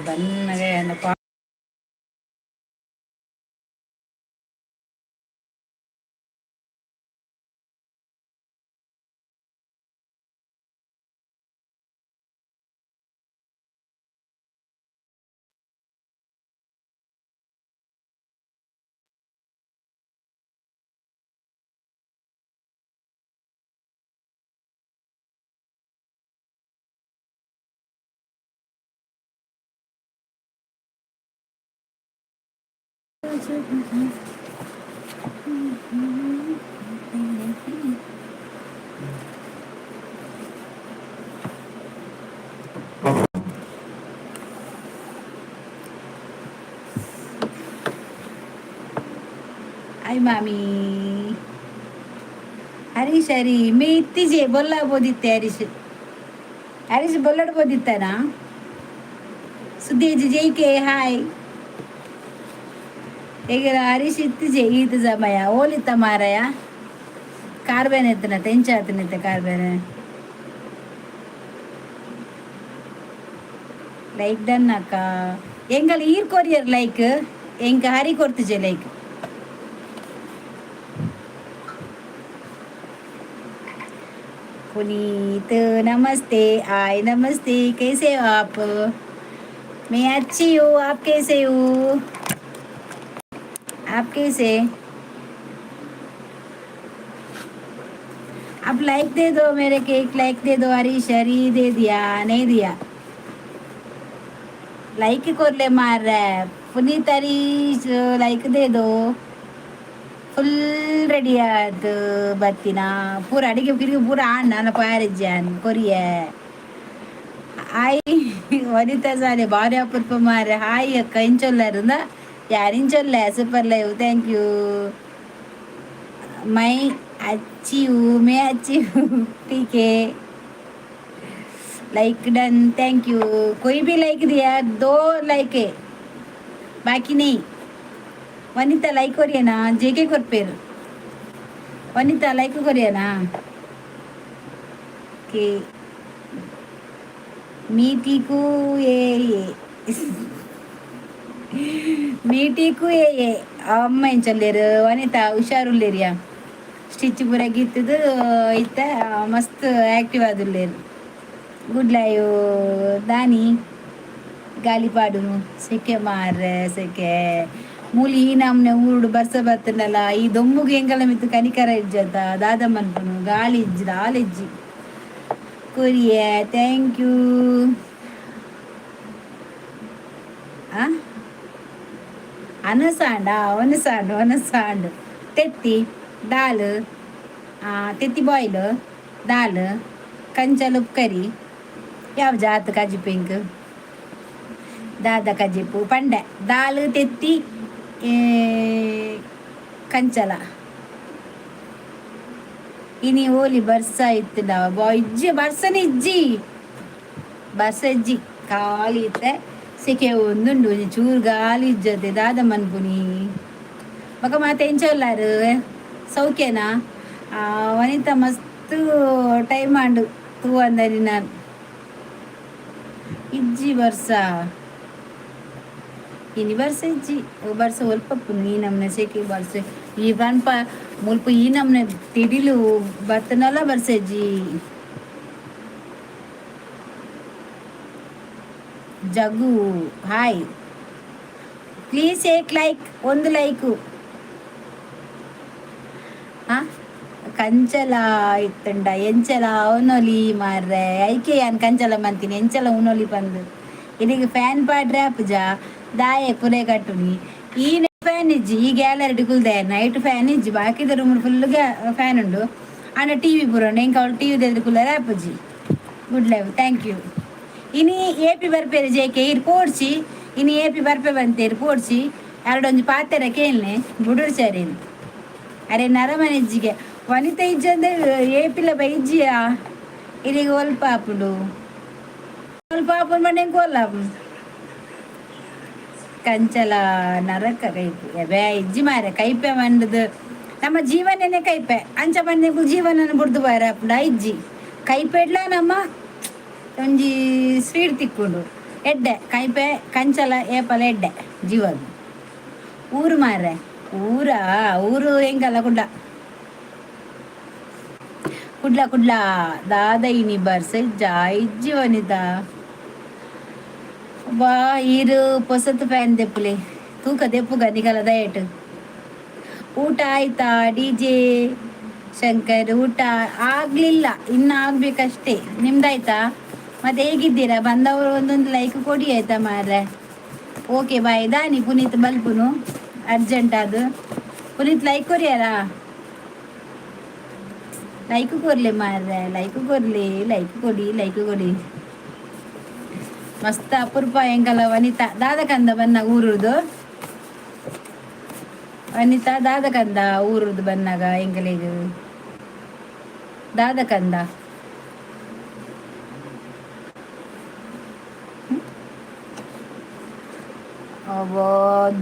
ಬನ್ನಗ. ಹಾಯ್ ಮಾಮಿ. ಹರೀಶ್, ಹರಿ ಮೇ ಇತ್ತೀಚೆ ಬೊಲ್ಲಾಬೋದಿತ್ತೆ. ಹರೀಶ್, ಹರೀಶ್ ಬೊಲ್ಲಡ್ಬೋದಿತ್ತನಾ? ಸುದ್ದೇಜ್ ಜೈಕೆ ಹಾಯ್. ಈಗ ಹರೀಶ್ ಇತ್ತೀಚೆ ಈತ ಸಮಯ ಓಲಿತ್ತ ಮಾರಾಯ. ಕಾರ್ಬೇನ್ ಎತ್ತನ ತೆಂಚಾತನಿತ್ತೆ ಕಾರ್ಬೇನ್. ಲೈಕ್ ಡನ್ ಅಕ್ಕ. ಎಂಗಲ್ ಈರ್ ಕೊರಿಯರ್ ಲೈಕ್, ಎಂಕ ಹರಿ ಕೊರ್ತಿಜೆ ಲೈಕ್. पुनीत नमस्ते. आय नमस्ते, कैसे हो आप? मैं अच्छी हूँ, आप कैसे हो? आप कैसे? आप लाइक they दो मेरे के, एक लाइक they दो. हरीश, हरी दे दिया? नहीं दिया. लाइक कोरले मार रहा है. पुनीत, हरीश, लाइक they दो. ಫುಲ್ ರೆಡಿ ಆದ್ ಬತ್ತಿನ ಪೂರ ಅಡಿಗೆ ಗಿಡಿಗೆ ಪೂರ ಆಂಡ್ ನನ ಪಾರಿಜ್ಯಾನ್ ಕೊರಿಯ. ಹಾಯ್ ವನಿತಾ ಸಾಲೆ, ಭಾರಿ ಅಪರೂಪ ಮಾರ್ರೆ. ಹಾಯ್ ಅಕ್ಕ, ಇಂಚೊಲ್ಲಾರುಂದ ಯಾರ್ ಇಂಚೊಲ್ಲೆ. Super live, thank you. My अच्छी हूँ, मैं अच्छी हूँ. ठीक है, like done, thank you. कोई भी लाइक दिया, दो लाइक है, बाकी नहीं. ವನಿತಾ ಲೈಕ್ ಕೊರಿಯನಾ? ಜೆ ಕೆ ಕೊರ್ಪೇರು. ವನಿತಾ ಲೈಕ್ ಕೊರಿಯನಾ? ಕೆ ಮೀಟಿಗೂ ಎ ಎ ಮೀಟಿಗೂ ಎ ಎ ಅಮ್ಮ ಎಂಚೊಲ್ಲೇರು? ವನಿತಾ ಹುಷಾರುಲ್ಲೇರಿಯಾ? ಸ್ಟಿಚ್ ಪೂರ ಗಿತ್ತದು ಇತ್ತ ಮಸ್ತ್ ಆಕ್ಟಿವ್ ಆದುಲ್ಲೇರು. ಗುಡ್ ಲೈವ್ ದಾನಿ ಗಾಲಿ ಪಾಡುನು. ಸೆಕೆ ಮಾರ್ರೆ, ಸೆಕೆ. ಮೂಲಿ ಈ ನಮ್ನೆ ಊರುಡು ಬರ್ಸ ಬತ್ತಂಡಲ ಈ ದೊಂಬುಗು ಎಂಕಲ ಮಿತ್ತು ಕನಿಕರ ಇಜ್ಜತ ದಾದ ಮನ್ಪುನು? ಗಾಳಿ ಇಜ್ಜಿ, ದಾಲ ಇಜ್ಜಿ. ಕೊರಿಯೆ, thank you. ಆ ಅನಸಾಂಡ ಒನಸಾಂಡು ಒನಸಾಂಡು ತೆತ್ತಿ ದಾಲ್, ತೆತ್ತಿ ಬಾಯ್ಲ್ ದಾಲ್, ಕಂಚಲ್ ಉಪ್ಕರಿ. ಯಾವ ಜಾತ್ ಕಜಿಪು ಇಂಕ್? ದಾದ ಕಜಿಪು ಪಂಡೆ? ದಾಲ್, ತೆತ್ತಿ, ಕಂಚಲ. ಇನಿ ಓಲಿ ಬರ್ಸ ಇತ್ತುಂಡ ಇಜ್ಜಿ? ಬರ್ಸನ ಇಜ್ಜಿ, ಬರ್ಸ ಇಜ್ಜಿ, ಖಾಲಿ ಇತ್ತೆ. ಸೆಕೆ ಒಂದುಂಡು, ಒಂಜಿ ಚೂರು ಗಾಲಿ ಇಜ್ಜತೆ. ದಾದ ಮನ್ಪುನಿ? ಬೊಕ ಮಾತ ಎಂಚ ಉಲ್ಲಾರು? ಸೌಖ್ಯನಾ? ವನಿತಾ ಮಸ್ತ್ ಟೈಮ್ ಆಂಡು ತೂವಂದನಿ ನಾನು. ಇಜ್ಜಿ ಬರ್ಸ, ಇನಿ ಬರ್ಸ ಇಜ್ಜಿ. ಬರ್ಸ ಒಲ್ಪಪ್ಪುನು ಈ ನಮ್ನೆ ಸೆಕೆ? ಬರ್ಸ ಈ ಪನ್ಪ ಮುಲ್ಪ ಈ ನಮ್ನೆ ತಿಡಿಲು ಬತ್ತನಲ ಬರ್ಸ ಇಜ್ಜಿ. ಜಗ್ಗು ಹಾಯ್, ಪ್ಲೀಸ್ ಏಕ್ ಲೈಕ್, ಒಂದು ಲೈಕು. ಆ ಕಂಚಲ ಇತ್ತಂಡ ಎಂಚಲ ಉನೊಲಿ ಮಾರ್ರೆ? ಐಕೆ ಯಾನ್ ಕಂಚಲ ಮಂತೀನಿ, ಎಂಚಲ ಉನೊಲಿ ಪಂದು. ಇನಿಗ್ ಫ್ಯಾನ್ ಪಾಡ್ರೆ ಆಪುಜ, ದಾಯೆ ಕುರೆ ಕಟ್ಟುನಿ? ಈ ಫ್ಯಾನ್ ಇಜ್ಜಿ ಈ ಗ್ಯಾಲರಿ ಕುಲ್ದೆ. ನೈಟ್ ಫ್ಯಾನ್ ಇಜ್ಜಿ, ಬಾಕಿದ room full fan ಉಂಡು. ಆಂಡ ಟಿವಿ ಪೂರ ಉಂಡು, ಎಂಕ್ ಅವ್ಳು ಟಿವಿ ದೆದ್ ಕುಲ್ಲರೆ ಆಪುಜಿ. Good live, thank you. ಇನಿ ಏಪಿ ಬರ್ಪೇರು ಜೇಕೆ? ಇರ್ ಪೋಡ್ಚಿ, ಇನಿ ಏಪಿ ಬರ್ಪೆ ಬಂತೇರು ಪೋಡ್ಚಿ. ಎರಡೊಂಜಿ ಪಾತೆರ ಕೇಳ್ನೆ ಬುಡುರ್ ಸರಿ. ಅರೆ ನರಮನೆ ಇಜ್ಜಿಗೆ ವನಿತಾ ಇಜ್ಜಂದೆ ಏಪಿಲ ಬೈಜಿಯಾ? ಇನಿಗ್ ಒಲ್ಪ ಆಪುಂಡು, ಒಲ್ಪ ಆಪುಂಡು ಪಂಡ ಎಂಕ್ ಒಲ್ಲ ಕಂಚಲ ನರಕ ಕೈಪು ಎಬೆ ಇಜ್ಜಿ ಮಾರೆ. ಕೈಪೆ ಮಂಡದು ನಮ್ಮ ಜೀವನನೇ ಕೈಪೆ. ಅಂಚ ಪಂಡ ಜೀವನನ ಬುಡ್ದು ಬಾರೆ ಆಪುಂಡ? ಇಜ್ಜಿ. ಕೈಪೆಡ್ಲ ನಮ್ಮ ಒಂಜಿ ಸ್ವೀಟ್ ತಿಕ್ಕುಂಡು. ಎಡ್ಡೆ ಕೈಪೆ ಕಂಚಲ ಏಪಲ ಎಡ್ಡೆ ಜೀವಗ್. ಊರು ಮಾರ್ರೆ, ಊರ ಊರು ಹೆಂಗಲ್ಲ, ಕುಡ್ಲ ಕುಡ್ಲ ಕುಡ್ಲ. ದಾದ ಇನಿ ಬರ್ಸ ಇಜ್ಜಾ? ಇಜ್ಜಿ ವನಿತಾ. ಬಾ, ಈರು ಪೊಸತ್ ಫ್ಯಾನ್ ದೆಪ್ಪುಲೆ, ತೂಕ ದೆಪ್ಪುಗ ನಿಕಲ ದಯಟ್. ಊಟ ಆಯ್ತಾ ಡಿಜೆ ಶಂಕರ್? ಊಟ ಆಗ್ಲಿಲ್ಲ, ಇನ್ನು ಆಗ್ಬೇಕಷ್ಟೇ. ನಿಮ್ದಾಯ್ತಾ? ಮತ್ತೆ ಹೇಗಿದ್ದೀರಾ? ಬಂದವರು ಒಂದೊಂದು ಲೈಕ್ ಕೊಡಿ, ಆಯ್ತಾ ಮಾರ್ರೆ? Okay, bye. ದಾನಿ ಪುನೀತ್ ಬಲ್ಪುನು ಅರ್ಜೆಂಟ್ ಅದು. ಪುನೀತ್, ಲೈಕ್ ಕೊರಿಯಾರಾ? ಲೈಕ್ ಕೊರ್ಲೆ ಮಾರ್ರೆ, ಲೈಕ್ ಕೊರ್ಲಿ, ಲೈಕ್ ಕೊಡಿ, ಲೈಕ್ ಕೊಡಿ. ಮಸ್ತ್ ಅಪರೂಪ ಎಂಕಲ ವನಿತಾ. ದಾದ ಕಂದ ಬನ್ನ ಊರುದು? ವನಿತಾ, ದಾದ ಕಂದ ಊರುದು ಬನ್ನಾಗ ಎಂಕಲೆಗ್? ದಾದ ಕಂದ? ಅವೋ,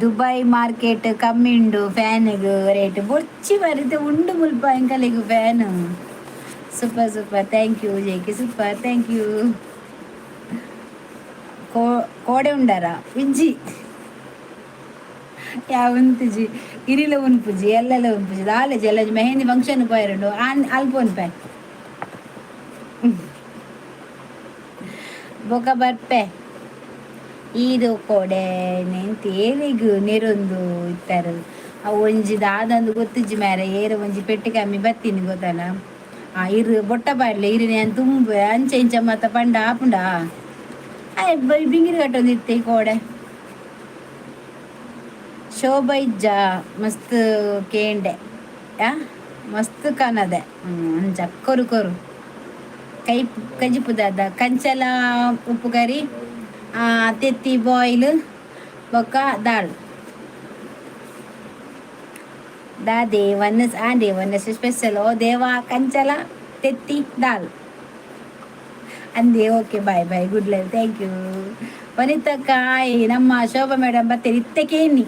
ದುಬೈ ಮಾರ್ಕೆಟ್ ಕಮ್ಮಿ ಉಂಡು ಫ್ಯಾನಿಗೆ ರೇಟ್. ಬೊಚ್ಚಿ ಬರುತ್ತೆ ಉಂಡು ಮುಲ್ಪ ಎಂಕಲೆಗ್ fan. Super super, thank you J K, super, thank you. ಕೋಡೆ ಉಂಡಾರ? ಇಜ್ಜಿ, ಯಾವ ಉಂತುಜಿ, ಇರಿಲ ಉನ್ಪುಜಿ, ಎಲ್ಲೆಲ್ಲ ಉನ್ಪುಜಿ. ದಾಲೇಜಿ ಎಲ್ಲ ಮೆಹಂದಿ ಫಂಕ್ಷನ್ ಪೋಯರುಂಡು, ಆನ್ ಅಲ್ಪ ಉನ್ಪೆ, ಬೊಕ ಬರ್ಪೆ. ಈರು ಕೋಡೆ ನೆಂತಿ ಏರಿಗ್ ನೆರೊಂದು ಇತ್ತಾರೆ. ಅವು ಒಂಜಿ ದಾದಂದು ಗೊತ್ತಿಜ್ಜಿ ಮಾರ್ರೆ. ಏರು ಒಂಜಿ ಪೆಟ್ಟಿ ಕಮ್ಮಿ ಬತ್ತೀನಿ ಗೊತ್ತಲ್ಲ. ಆ ಇರು ಬೊಟ್ಟ ಪಾಡ್ಲೆ, ಇರು ನಾನು ತುಂಬೆ ಅಂಚೆ ಇಂಚ ಮತ್ತ ಪಂಡ ಆಪುಂಡ. ಆಯ್ ಬಿಂಗಿರಿ ಕಟ್ಟೊಂದಿತ್ತೆ ಈ ಕೋಡೆ. ಶೋಭಾ ಇಜ್ಜ? ಮಸ್ತ್ ಕೇಂಡೆ, ಆ ಮಸ್ತ್ ಕಾಣದೆ. ಅಂಚ ಕೊರು ಕೊರು. ಕೈ ಕಜಿಪುದಾದ? ಕಂಚಲ ಉಪ್ಪು ಕರಿ, ತೆತ್ತಿ ಬಾಯ್ಲ್, ಬೊಕ್ಕ ದಾಲ್. ದಾದೆ ವನ್ನಸ್ ಆಂಡೆ ವನ್ನಸ್ ಸ್ಪೆಷಲ್? ಓ ದೇವಾ, ಕಂಚಲ ತೆತ್ತಿ ದಾಲ್ ಅಂದೆ. Okay, bye bye, good live, thank you ವನಿತಕ್ಕ. ಆಯ್, ನಮ್ಮ ಶೋಭಾ ಮೇಡಮ್ ಬತ್ತೀರಿ. ಇತ್ತಕೇನಿ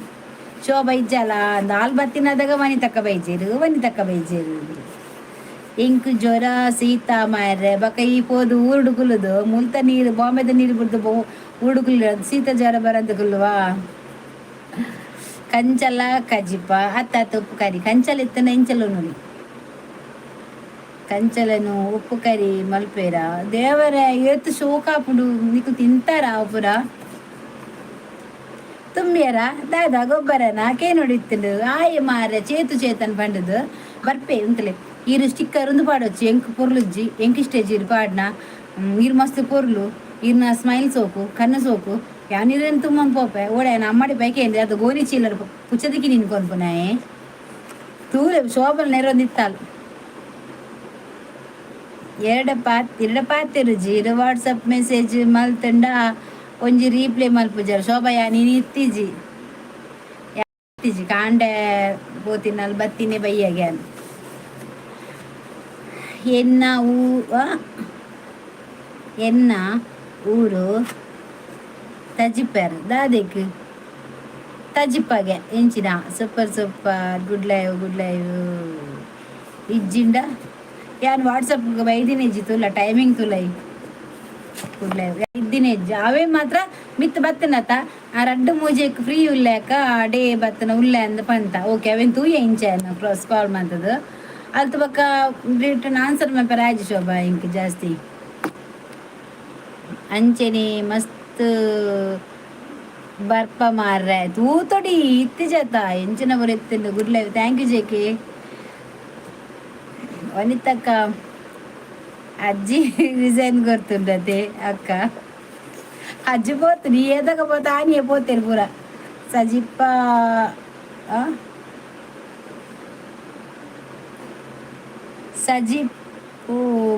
ಶೋಭಾ ಇಜ್ಜಲ್ಲ ಅಂದ ಹಾಲು ಬತ್ತಿನದಾಗ ವನಿತಕ್ಕ ಬೈಜೇರು, ವನಿತಕ್ಕ ಬೈಜೇರು. ಎಂಕ್ ಜ್ವರ ಶೀತ ಮಾರ್ರೆ. ಬಕ ಈ ಪೋದು ಊರುಡು ಕುಲ್ಲುದು ಮುಲ್ತ ನೀರು, ಬಾಂಬೆದ ನೀರು ಬಿಡ್ದು ಊರುಡು ಕುಲ್ಲು ಶೀತ ಜ್ವರ ಬರಂತ ಕುಲ್ಲುವಾ. ಕಂಚಲ ಕಜಿಪ ಅತ್ತ ಅತ್ತ ಉಪ್ಪು ಕರಿ. ಕಂಚಲ ಇತ್ತನ ಇಂಚಲ ನೋಡಿ. ಕಂಚಲನು ಉಪ್ಪು ಕರಿ ಮಲ್ಪೇರ? ದೇವರೇ, ಏತ್ ಶೋಕಾಪುಂಡು. ನಿಕು ತಿಂತಾರ ಪುರ ತುಂಬಿಯರ? ದಾದಾ ಗೊಬ್ಬರನ ಕೇನೋಡಿತ್ತುಂಡು. ಆಯೆ ಮಾರೆ, ಚೇತು ಚೇತನ್ ಪಂಡದು ಬರ್ಪೆ ಉಂತಲೆ. ಈರು ಸ್ಟಿಕ್ಕರ್ ಒಂದು ಪಾಡೊಚ್ಚಿ, ಎಂಕ್ ಪೊರ್ಲುಜ್ಜಿ, ಎಂಕ್ ಇಷ್ಟೇಜಿ ಇರು ಪಾಡ್ನ. ಈರು ಮಸ್ತ್ ಪೊರ್ಲು, ಈರ್ನ ಸ್ಮೈಲ್ ಸೋಕು, ಕಣ್ಣು ಸೋಕು. ಯಾನಿರೇನು ತುಂಬ ಪೋಪೆ ಓಡೆ ಅಮ್ಮಡಿ ಬೈಕೆ ಅದು ಗೋನಿ ಚೀಲರ್ ಪುಚ್ಚದಿಕ್ಕಿ ನೀನು ಕೊನ್ಪುನಾಯೆ. ತೂಲೆ, ಶೋಭಲ್ ನೆರೊಂದಿತ್ತಾಲ್. ಎರಡ ಪಾತ್ ಎರಡ ಪಾತೆರುಜಿ. ಇರು ವಾಟ್ಸಪ್ ಮೆಸೇಜ್ ಮಲ್ತಂಡ ಒಂಜಿ ರೀಪ್ಲೈ ಮಲ್ಪುಜಾರ. ಶೋಭಾ, ನೀನು ಇತ್ತೀಜಿ ಇತ್ತೀಜಿ. ಕಾಂಡೆ ಪೋತಿನಲ್ಲಿ ಬತ್ತಿನೇ ಬಯ್ಯಾಗೆ. ಎನ್ನ ಊ ಎನ್ನ ಊರು ತಜಿಪರ್. ದಾದೆಕ್ ತಜಿಪ್ಪಗೆ ಎಂಚಿನ? Super super, good live, good live. ಇಜ್ಜಿಂಡ ಯಾನ್ ವಾಟ್ಸಪ್ ಬೈದಿನ ಇಜ್ಜಿ ತುಲ್ಲ, ಟೈಮಿಂಗ್ ತುಲೈ. ಗುಡ್ ಲೈವ್ ಇದ್ದಿನ ಇಜ್ಜಿ. ಅವೇ ಮಾತ್ರ ಮಿತ್ ಬತ್ತನತ. ಆ ರಡ್ಡು ಮೂಜೆಕ್ ಫ್ರೀ ಉಲ್ಲೇಕ ಡೇ ಬತ್ತನ ಉಲ್ಲೆ ಅಂದ್ ಪಂತ. ಓಕೆ, ಅವೇನ್ ತೂಯ ಇಂಚ ಕ್ರಾಸ್ ಕಾಲ್ ಮಂತದು. ಅಲ್ತ ಬೊಕ್ಕ ರಿಟರ್ನ್ ಆನ್ಸರ್ ಮಲ್ಪೆರೆ ಆಯ್ಜಿ ಶೋಭಾ ಇಂಕ್ ಜಾಸ್ತಿ. ಅಂಚೆನೆ ಮಸ್ತ್ ಬರ್ಪ ಮಾರ್ರೆ. ತೂತೊಡಿ ಇತ್ತಿಜತ ಎಂಚಿನ ಪೂರ ಇತ್ತುಂಡು. Good live, thank you J K. ವನಿತಕ್ಕ, ಅಜ್ಜಿ ರಿಸೈನ್ ಕೊರ್ತುಂಡತೆ ಅಕ್ಕ. ಅಜ್ಜಿ ಪೋತು, ನೀ ಏದಾಗ ಪೋತ? ಆನಿಯೇ ಪೋತೇರು ಪೂರ. ಸಜಿಪ್ಪ ಆ? ಸಜಿಪ್ಪು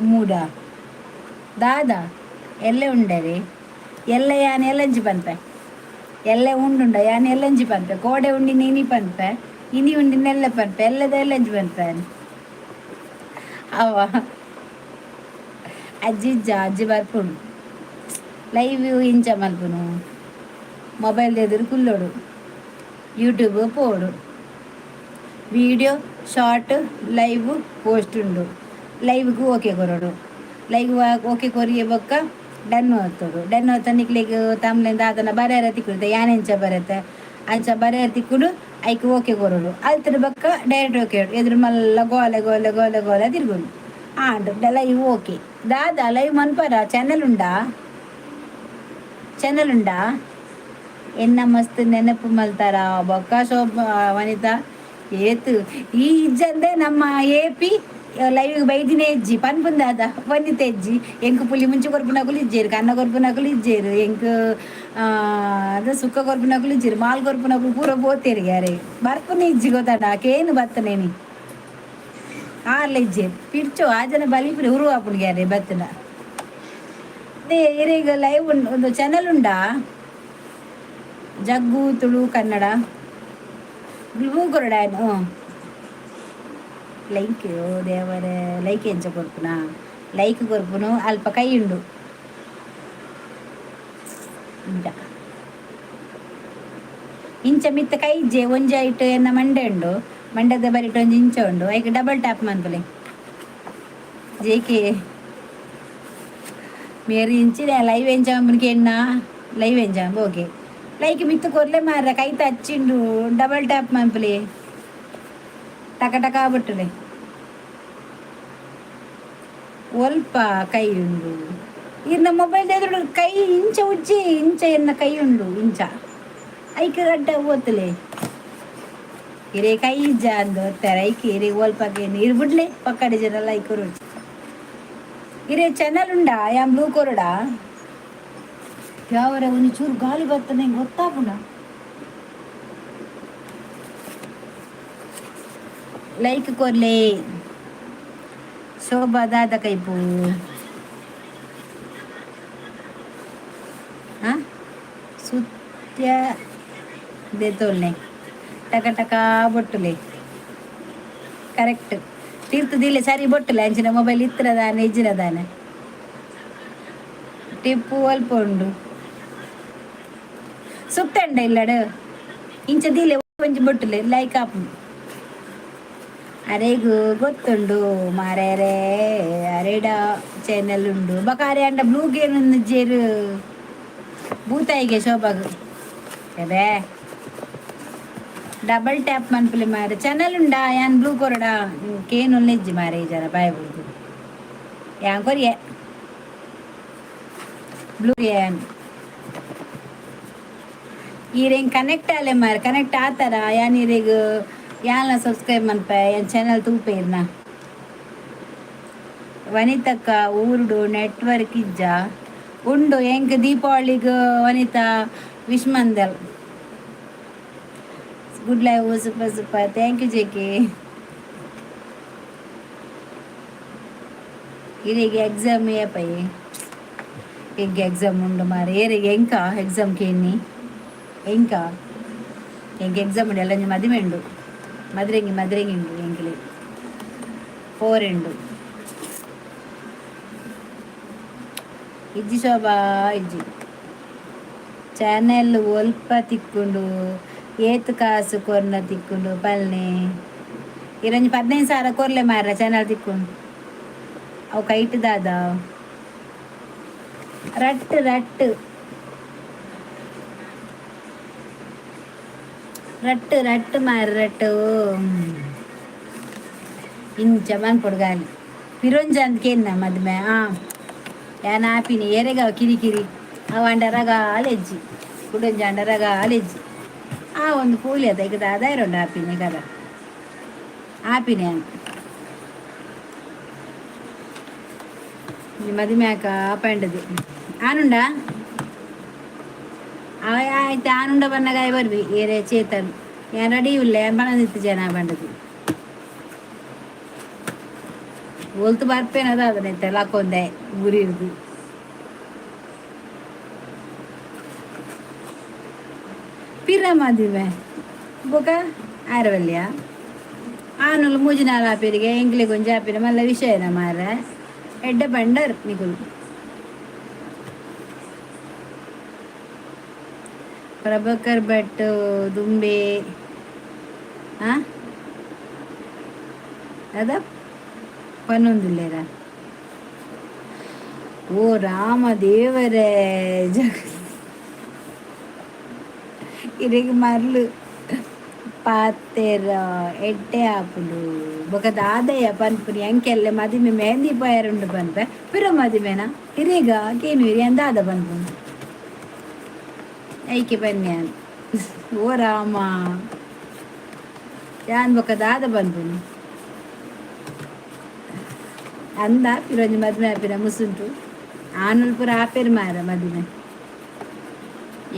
ಮೂಡ ದಾದಾ? ಎಲ್ಲೆ ಉಂಡರಿ ಎಲ್ಲ? ಯಾನ್ ಎಲ್ಲಂಜಿ ಪನ್ಪೆ. ಎಲ್ಲೆ ಉಂಡುಂಡ ಯಾನ್ ಎಲ್ಲಂಜಿ ಪನ್ಪೆ. ಕೋಡೆ ಉಂಡಿನ ಇನಿ ಪನ್ಪೆ, ಇನಿ ಉಂಡಿನ ಎಲ್ಲ ಪನ್ಪೆ, ಎಲ್ಲದ ಎಲ್ಲಂಜಿ ಪನ್ಪೆ. ಅವ ಅಜ್ಜಿ ಇಜ್ಜ? ಅಜ್ಜಿ ಬರ್ಪುಂಡು. ಲೈವ್ ಇಂಚ ಮಲ್ಪುನು? ಮೊಬೈಲ್ ಎದುರು ಕುಲ್ಲೋಡು, ಯೂಟ್ಯೂಬ್ ಪೋಡು, video short live post ಉಂಡು. ಲೈವ್ಗೂ ಓಕೆ ಕೊರಡು, ಲೈವ್ ಓಕೆ ಕೊರಿಯ ಬೊಕ್ಕ. ಡನ್ ಒತ್ತೊಡು. ಡನ್ ಒತ್ತ ನಿಕ್ಲೆಗ್ ತಮ್ಲೆನ್ ದಾದನ ಬರೆಯರ ತಿಕ್ಕುಂಡು. ಯಾನ್ ಎಂಚ ಬರೆತೆ ಅಂಚ ಬರೆಯರ ತಿಕ್ಕುಂಡು. ಐಕ್ ಓಕೆ ಕೊರೊಡು. ಅಲ್ತದ ಬೊಕ್ಕ ಡೈರೆಕ್ಟ್ ಓಕೆ. ಎದುರು ಮಲ್ಲ ಗೋಲೆ ಗೋಲೆ ಗೋಲೆ ಗೋಲೆ ತಿರ್ಗುಂಡು. ಆಂಡ್, ಲೈವ್ ಓಕೆ. ದಾದಾ ಲೈವ್ ಮನ್ಪರ? ಚಾನೆಲ್ ಉಂಡಾ? ಚಾನೆಲ್ ಉಂಡಾ? ಎನ್ನ ಮಸ್ತ್ ನೆನಪು ಮಲ್ತಾರ. ಬೊಕ್ಕ ಶೋಭ, ವನಿತಾ, ಏತು ಈ ಇಜ್ಜಂದೆ ನಮ್ಮ ಎಪಿ ಲೈವ್ ಬೈದಿನೇ ಇಜ್ಜಿ ಪನ್ಪುಂದಾದ. ವನಿತ ಇಜ್ಜಿ, ಎಂಕ್ ಪುಲಿ ಮುಂಚಿ ಕೊರ್ಪುನಕುಲು ಇಜ್ಜೇರು, ಕನ್ನ ಕೊರ್ಪುನಕುಲು ಇಜ್ಜೇರು, ಎಂಕ್ ಅದ ಸುಕ್ಕ ಕೊರ್ಪುನಕುಲು ಇಜ್ಜೇರು, ಮಾಲ್ ಕೊರ್ಪುನಕುಲು ಪೂರ ಪೋತೇರು. ಯಾರೇ ಬರ್ಪುನ ಇಜ್ಜಿ ಗೊತ್ತಾಡ. ಕೇನು ಬತ್ತನೇನಿ ಆರ್ಲ ಇಜ್ಜೇರು. ಪಿರ್ಚೋ ಆ ಜನ ಬಲಿಪುರಿ ಉರು ಆಪುಂಡು ಯಾರೇ ಬತ್ತನ. ಅದೇ ಇರೆಗ್ ಲೈವ್ ಒಂದು ಚಾನೆಲ್ ಉಂಡಾ? ಜಗ್ಗು ತುಳು ಕನ್ನಡ ಬ್ಲೂ ಕೊರಡ. ಹ್ಞೂ, ಲೈಕ್. ಓ ದೇವರೇ, ಲೈಕ್ ಎಂಚ ಕೊರ್ಪುನಾ? ಲೈಕ್ ಕೊರ್ಪುನು ಅಲ್ಪ ಕೈ ಉಂಡು. ಇಂಚ ಇಂಚ ಮಿತ್ತ ಕೈ ಇಜ್ಜೆ. ಒಂಜಿ ಐಟ್ ಎನ್ನ ಮಂಡೆ ಉಂಡು. ಮಂಡೆದ ಬರಿಟ್ ಒಂಜಿ ಇಂಚ ಉಂಡು. ಐಕ್ ಡಬಲ್ ಟ್ಯಾಪ್ ಮನ್ಪುಲೆ. ಜೇಕೆ ಮೇರಿ ಇಂಚಿ ಲೈವ್ ಎಂಚ ಕೇಣ್ಣ. ಲೈವ್ ಎಂಚ? ಓಕೆ, ಲೈಕ್ ಮಿತ್ತು ಕೊರ್ಲೆ ಮಾರ್ರೆ. ಕೈ ತಚ್ಚಿಂಡು. Double tap ಮನ್ಪುಲೆ. ಟಕ ಟಕ ಬಟ್ಟಲೆ. ಒಲ್ಪ ಕೈ ಉಂಡು ಇರ್ನ ಮೊಬೈಲ್ ಎದುರು ಕೈ ಇಂಚ ಉಜ್ಜಿ. ಇಂಚ ಎನ್ನ ಕೈ ಉಂಡು ಇಂಚ. ಐಕ್ ಅಡ್ಡ ಓತಲೆ. ಇರೆ ಕೈ ಇಜ್ಜ ಅಂದು ಒತ್ತಾರೆ. ಐಕ್ ಇರೆ ಒಲ್ಪಕ್ಕೆ ನೀರು ಬಿಡ್ಲೆ. ಪಕ್ಕಡೆ ಜನ ಲೈಕ್ ಕೊರೊಡು. ಇರೆ ಚಾನಲ್ ಉಂಡಾ? ಯಾನ್ ಬ್ಲೂ ಕೊರಡಾ? ಯಾವರೆ ಒಂಜಿ ಚೂರು ಗಾಳಿ ಬರ್ತದೆ, ಗೊತ್ತಾಪುಂಡ. ಲೈಕ್ ಕೊರ್ಲೆ. ಶೋಭಾ ದಾದ ಕೈಪು? ಆ ಸುತ್ಯ ದೇತೋಲ್ನೆ ಟಕ ಟಕ ಬೊಟ್ಟುಲೆ. ಕರೆಕ್ಟ್ ತೀರ್ಥ ಸರಿ ಬೊಟ್ಟುಲೆ. ಅಂಚಿನ ಮೊಬೈಲ್ ಇತ್ತಿನ ಇಜ್ಜಿನ ದಾನೆ. ಟಿಪ್ಪು ಅಲ್ಪ ಉಂಡು. ಸುತ್ತಂಡ ಇಲ್ಲಡು ಇಂಚ ದೀಲೆ ಒಂಜಿ ಬೊಟ್ಟುಲೆ. ಲೈಕ್ ಆಪುಂಡು. ಅರೆಗು ಗೊತ್ತುಂಡು ಮಾರೇರೆ. ಅರೆಡ ಚಾನೆಲ್ ಉಂಡು. ಬೊಕ ಅರೆ ಅಂಡ ಬ್ಲೂ ಗೇನ್ ಜೇರು ಬೂತಾಯಿಗೆ ಶೋಭಾಗ್ ಅದೇ ಡಬಲ್ ಟ್ಯಾಪ್ ಮನ್ಪುಲೆ ಮಾರೆ. ಚಾನಲ್ ಉಂಡಾ? ಯಾನ್ ಬ್ಲೂ ಕೊರಡಾ? ಕೇನು ಇಜ್ಜಿ ಮಾರೆ. ಈ ಜನ ಬಾಯ್ ಬುಡ್ದು ಯಾನ್ ಕೊರಿಯೆ ಬ್ಲೂ. ಯಾನ್ ಈರೆಂಗ್ ಕನೆಕ್ಟ್ ಆಲೆ ಮಾರೆ. ಕನೆಕ್ಟ್ ಆತಾರ. ಯಾನ್ ಈರೆಗ್ ಯಾನ್ಲ ಸಬ್ಸ್ಕ್ರೈಬ್ ಮನ್ಪೆ. ಯಾನ್ ಚಾನಲ್ ತೂಪೆ ಇರ್ನ. ವನಿತಕ್ಕ, ಊರುಡು ನೆಟ್ವರ್ಕ್ ಇಜ್ಜ? ಉಂಡು. ಎಂಕ್ ದೀಪಾವಳಿಗ್ ವನಿತಾ ವಿಶ್ ಮಂದಲ್. Good live, super super, thank you JK. ಇರೆಗೆ exam ಏಪೈ? ಎಂಕ್ ಎಕ್ಸಾಮ್ ಉಂಡು ಮಾರೆ. ಏರಿಗೆ ಎಂಕ ಎಕ್ಸಾಮ್ ಕೇನಿ ಎಂಕ? ಎಂಕ್ ಎಕ್ಸಾಮ್ ಉಂಡು. ಎಲ್ಲ ಮದಿಮೆ ಉಂಡು. ಮದ್ರೆಂಗಿ ಮದ್ರೆಂಗಿ ಉಂಡು ಎಂಕ್ಲೆ. ಫೋರ್ ಉಂಡು. ಇಜ್ಜಿ ಶೋಭಾ, ಇಜ್ಜಿ. ಚಾನೆಲ್ ಒಲ್ಪ ತಿಕ್ಕುಂಡು? ಏತ್ ಕಾಸು ಕೊರ್ನ ತಿಕ್ಕುಂಡು ಪಲ್ನೆ. ಇರೊಂಜಿ 15,000 ಕೊರ್ಲೆ ಮಾರ, ಚಾನಲ್ ತಿಕ್ಕುಂಡು. ಅವು ಕೈಟ್ ದಾದ ರಟ್ಟು ರಟ್ಟು ರಟ್ಟು ರಟ್ಟು ಮಾರ ರಟ್ಟು. ಇಂಚ ಮನ್ಪೊಡು ಗಾಲಿ ಪಿರೊಂಜ ಅಂದ್ ಕೇನ್ನ ಮದ್ಮೆ. ಆ ಯಾನ್ ಆಪಿನಿ ಏರೆಗಾವ್ ಕಿರಿ ಕಿರಿ. ಅವು ಅಂಡ ರಗಾಲೆಜ್ಜಿ ಕುಡೊಂಜಿ ಅಂಡ ರಗಾಲೆಜ್ಜಿ. ಆ ಒಂದು ಕೂಲಿ ಅದ ಈಗ ದಾದ ಇರೋಂಡು ಆಪಿನಿ ಕದ ಆಪಿನಿ. ಯಾನ್ ಮದಿಮೆ ಆಕ ಪಂಡದು ಆನುಂಡ ಆಯ್ತು. ಆನುಂಡ ಬನ್ನಗ ಬರ್ಬಿ. ಏರೆ ಚೇತನ್, ಯಾನ್ ರೆಡಿ ಉಲ್ಲೆ. ಯಾನ್ ಬನದಿತ್ತು ಜನ ಪಂಡದು. ಒಲ್ತು ಬರ್ಪೇನದ ಅದನ್ನ ಲಾಕೊಂದೆ ಗುರಿರ್ದು. ಪಿರ ಮದಿಮೆ ಬೊಕ ಆರವಲ್ಯ ಆನುಲು ಮೂಜಿ ನಾಲ್ ಆಪೇರಿಗೆ ಎಂಕ್ಲೆಗ್ ಒಂಜಿ ಆಪಿನ ಮಲ್ಲ ವಿಷಯನ ಮಾರ್ರೆ. ಎಡ್ಡೆ ಬಂಡರ್ ನಿಕುಲು. ಪ್ರಭಾಕರ್ ಭಟ್ ದುಂಬೆ ಆ ಅದ ಪನ್ನೊಂದುಲ್ಲೇರ. ಓ ರಾಮ ದೇವರೇ, ಜಗ ಇರೆಗ್ ಮರ್ಲು ಪಾತೆರ ಎಡ್ಡೆ ಆಪುಂಡು. ಬೊಕ ದಾದಯ್ಯ ಪನ್ಪುನಿ? ಅಂಕೆಲ್ಲೆ ಮದಿಮೆ ಮೆಹಂದಿ ಪೋಯರುಂಡು ಪನ್ಪೆ. ಪಿರ ಮದಿಮೆನ ಇರೆಗ ಕೇನುವಿರಿ ದಾದ ಪನ್ಪುನಿ? ಐಕೆ ಪನ್ಯ. ಓ ರಾಮ, ಯಾನ್ ಬೊಕ ದಾದ ಪನ್ಪುನಿ ಅಂದ? ಪಿರೊಂಜಿ ಮದಿಮೆ ಆಪಿನ ಮುಸುಂಟು ಆನುಲ್ ಪೂರ ಆಪೆರ್ ಮಾರ ಮದಿಮೆ.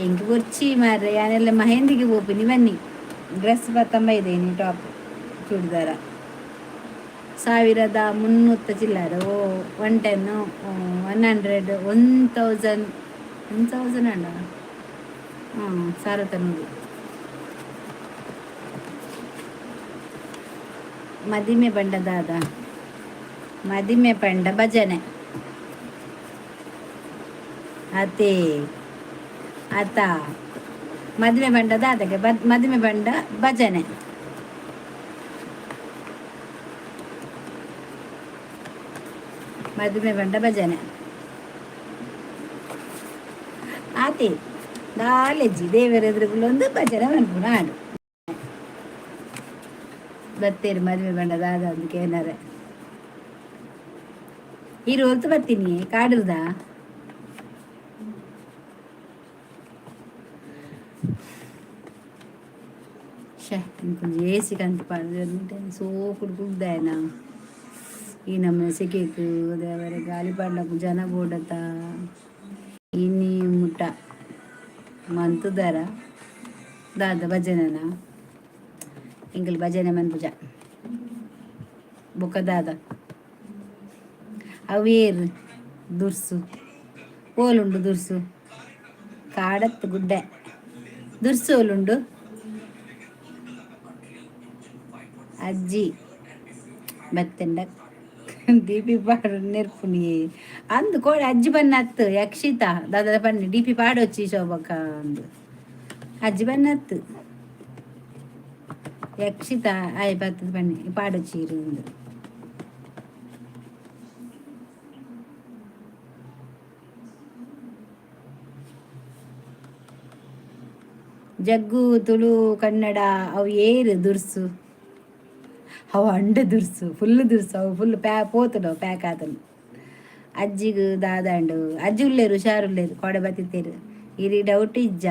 ಎಂಕ್ ಬೊರ್ಚಿ ಮಾರ್ರೆ, ಯಾನೆಲ್ಲ ಮಹೇಂದಿಗೆ ಪೋಪಿನಿ. ಬನ್ನಿ, ಡ್ರೆಸ್ ಪತ್ತಂಬ ಇದೇನಿ, ಟಾಪ್ ಚೂಡಿದಾರ 1300 ಚಿಲ್ಲರೆ. ಓ 110, 100, 1000, 1000 ಅಂಡ. ಹಾಂ, 1100. ಮದಿಮೆ ಪಂಡ ದಾದ? ಮದಿಮೆ ಪಂಡ ಭಜನೆ ಅತೇ ಆತ? ಮದಿಮೆ ಪಂಡ ದಾದಗೆ? ಮದಿಮೆ ಪಂಡ ಭಜನೆ. ಮದಿಮೆ ಪಂಡ ಭಜನೆ ಆತೆ. ದಾಲೆಜ್ಜಿ, ದೇವರ ಎದುರುಗುಲೊಂದು ಭಜನೆ ಮನ್ಪುನ ಹಾಡು ಬತ್ತೇರು. ಮದುವೆ ಪಂಡ ದಾದ ಅಂದ್ ಕೇನರೆ. ಈರು ಹೊರ್ತು ಬತ್ತೀನಿ ಕಾಡುದ. ಶೇ, ಇಂಕೊಂಜಿ ಏಸಿ ಕಂತ್ ಪಾಡ್ದ್ ಸೋಕುಡು ಕುಲ್ದಾಯನ. ಈ ನಮ್ಮ ಸೆಕೆಕ್ ದೇವರೆ, ಗಾಳಿ ಪಾಡ್ಲಕ್ ಜನ ಬೋಡತ. ಇನಿ ಮುಟ ಮಂತುದಾರ ದಾದ ಭಜನೆನ? ಎಂಕುಲು ಭಜನೆ ಮನ್ಪುಜ. ಬೊಕ ದಾದ? ಅವೇರು ದುರ್ಸು ಓಲುಂಡು? ದುರ್ಸು ಕಾಡತ್ತು ಗುಡ್ಡೆ. ದುರ್ಸು ಓಲುಂಡು? ಅಜ್ಜಿ ಬತ್ತೆಂಡ ಡಿಪಿ ಪಾಡು ನೆರ್ಪುನಿ ಅಂದು ಕೋಡೆ. ಅಜ್ಜಿ ಬನ್ನತ್ತು. ಯಕ್ಷಿತ ದಾದ ಪನ್ನಿ? ಡಿಪಿ ಪಾಡೊಚ್ಚಿ ಶೋಭಕ್ಕ ಅಂದು. ಅಜ್ಜಿ ಬನ್ನತ್ತು. ಯಕ್ಷಿತ ಆಯ್ ಬತ್ತದ ಪನ್ನಿ, ಪಾಡೊಚ್ಚಿ ಅಂದು. ಜಗ್ಗು ತುಳು ಕನ್ನಡ. ಅವು ಏರು ದುರ್ಸು? ಅವು ಅಂಡ ದುರ್ಸು, ಫುಲ್ ದುರ್ಸು. ಅವು ಫುಲ್ ಪ್ಯಾ ಪೋತುಂಡು, ಪ್ಯಾಕ್ ಆತುಂಡು. ಅಜ್ಜಿಗ್ ದಾದಾಂಡು? ಅಜ್ಜಿ ಉಲ್ಲೇರು, ಹುಷಾರುಲ್ಲೇರು, ಕೋಡೆ ಬತ್ತಿತ್ತೇರು. ಇರಿ ಡೌಟ್ ಇಜ್ಜ?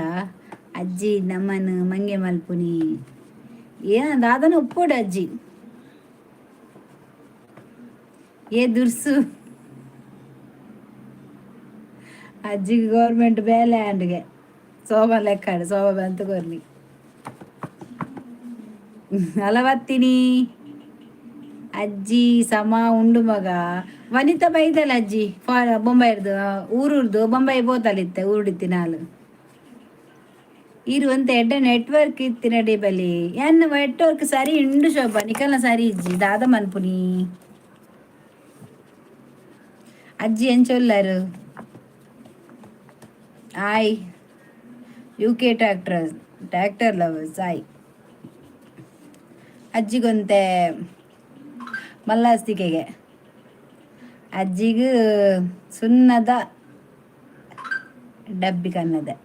ಅಜ್ಜಿ ನಮ್ಮನ್ ಮಂಗೆ ಮಲ್ಪುನಿ ಏನ ದಾದನ ಉಪ್ಪೋಡು ಅಜ್ಜಿ. ಏ ದುರ್ಸು, ಅಜ್ಜಿಗೆ ಗೌರ್ಮೆಂಟ್ ಬೇಲೆ ಆಂಡ್ಗೆ. ಸೋಮ ಲೆಕ್ಕಾಡು, ಸೋಮ ಬಂತು ಕೊರ್ಲಿ. ಅಲವತ್ತಿನಿ ಅಜ್ಜಿ ಸಮ ಉಂಡು ಮಗ. ವನಿತಾ ಬೈದಲ್ಲ ಅಜ್ಜಿ ಬೊಂಬೈರ್ದು ಊರುರ್ದು ಬೊಂಬೈ ಪೋತಲಿತ್ತೆ ಊರುಡಿತ್ತಿನಾಲು. ಇರು ಒಂತೆ ಎಡ್ಡೆ ನೆಟ್ವರ್ಕ್ ಇತ್ತಿನಡಿ ಬಲಿ. ಎನ್ನ ನೆಟ್ವರ್ಕ್ ಸರಿ ಉಂಡು ಶೋಭಾ, ನಿಕಲ್ನ ಸರಿ ಇಜ್ಜಿ. ದಾದ ಮನ್ಪುನಿ? ಅಜ್ಜಿ ಎಂಚೊಲ್ಲಾರು? ಆಯ್ UK tractor, tractor lovers ಆಯ್. ಅಜ್ಜಿಗೊಂತೆ ಮಲ್ಲಾಸ್ತಿಕೆಗೆ. ಅಜ್ಜಿಗೆ ಸುಣ್ಣದ ಡಬ್ಬಿ ಕನ್ನದೆ.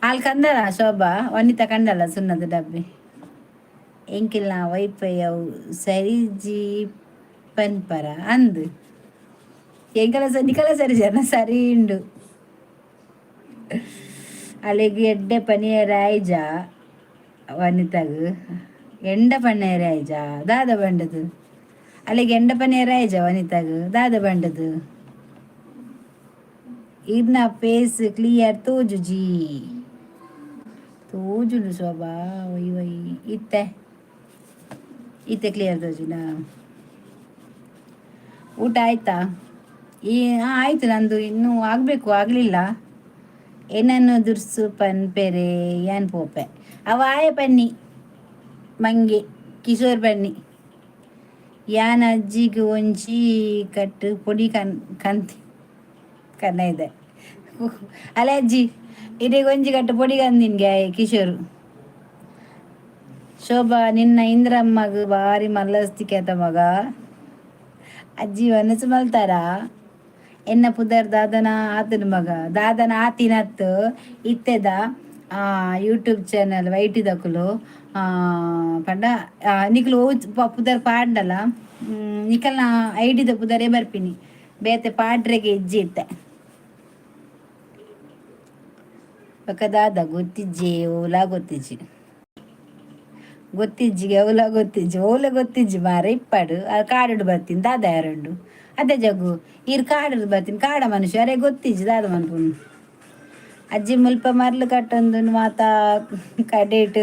ಆಲ್ ಕಂದಲ ಶೋಭಾ, ವನಿತಾ ಕಂಡಲ್ಲ ಸುಣ್ಣದ ಡಬ್ಬಿ. ಎಂಕಿಲ್ನ ವೈಫೈ ಅವು ಸರಿಜಿ ಪನ್ಪರ ಅಂದು. ಎಂಕಲ ನಿಕಲ ಸರಿ ಜನ ಸರಿ ಉಂಡು. ಅಲೆಗ್ ಎಡ್ಡೆ ಪನಿಯರ ಆಯ್ಜ ವನಿತಾಗ್? ಎಂಡ ಪಣ್ಣೇರ ಆಯ್ಜ? ದಾದ ಬಂಡದು? ಅಲ್ಲಿಗೆ ಎಂಡ ಪನಿಯರ ಆಯ್ಜ ವನಿತಾಗ್? ದಾದ ಬಂಡದು? ಇರ್ನ ಫೇಸ್ ಕ್ಲಿಯರ್ ತೋಜುಜಿ. ತೋಜುಂಡು ಶೋಭಾ. ಒಯ್ ಒಯ್, ಇತ್ತೆ ಇತ್ತೆ ಕ್ಲಿಯರ್ ತೋಜುಂಡಾ? ಊಟ ಆಯ್ತಾ? ಈ ಹಾಂ, ಆಯ್ತು ನಂದು. ಇನ್ನೂ ಆಗಬೇಕು, ಆಗಲಿಲ್ಲ. ಏನನ್ನು ದುರ್ಸು ಪನ್ಪೆರೆ ಯಾನ್ ಪೋಪೆ. ಅವ ಆಯೆ ಪನ್ನಿ, ಮಂಗೆ ಕಿಶೋರ್ ಪನ್ನಿ. ಯಾನ್ ಅಜ್ಜಿಗ್ ಒಂಜಿ ಕಟ್ಟು ಪೊಡಿ ಕನ್ ಕಂತಿ ಕನ್ನ ಇದೆ ಅಲೆ. ಅಜ್ಜಿ ಇಡೀ ಒಂಜಿ ಕಟ್ಟು ಪೊಡಿ ಕಂದಿನ್ಗೆ ಕಿಶೋರ್. ಶೋಭಾ, ನಿನ್ನ ಇಂದ್ರಮ್ಮಗ್ ಬಾರಿ ಮಲ್ಲಸ್ತಿಕೆ ಮಗ. ಅಜ್ಜಿ ಮನಸ್ಸು ಮಲ್ತಾರ? ಎನ್ನ ಪುದರ್ ದಾದನ ಆತನ ಮಗ ದಾದನ ಆತಿನತ್ತು ಇತ್ತೆದ ಯೂಟ್ಯೂಬ್ ಚಾನಲ್ ವೈಟಿದಕುಲು ಪಂಡ ನಿಕುಲು ಪುದರ್ ಪಾಡ್ಡಲ ನಿಕಲ್ನ ಐಡಿದ ಪುದರೇ ಬರ್ಪಿನಿ, ಬೇತೆ ಪಾಡ್ರೆಗೆ ಇಜ್ಜಿ ಇತ್ತೆ. ಬೊಕ ದಾದ ಗೊತ್ತಿಜ್ಜಿ, ಓಲಾ ಗೊತ್ತಿಜ್ಜಿ, ಗೊತ್ತಿಜ್ಜಿಗೆ ಓಲ ಗೊತ್ತಿಜ್ಜಿ, ಓಲ ಗೊತ್ತಿಜ್ಜಿ ಮಾರೆ. ಇಪ್ಪಡು ಆ ಕಾಡುಡು ಬರ್ತೀನಿ ದಾದ ಯಾರುಂಡು ಅದೇ ಜಗ್ಗು ಈರ್ ಕಾಡುಡು ಬರ್ತೀನಿ ಕಾಡ ಮನುಷ್ಯ ಅರೆ ಗೊತ್ತಿಜ್ಜಿ ದಾದ ಮನ್ಪುನು. ಅಜ್ಜಿ ಮುಲ್ಪ ಮರ್ಲು ಕಟ್ಟೊಂದು ಮಾತ ಕಡೇಟ್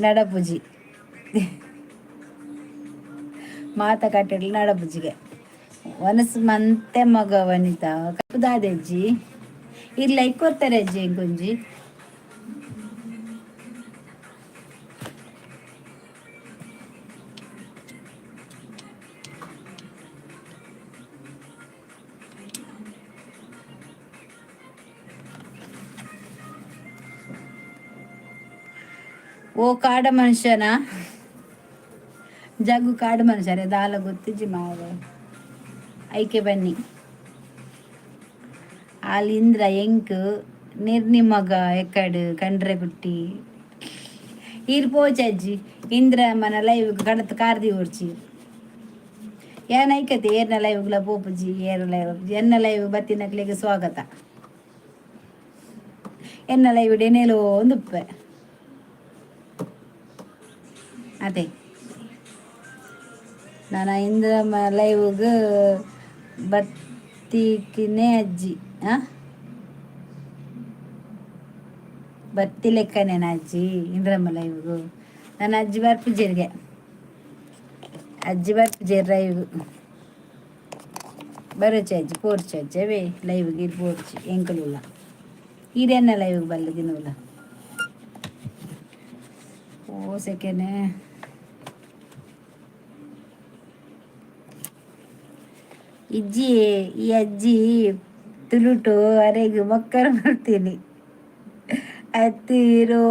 ನಡಪುಜಿ, ಮಾತ ಕಟ್ಟೆಡ್ಲು ನಡಪುಜಿಗೆ ವನಸು ಮಂತೆ ಮಗ ವನಿತಾ ದಾದ ಅಜ್ಜಿ ಇರ್ ಲೈಕ್ ಕೊರ್ತಾರೆ ಅಜ್ಜಿ ಎಂಕೊಂಜಿ. ಓ ಕಾಡ ಮನುಷ್ಯನ ಜಗ್ಗು ಕಾಡು ಮನುಷ್ಯರೇ ದಾಲ ಗೊತ್ತಿಜ್ಜಿ ಮಾವ. ಐಕೆ ಬನ್ನಿ ಆಲ್ ಇಂದ್ರ ಎಂಕ್ ನಿರ್ನಿ ಮಗ ಎಕ್ಕಡು ಕಂಡ್ರೆ ಕುಟ್ಟಿ ಈರ್ ಪೋಚಜ್ಜಿ ಇಂದ್ರ ಮನ ಲೈವ್ ಕಡತ್ ಕಾರ್ದಿ ಓಡ್ಚಿ ಏನ್ ಐಕತೆ ಏರ್ನ ಲೈವ್ಗಳ ಪೋಪುಜಿ ಏರ್ ಲೈವ್ ಎನ್ನ ಲೈವ್ ಬತ್ತಿನಕ್ಲೆಗ್ ಸ್ವಾಗತ. ಎನ್ನ ಲೈವ್ ಎನೇಲೋ ಒಂದು ಉಪ್ಪೆ ಅದೇ ನಾನು ಇಂದ್ರ ಲೈವ್ಗೆ ಬತ್ತಿಕಿನೇ ಅಜ್ಜಿ ಆ ಬತ್ತಿ ಲೆಕ್ಕನೇನ ಅಜ್ಜಿ ಇಂದ್ರಮ್ಮ ಲೈವ್ಗು. ನನ್ನ ಅಜ್ಜಿ ಬರ್ಪುಜೆರ್ಗೆ, ಅಜ್ಜಿ ಬರ್ಪುಜೆರ್ ಲೈವ್ ಬರೋಚಿ ಅಜ್ಜಿ ಪೋರ್ಚಿ ಅಜ್ಜಿ ಅವೇ ಲೈವ್ಗೆ ಇರ್ ಪೋರ್ಚಿ ಎಂಕಲುಲ್ಲ ಈರೆನ್ನ ಲೈವ್ಗೆ ಬಲ್ಲ ದಿನವುಲ. ಓ ಸೆಕೆನೆ ಇಜ್ಜಿ ಈ ಅಜ್ಜಿ ತುಳುಟು ಅರೆಗ್ ಮಕ್ಕರ್ ಮಾಡ್ತೀನಿ ಅತ್ತೀರೋ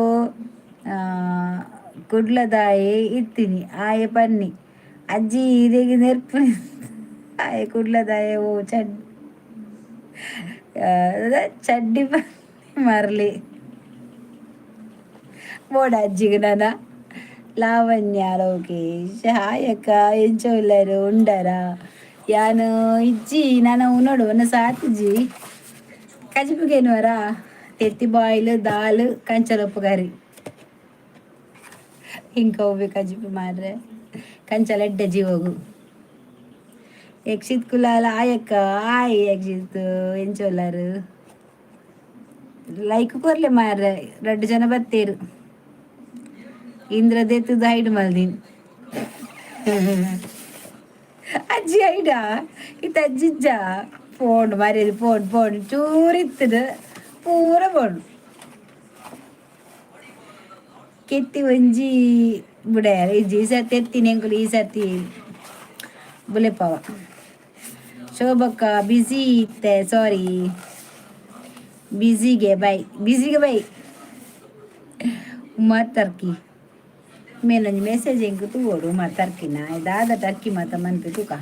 ಕುಡ್ಲದಾಯೆ ಇತ್ತೀನಿ ಆಯೆ ಪನ್ನಿ ಅಜ್ಜಿ ಇರೆಗ್ ನೆರ್ಪು ಆಯೆ ಕುಡ್ಲದಾಯೆ ಓ ಚಡ್ ಚಡ್ಡಿ ಮರ್ಲಿ ಬೋಡ ಅಜ್ಜಿಗೆ ನಾನ. ಲಾವಣ್ಯ ಲೋಕೇಶ್ ಹಾಯ್ ಅಕ್ಕ, ಎಂಚ ಉಲ್ಲರು ಉಂಡರಾ? ಯಾನು ಇಜ್ಜಿ ನಾನು ಉನ್ನೋಡು ಒನ್ನ ಸಾತಿಜ್ಜಿ. ಕಜಿಪುಗೇನುವರ ತೆತ್ತಿ ಬಾಯ್ಲ್ ದಾಲ್ ಕಂಚಲೊಪ್ಪು ಕರಿ ಇಂಕ ಒಬ್ಬೆ ಕಜಿಪು ಮಾರ್ರೆ ಕಂಚಲ ಎಡ್ಡೆ ಜೀವಗು. ಯಕ್ಷಿತ್ ಕುಲಾಲ ಆಯಕ್ಕ ಆಯ್ ಯಕ್ಷಿತ್ ಎಂಚ ಉಲ್ಲರು? ಲೈಕ್ ಕೊರ್ಲೆ ಮಾರ್ರೆ, ರಡ್ಡು ಜನ ಬತ್ತೇರು. ಇಂದ್ರ ದೆತ್ತುದು ಹೈಡ್ ಮಲ್ದಿನ್ ಅಜ್ಜಿ ಐಡಾ ಇತ್ತ ಅಜ್ಜಿಜ್ಜ ಫೋನ್ ಮರ್ಯಾದೆ ಫೋನ್ ಫೋನ್ ಚೂರು ಇತ್ತದ ಪೂರ ಫೋನ್ ಕೆತ್ತಿ ಒಂಜಿ ಬುಡ ಇಜ್ಜಿ. ಈ ಸರ್ತಿ ಎತ್ತೀನಿ ಎಂಕುಲು, ಈ ಸರ್ತಿ ಬುಲೆಪವ. ಶೋಭಕ್ಕ ಬ್ಯುಸಿ ಇತ್ತೆ, ಸಾರಿ ಬ್ಯುಸಿಗೆ ಬೈ, ಬ್ಯುಸಿಗೆ ಬೈ. ಉಮಾ ತರ್ಕಿ ಮೇಲೊಂಜಿ ಮೆಸೇಜ್ ಎಂಕ್ ತೂವೊಡು. ಉಮಾ ತರ್ಕಿನ ದಾದ ಟರ್ಕಿ ಮಾತ ಮನ್ಪೆ ತೂಕ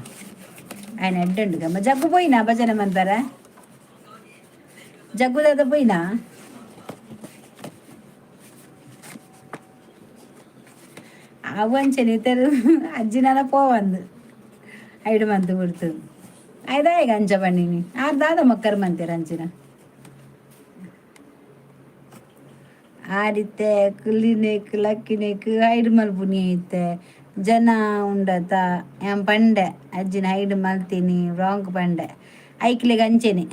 ఆయన ಎಡ್ಡುಂಡು. ಜಗ್ಗು ಪೋಯಿನಾ ಭಜನೆ ಮನ್ಪರ? ಜಗ್ಗು ದಾದ ಪೋಯಿನಾ? ಅವು ಅಂಚನೆ ಇತ್ತರು ಅಜ್ಜಿನಾಲ ಪೋವಂದು ಐಡು ಮಂತ್ ಬಿಡ್ತು ಐದಾಯಿಗ ಅಂಚ ಬನ್ನಿನಿ ಆರ್ ದಾದ ಮಕ್ಕರ್ ಮಂತೀರ ಅಂಚಿನ ಆರಿತ್ತೆ ಕುಲ್ಲಿನೇಕ್ ಲಕ್ಕಿನೇಕ್ ಹೈಡ್ ಮಲ್ಪುನಿ ಐತೆ ಜನ ಉಂಡತ ಯಾನ್ ಪಂಡೆ ಅಜ್ಜಿನ ಹೈಡ್ ಮಲ್ತೀನಿ ರಾಂಗ್ ಪಂಡೆ ಐಕ್ಲೆಗ್ ಅಂಚೆನೆ.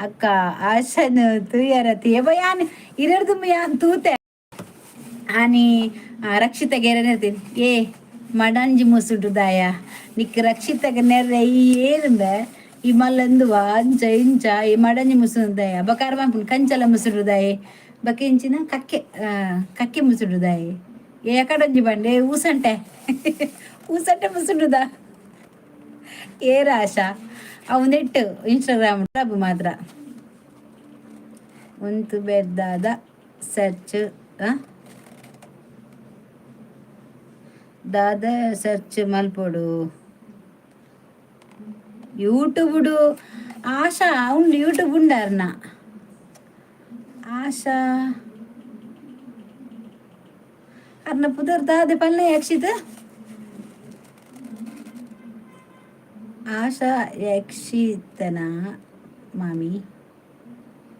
ಅಕ್ಕ ಆಶನ್ ತೂಯರತಿ ಏ ಯಾನ್ ಇರರ್ದು ಯಾನ್ ತೂತೆ ಆನಿ ರಕ್ಷಿತಗೆ ಇರ್ತೀನಿ ಏ ಮಡಂಜಿ ಮುಸುಟು ದಾಯ ನಿಕ್ ರಕ್ಷಿತಗೆ ನೆರ್ರೆ ಈ ಏನುಂಬೆ ಈ ಮಲ್ಲಂದುವ ಅಂಚ ಇಂಚ ಈ ಮಡಂಜಿ ಮುಸುಂದಾಯ ಬಕಾರ ಮನ್ಪುಂಡು ಕಂಚಲ ಮುಸುಡುದಾಯೆ ಬಕ ಇಂಚಿನ ಕಕ್ಕೆ ಕಕ್ಕೆ ಮುಸುಡುದಾಯೆ ಏ ಎಕಡೊಂಜಿ ಬಂಡೆ ಊಸಂಟೆ ಊಸಂಟೆ ಮುಸುಡುದ ಏರ್ ಆಶಾ ಅವು ನೆಟ್ಟು ಇನ್ಸ್ಟಾಗ್ರಾಮ್ ರಬ್ಬು ಮಾತ್ರ ಉಂತು ಬೆದ್ದಾದ ಸರ್ಚ್ ದಾದ ಸರ್ಚ್ ಮಲ್ಪೊಡು. ಯೂಟ್ಯೂಬುಡು ಆಶಾ ಉಂಡು. ಯೂಟ್ಯೂಬ್ ಉಂಡಾರ್ನ ಆಶಾ. ಅರ್ನ ಪುದರ್ ದಾದೆ ಪಲ್ಲೆ ಯಕ್ಷಿತ್? ಆಶಾ ಯಕ್ಷಿತನ ಮಾಮಿ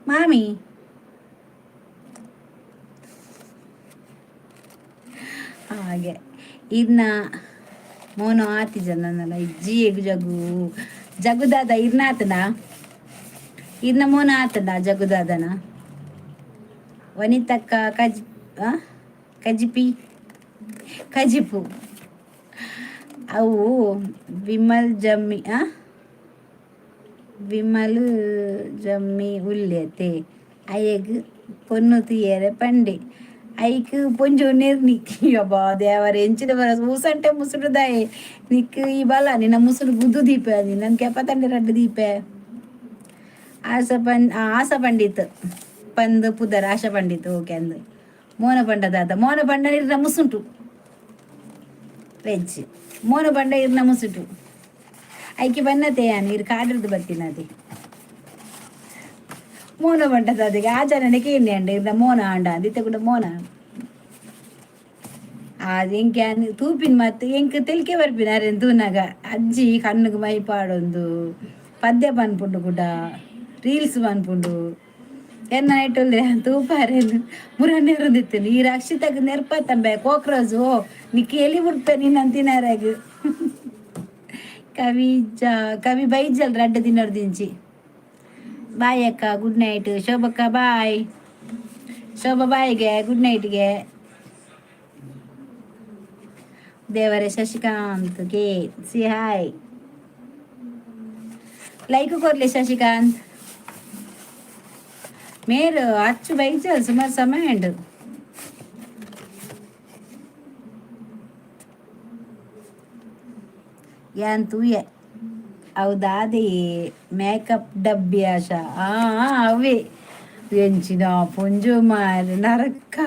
ಮಾಮಿ. ಹಾಗೆ ಇರ್ನ ಮೋನೋ ಆತಿಜ ನನ್ನಲ್ಲ ಇಜ್ಜಿ ಜಗು ಜಗುದಾದ ಇರ್ನ ಆತನ ಇರ್ನ ಮೋನ ಆತನ ಜಗುದಾದನ. ವನಿತಕ್ಕ ಕಜ್ ಕಜಿಪಿ ಕಜಿಪು ಅವು ವಿಮಲ್ ಜಮ್ಮಿ. ಆ ವಿಮಲ್ ಜಮ್ಮಿ ಉಲ್ಲೆತೆ ಅಯ್ಯಗ್ ಪೊನ್ನು ತುಯೆರೆ ಪಂಡೆ. ಐಕ್ ಪೊಂಜೊ ನೆರ್ನಿ. ಅಬ್ಬಾ ದೇವರೆ, ಎಂಚಿನ ಬರ ಊಸಂಟೆ ಮುಸುಡುದಾಯೆ ನಿಕ್ ಈ ಬಲ ನಿನ್ನ ಮುಸುಡು ಗುದ್ದು ದೀಪೆ. ನಿನ್ನನ್ ಕೆಪತಂಡೆ ರಡ್ಡು ದೀಪೆ. ಆಶಾ ಪಂಡ್ ಆಶಾ ಪಂಡಿತ್ ಪಂದ್ ಪುದರ್. ಆಶಾ ಪಂಡಿತ್ ಓಕೆ ಅಂದ್. ಮೋನ ಪಂಡ ದಾದ? ಮೋನ ಪಂಡ ಇರ್ನ ಮುಸುಂಟು ವೆಜ್. ಮೋನ ಪಂಡ ಇರ್ನ ಮುಸುಟು. ಐಕೆ ಬನ್ನತೆ ಯಾನ್ ಇರ್ ಕಾಡಿರ್ದು ಬತ್ತಿನದೆ. ಮೋನ ಪಂಡ ಅದಕ್ಕೆ ಆಚರಣೆ ಕೇಂಡಿ ಅಂಡ ಇರ್ನ ಮೋನ ಆಂಡ ದಿತ್ತ ಕೂಡ ಮೋನ. ಆ ಎಂಕೆ ತೂಪಿನ ಮತ್ ಎಂಕ್ ತೆಲಿಕೆ ಬರ್ಪಿನ ಅರೆನ್ ತೂನಗ. ಅಜ್ಜಿ ಕಣ್ಣುಗ್ ಮೈ ಪಾಡೊಂದು ಪದ್ಯ ಪನ್ಪುಂಡು ಕೂಡ ರೀಲ್ಸ್ ಪನ್ಪುಂಡು. ಎನ್ನ ನೈಟುಲ್ಲೆ ತೂಪಾರೇನು ಮುರನ್ನೆರೊಂದಿತ್ತೇನೆ. ಈ ರಕ್ಷಿತಗ್ ನೆರ್ಪತ್ತಂಬೆ ಕೋಕ್ರೋಜ್. ಓ ನಿಕ್ ಎಲಿ ಬುಡ್ಪೆ ನಿನ್ನನ್ ತಿನರೆಗ್. ಕವಿ ಜ ಕವಿ ಬೈಜಲ್ ರಡ್ಡ್ ದಿನೊರ್ದಿಂಚಿ. ಬಾಯ್ ಅಕ್ಕ, ಗುಡ್ ನೈಟ್. ಶೋಭಕ್ಕ ಬಾಯ್. ಶೋಭಾ ಬಾಯ್ಗೆ, ಗುಡ್ ನೈಟ್ಗೆ. ದೇವರೇ. ಶಶಿಕಾಂತ್ ಗೆ ಸಿ ಹಾಯ್. ಲೈಕ್ ಕೊರ್ಲೆ ಶಶಿಕಾಂತ್. ಮೇರ್ ಅಚ್ಚು ಬೈಜಲ್ ಸುಮಾರು ಸಮಯ ಉಂಡು. ಯಾನ್ ತೂಯೆ ಅವು ದಾದೆಯೇ ಮೇಕಪ್ ಡಬ್ಬಿ ಆಶಾ. ಆ ಅವೇ ಎಂಚಿನ ಪೊಂಜು ಮಾರೆ ನರಕ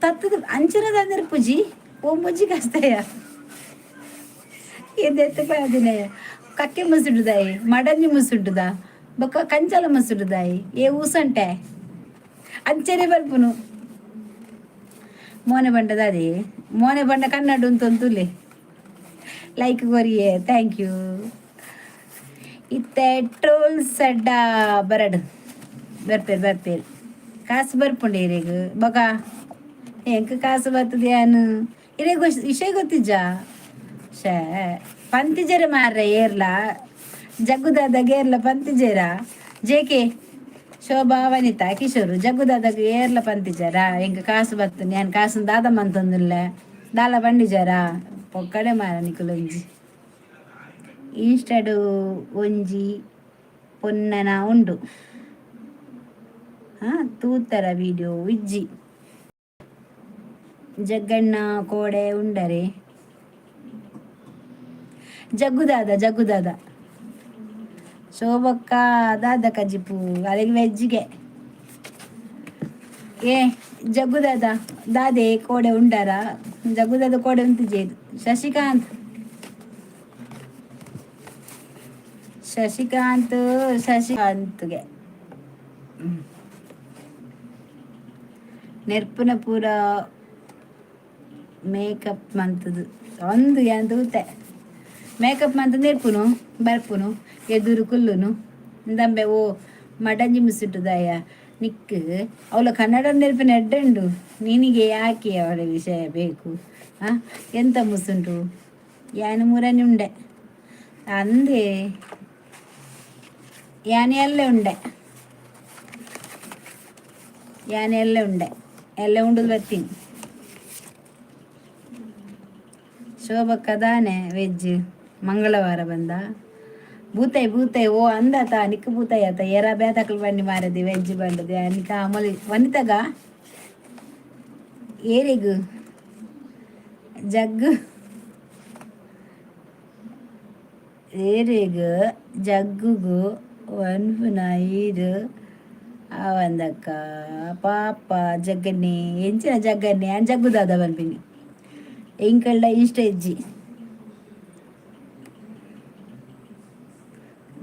ತತ್ತದ ಅಂಚಿನ ತಂದಿರ್ಪುಜಿ. ಓ ಮುಜ್ಜಿ ಕಸ್ತಯ ಎದೆತ್ತ ಪಾದಿನಯ ಕಕ್ಕೆ ಮುಸುಡುದಾಯಿ ಮಡಂಜಿ ಮುಸುಡುದ ಬೊಕ್ಕ ಕಂಚಲ ಮುಸುಡುದಾಯಿ. ಏ ಊಸಂಟೆ ಅಂಚನೆ ಬರ್ಪುನು. ಮೋನೆ ಬಂಡದ ಅದೇ ಮೋನೆ ಬಂಡ ಕನ್ನಡ ಉಂತೊಂತುಲೆ. ಲೈಕ್ ಕೊರಿಯೆ, thank you. ಇತ್ತೆ ಟ್ರೋಲ್ಸ್ ಅಡ್ಡ ಬರಡು ಬರ್ಪೇರು ಬರ್ಪೇರು. ಕಾಸು ಬರ್ಪುಂಡು ಇರೆಗ್ ಬೊಕ ಎಂಕ್ ಕಾಸು ಬರ್ತದೆ ಯಾನು ಇರೆಗ್ ವಿಷಯ ಗೊತ್ತಿಜ್ಜಾ? ಶೇ ಪಂತಿಜೆರೆ ಮಾರ್ರೆ. ಏರ್ಲ ಜಗ್ಗುದಾದಾಗ ಏರ್ಲ ಪಂತಿಜೇರ? ಜೇಕೆ ಶೋಭಾ ವನಿತಾ ಕಿಶೋರ್ ಜಗ್ಗುದಾದಾಗ ಏರ್ಲ ಪಂತಿಜಾರ? ಎಂಕ್ ಕಾಸು ಬತ್ತು ಯಾನ್ ಕಾಸು ದಾದ ಮಂತೊಂದುಲ್ಲೆ ದಾಲ ಬಂಡಿಜಾರ ಪೊಕ್ಕಡೆ ಮಾರ ನಿಕುಲೊಂಜಿ. ಇನ್ಸ್ಟಾಡು ಒಂಜಿ ಪೊನ್ನನ ಉಂಡು. ಹಾ ತೂತರ ವಿಡಿಯೋ ಇಜ್ಜಿ. ಜಗ್ಗಣ್ಣ ಕೋಡೆ ಉಂಡರೆ? ಜಗ್ಗುದಾದ ಜಗ್ಗುದಾದ. ಶೋಭಕ್ಕ ದಾದ ಕಜಿಪು ಅಲ್ಲಿಗೆ ವೆಜ್ಗೆ. ಏ ಜಗ್ಗುದಾದ ದಾದೆ ಕೋಡೆ ಉಂಡಾರ? ಜಗ್ಗುದಾದ ಕೋಡೆ ಉಂತಿಜೇದು. ಶಶಿಕಾಂತ್ ಶಶಿಕಾಂತ್ ಶಶಿಕಾಂತ್ಗೆ ನೆರ್ಪುನ ಪೂರ ಮೇಕಪ್ ಮಂತದು ಒಂದು ಯಾನ್ ತೂತೆ. ಮೇಕಪ್ ಮಂತ್ ನೆರ್ಪುನು ಬರ್ಪುನು ಎದುರು ಕುಲ್ಲುನು ಇಂದಂಬೆ. ಓ ಮಡಂಜಿ ಮುಸುಟುದಾಯ ನಿಕ್ ಅವಳ ಕನ್ನಡ ನೆರ್ಪಿನ ಎಡ್ಡೆ ನಿನಗೆ ಯಾಕೆ ಅವಳ ವಿಷಯ ಬೇಕು? ಆ ಎಂತ ಮುಸುಂಟು? ಯಾನ್ ಮುರನಿ ಉಂಡೆ ಅಂದೆ. ಯಾನ್ ಎಲ್ಲೆ ಉಂಡೆ, ಯಾನ್ ಎಲ್ಲೆ ಉಂಡೆ, ಎಲ್ಲೆ ಉಂಡುದು ಬರ್ತೀನಿ. ಶೋಭಕ್ಕ ದಾನೆ ವೆಜ್ ಮಂಗಳವಾರ ಬಂದ ಬೂತಾಯಿ ಬೂತಾಯಿ. ಓ ಅಂದಾತ ನಿಕ್ಕ ಬೂತಾಯಿ ಆತ ಏರ ಬೇತಕ್ಲು ಬನ್ನಿ ಮಾರದಿ ವೆಜ್ ಬಂದದೆ ಅನಿಕ ಅಮಲಿ ವನಿತಗ ಏರಿಗು ಜಗ್ಗು ಏರಿಗು ಜಗ್ಗುಗು ಒನ್ಪುನ ಈರು ಆವಂದಕ್ಕ ಪಾಪ ಜಗ್ಗನ್ನೇ ಎಂಚಿನ ಜಗ್ಗನ್ನೇ ಅನ್ ಜಗ್ಗುದಾದ ಪನ್ಪಿನಿ. ಎಂಕಲ್ಡ ಇಷ್ಟ ಇಜ್ಜಿ.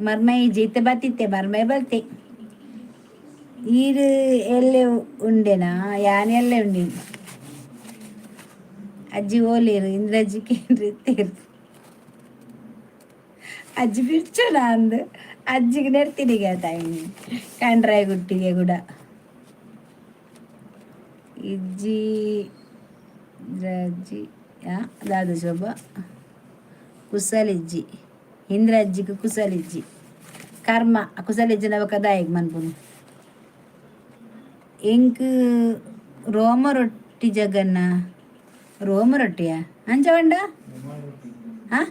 ಮರ್ಮೈ ಜೀತೆ ಬತ್ತಿತ್ತೆ, ಮರ್ಮೈ ಬಲ್ತೆ. ಈರು ಎಲ್ಲೆ ಉಂಡೆನಾ? ಯಾನ್ ಎಲ್ಲೆ ಉಂಡಿನಿ. ಅಜ್ಜಿ ಓಲೇರು? ಇಂದ್ರಜ್ಜಿ ಕೇಂದ್ರ ತೇರು. ಅಜ್ಜಿ ಬಿಡ್ಚೋಣ ಅಂದು ಅಜ್ಜಿಗೆ ನೆರ್ತಿನಿಗೆ ತಾಯಿ ಕಂಡ್ರಾಯ ಗುಟ್ಟಿಗೆ ಕೂಡ ಇಜ್ಜಿ ಇಂದ್ರಜ್ಜಿ ದಾದ ಶೋಭಾ ಕುಸಲಿಜ್ಜಿ. ಇಂದ್ರಜ್ಜಿಗೆ ಕುಸಲಿಜ್ಜಿ, ಕರ್ಮ ಕುಸಲಿಜ್ಜಿನ ಬೊಕ ದಾಯೆಗ್ ಮನ್ಪುನು? ಎಂಕ್ ರೋಮ ರೊಟ್ಟಿ ಜಗನ್ನ. ರೋಮ ರೊಟ್ಟಿಯಾ? ಅಂಚ ಪಂಡ? ಹಾ,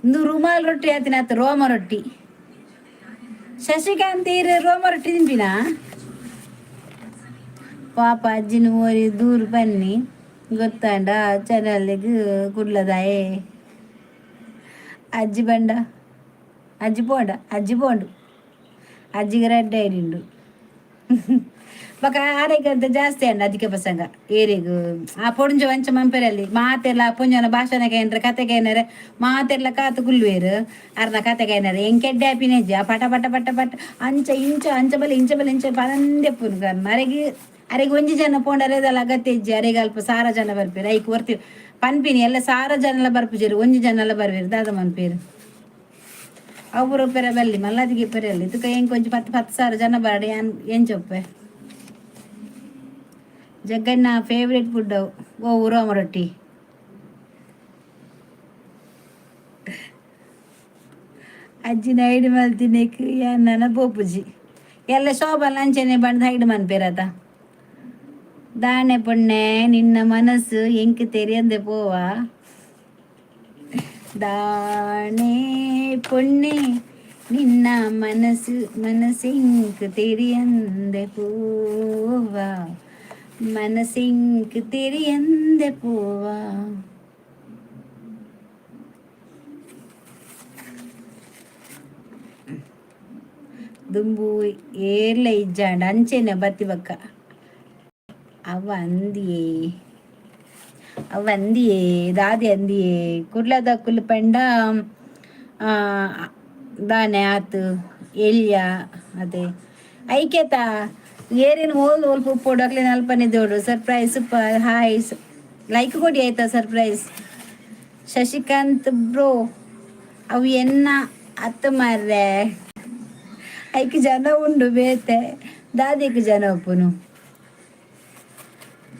ಇಂದು ರುಮಾಲ್ ರೊಟ್ಟಿ ಆತಿನ ಆತ ರೋಮ ರೊಟ್ಟಿ. ಶಶಿಕಾಂತ್, ಇರ್ ರೋಮ ರೊಟ್ಟಿ ತಿನ್ಪಿನಾ? ಪಾಪ ಅಜ್ಜಿನ ಓರಿ ದೂರ ಬನ್ನಿ ಗೊತ್ತಾಂಡ ಚಾನಲ್ಗೆ ಕುಡ್ಲದಾಯೇ. ಅಜ್ಜಿ ಬಂಡ, ಅಜ್ಜಿ ಪೋಂಡ, ಅಜ್ಜಿ ಪೋಂಡು. ಅಜ್ಜಿಗೆ ರೆಡ್ ಐಡಿ ಉಂಡು. ಬೊಕ ಆರೆಗ್ ಜಾಸ್ತಿ ಅಂಡ ಅಧಿಕ ಪ್ರಸಂಗ. ಏರಿಗ್ ಆ ಪೊಂಜೊ ಅಂಚ ಮನ್ಪೆರಲ್ಲಿ ಮಾತೆರ್ಲ. ಪೊಂಜೊನ ಭಾಷಣ ಕೇಂದ್ರ, ಕತೆ ಕೇನರೆ ಮಾತೆರ್ಲ ಕಾತು ಕುಲ್ಲುವೆರ್. ಅರ್ನ ಕತೆ ಕೇನರೆ ಎಂಕ್ ಎಡ್ಡೆ ಆಪಿನೆಜ್ಜಿ. ಆ ಪಟ ಪಟ ಪಟ ಪಟ ಅಂಚ ಇಂಚ ಅಂಚ ಬಲೆ ಇಂಚ ಬಲೆ ಇಂಚ ಪನಂದೆ ಪುನು. ಅರೆಗ್ ಅರೆಗ್ ಒಂಜಿ ಜನ ಪೋಂಡರೆ ದಾಲ ಅಗತ್ಯ ಇಜ್ಜಿ. ಅರೆಗ್ ಅಲ್ಪ ಸಾರ ಜನ ಬರ್ಪೆರ್. ಐಕ್ ಒರ್ತಿ ಪನ್ಪಿನಿ, ಎಲ್ಲ ಸಾರ ಜನಲ ಬರ್ಪುಜೆರ್, ಒಂಜಿ ಜನಲ ಬರ್ಪೆರ್. ದಾದ ಮನ್ಪೆರ್? ಅವು ಪೂರ ಬಲ್ಲಿ ಮಲ್ಲಾದಿಗೆ ಪೆರಲ್ಲಿ ತುಕ ಎಂಕ್ ಒಂಜಿ ಪತ್ತ್ ಪತ್ತ್ ಸಾವಿರ ಜನ ಬರಡ್, ಯಾನ್ ಎಂಚೊಪ್ಪೆ? ಜಗ್ಗಣ್ಣ ಫೇವ್ರೇಟ್ ಫುಡ್ ಓ ರೋಮ ರೊಟ್ಟಿ. ಅಜ್ಜಿನ ಐಡ್ ಮಲ್ತಿನೆಕ್ ಯಾನ್ ನನ ಪೋಪುಜಿ. ಎಲ್ಲ ಶೋಭನ್ ಅಂಚನೆ ಬಂದ್ ಹೈಡ್ ಮನ್ಪೇರತ. ದಾನೆ ಪೊಣ್ಣೆ, ನಿನ್ನ ಮನಸ್ಸು ಎಂಕ್ ತೆರಿಯಂದೆ ಪೋವಾ? ದಾನೆ ಪೊಣ್ಣೆ, ನಿನ್ನ ಮನಸ್ಸು ಮನಸ್ಸಿಂಕ್ ತೆರಿಯಂದೆ ಪೋವಾ? ಮನಸ್ಸಿಂಕ್ ತೆರಿಯಂದೆ ಪೋವಾ? ದುಂಬು ಏರ್ಲ ಇಜ್ಜಾಂಡ ಅಂಚೆನೆ ಬತ್ತಿ ಬಕ್ಕ. ಅವ ಅಂದಿಯೇ, ಅವ ಅಂದಿಯೇ, ದಾದೆ ಅಂದಿಯೇ? ಕುಡ್ಲದಕುಲು ಪಂಡ ದಾನೆ ಆತು ಎಲ್ಯ ಅದೇ ಐಕ್ಯತ. ಏರಿನ ಓಲ್ ಓಲ್ ಉಪ್ಪೋಡು ಅಕ್ಲೆನ ಅಲ್ಪನೆ ದೋಡು. Surprise super, hi, like ಕೊಡಿ ಆಯ್ತಾ? ಸರ್ಪ್ರೈಸ್ ಶಶಿಕಾಂತ್ ಬ್ರೋ, ಅವು ಎನ್ನ ಅತ್ತ ಮಾರ್ರೆ. ಐಕ್ ಜನ ಉಂಡು ಬೇತೆ. ದಾದೆಕ್ ಜನ ಉಪ್ಪುನು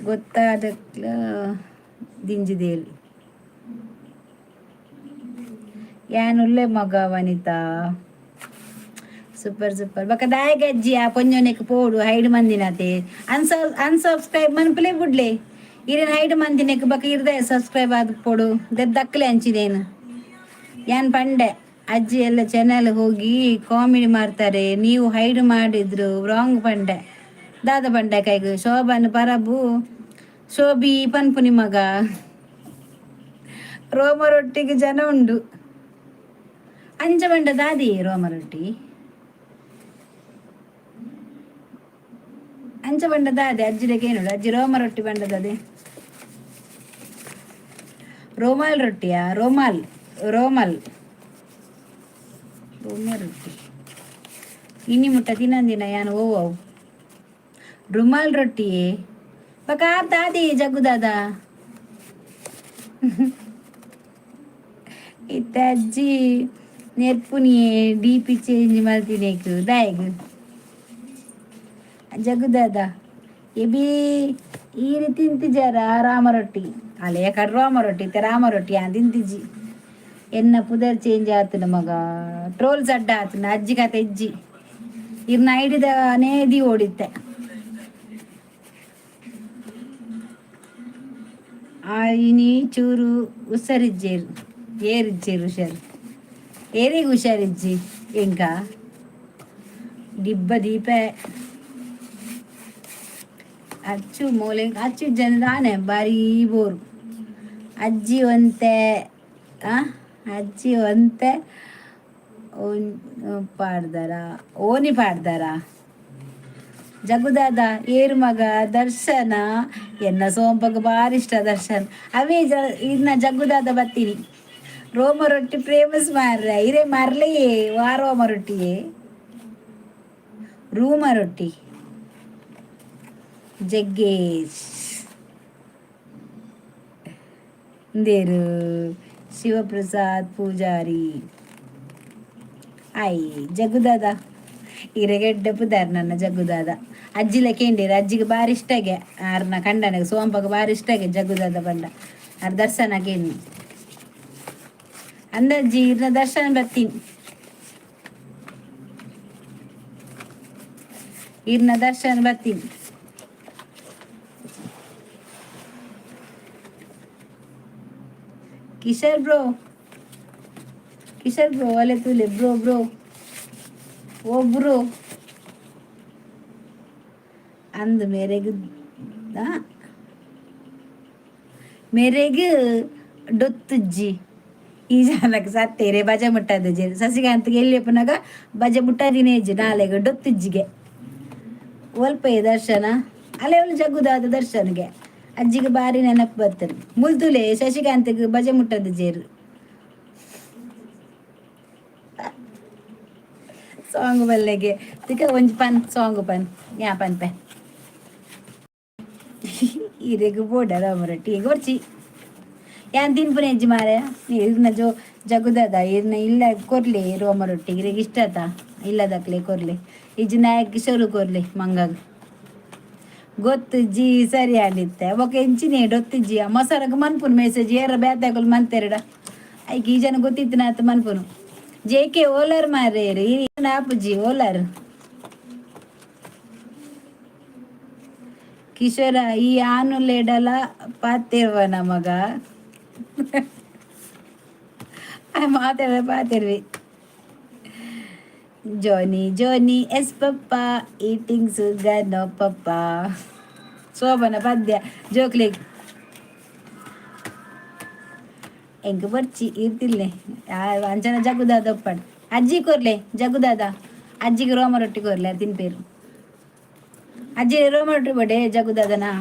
ಗೊತ್ತಾದಕ್ಲ ದಿಂಜಿದೇಲು. ಯಾನುಲ್ಲೆ ಮಗ ವನಿತಾ. ಸೂಪರ್ ಸೂಪರ್ ಬೊಕ ದಾಯೆಗ್ ಅಜ್ಜಿ ಆ ಪೊಂಜೊನೆಕ್ ಪೋಡು ಹೈಡ್ ಮಂದಿನತೆ? ಅನ್ಸಬ್ಸ್ಕ್ರೈಬ್ ಮನ್ಪುಲೆ, ಬುಡ್ಲೆ. ಇರೆನ್ ಹೈಡ್ ಮಂದಿನೆಕ್ ಬೊಕ ಇರ್ದೆ ಸಬ್ಸ್ಕ್ರೈಬ್ ಆದ್ ಪೋಡು. ದೆದ್ದಕ್ಲೆ ಅಂಚಿನೇನು. ಯಾನ್ ಪಂಡೆ, ಅಜ್ಜಿ ಎಲ್ಲ ಚಾನೆಲ್ ಹೋಗಿ ಕಾಮಿಡಿ ಮಾಡ್ತಾರೆ, ನೀವು ಹೈಡ್ ಮಾಡಿದ್ರು ರಾಂಗ್ ಪಂಡೆ. ದಾದ ಪಂಡೆ ಕೈಗ್? ಶೋಭನ್ ಪರಬು ಶೋಭಿ ಪನ್ಪುನಿ ಮಗ. ರೋಮ ರೊಟ್ಟಿಗೆ ಜನ ಉಂಡು. ಅಂಚ ಪಂಡ ದಾದಿ ರೋಮ ರೊಟ್ಟಿ? ಅಂಚ ಪಂಡ ದಾದೆ? ಅಜ್ಜಿಡಕ್ಕೆ ಏನು ಅಜ್ಜಿ ರೋಮ ರೊಟ್ಟಿ ಪಂಡದದೆ? ರೋಮಾಲ್ ರೊಟ್ಟಿಯಾ? ರೋಮಾಲ್, ರೋಮಲ್, ರೋಮ ರೊಟ್ಟಿ ಇನಿ ಮುಟ್ಟ ತಿನ್ನಂದಿನ ಯಾನ್. ಓ ಅವು ರುಮಾಲ್ ರೊಟ್ಟಿಯೇ? ಬಕ ದಾದಿ ಜಗ್ಗು ದಾದ? ಇತ್ತೆ ಅಜ್ಜಿ ನೆರ್ಪುನಿಯೇ D P change ಮಲ್ತಿನೇಕ್ ದಾಯೆಗ್ ಜಗ್ಗು ದಾದ? ಎಬಿ ಈರ್ ತಿಂತಿಜಾರ ರಾಮ ರೊಟ್ಟಿ? ಅಲೆ ಕಡ್ ರೋಮ ರೊಟ್ಟಿ ಇತ್ತೆ ರಾಮ ರೊಟ್ಟಿ. ಯಾನ್ ತಿಂತಿಜಿ. ಎನ್ನ ಪುದರ್ ಚೇಂಜ್ ಆತನ ಮಗ, ಟ್ರೋಲ್ ಸಡ್ಡ ಆತನ. ಅಜ್ಜಿ ಕತೆ ಇಜ್ಜಿ. ಇರ್ನ ಐಡಿದ ನೇದಿ ಓಡಿತ್ತೆ. ಆ ಇನಿ ಚೂರು ಹುಷಾರಿಜ್ಜೇರು. ಏರಿಜ್ಜೇರು ಹುಷಾರು? ಏರಿಗೆ ಹುಷಾರಿಜ್ಜಿ? ಎಂಕ ದಿಬ್ಬ ದೀಪ ಅಚ್ಚು ಮೂಲೆ ಅಚ್ಚು ಜನ ದಾನೆ ಬಾರಿ ಬೋರು. ಅಜ್ಜಿ ಒಂತೆ ಆ ಅಜ್ಜಿ ಒಂತೆ ಪಾಡ್ದಾರ, ಓನಿ ಪಾಡ್ದಾರ. ಜಗುದಾದ ಏರು ಮಗ ದರ್ಶನ? ಎನ್ನ ಸೋಂಪಗ್ ಬಾರಿ ಇಷ್ಟ ದರ್ಶನ್. ಅವೇ ಜ ಇನ್ನ ಜಗ್ಗುದಾದ ಬತ್ತೀನಿ. ರೋಮ ರೊಟ್ಟಿ ಫೇಮಸ್ ಮಾರ್ರೆ, ಇರೇ ಮರ್ಲೆಯೇ. ವಾ ರೋಮ ರೊಟ್ಟಿಯೇ? ರೂಮ ರೊಟ್ಟಿ. ಜಗ್ಗೇಶ್ ಇಂದೇರು ಶಿವಪ್ರಸಾದ್ ಪೂಜಾರಿ. I ಜಗ್ಗುದಾದ, ಇರೆಗೆಡ್ಡೆ ಪುದಾರ್ ನನ್ನ ಜಗ್ಗುದಾದ. ಅಜ್ಜಿಲ ಕೇಂಡೇರು, ಅಜ್ಜಿಗೆ ಬಾರಿ ಇಷ್ಟಗೆ. ಆರ್ನ ಕಂಡನಿಗೆ ಸೋಂಪಗೆ ಬಾರಿ ಇಷ್ಟಗೆ ಜಗ್ಗುದಾದ ಬಂಡ. ಆರ್ ದರ್ಶನ ಕೇಳಿ ಅಂದಜ್ಜಿ, ಇರ್ನ ದರ್ಶನ ಬರ್ತೀನಿ, ಇರ್ನ ದರ್ಶನ ಬರ್ತೀನಿ. ಕಿಶೋರ್ ಬ್ರೋ, ಕಿಶೋರ್ ಬ್ರೋ, ಅಲೆ ತುಲೆ ಬ್ರೋ, ಬ್ರೋ, ಓ ಬ್ರೋ ಅಂದ್ ಮೇರೆಗ್ ಮೇರೆಗ್ ಡೊತ್ತುಜ್ಜಿ. ಈ ಜನಕ್ಕೆ ಸತ್ತೇರೆ ಬಜೆ ಮುಟ್ಟದ ಸಸಿಕಾಂತ್ಗೆ ಎಲ್ಲಿ ಪುನಗ ಬಜೆ ಮುಟ್ಟದಿನೇಜ್ ನಾಲೆಗ್ ಡೊತ್ತುಜ್ಜಿಗೆ. ಒಲ್ಪೆ ದರ್ಶನ ಅಲೆ ಒಲ್ ಜಗ್ಗುದಾದ ದರ್ಶನಗೆ. ಅಜ್ಜಿಗೆ ಬಾರಿ ನೆನಪು ಬರ್ತದೆ. ಮುಲ್ತುಲೆ ಶಶಿಕಾಂತ್ಗೆ ಬಜೆ ಮುಟ್ಟದ ಜೇರು. ಸಾಂಗ್ ಬಲ್ಲೆಗೆ ತಿಕ್ಕ ಒಂಜಿ ಪನ್, ಸಾಂಗ್ ಪನ್ ಯಾ ಪನ್ಪೆ. ಇರೆಗ್ ಬೋಡ ರೊಟ್ಟಿ ಈಗ ಬರ್ಚಿ. ಯಾನ್ ತಿನ್ಪುನೆ ಅಜ್ಜಿ ಮಾರೆ. ಇರ್ನ ಜೋ ಜಗುದದ ಇರ್ನ ಇಲ್ಲ ಕೊರ್ಲಿ ರೋಮ ರೊಟ್ಟಿ. ಇರೆಗ್ ಇಷ್ಟ ಆತ ಇಲ್ಲದಕ್ಲೆ ಕೊರ್ಲಿ. ಇಜ್ಜಿ ನಾಯಕ್ ಕಿಶೋರು ಕೊರ್ಲಿ ಮಂಗಗ್. ಗೊತ್ತು ಜಿ ಸರಿ ಆಂಡಿತ್ತೆ. ಬೊಕ ಎಂಚಿನೇ ಡೊತ್ತಿಜ್ಜಿ ಮೊಸರಗ್ ಮನ್ಪುನು ಮೆಸೇಜ್ ಏರ ಬೇತೆಗುಲು ಮಂತೆರಡ. ಐಕ್ ಈ ಜನ ಗೊತ್ತಿತ್ತಿನಾತ್ ಮನ್ಪುನು. ಜೆ ಕೆ ಓಲರ್ ಮಾರೇರು ಈ ಆಪುಜಿ ಓಲರ್. ಕಿಶೋರ, ಈ ಆನುಲೆಡಲ ಪಾತೆರ್ವನ ಮಗ? ಮಾತಾಡ ಪಾತೆರ್ವಿ. Johnny Johnny yes papa, eating sugar no papa. ಶೋಭನ ಪದ್ಯ ಜೋಕ್ಲೆಗ್. ಎಂಕ್ ಬರ್ಚಿ ಇರ್ತಿಲ್ಲೆ ಅಂಚನ ಜಗ್ಗುದಾದ ಒಪ್ಪಡ್. ಅಜ್ಜಿ ಕೊರ್ಲೆ ಜಗ್ಗುದಾದ. ಅಜ್ಜಿಗೆ ರೋಮ ರೊಟ್ಟಿ ಕೊರ್ಲೆ, ತಿನ್ಪೇರು. ಅಜ್ಜಿ ರೋಮ ರೊಟ್ಟಿ ಬಡೆ ಜಗ್ಗುದಾದನಾ?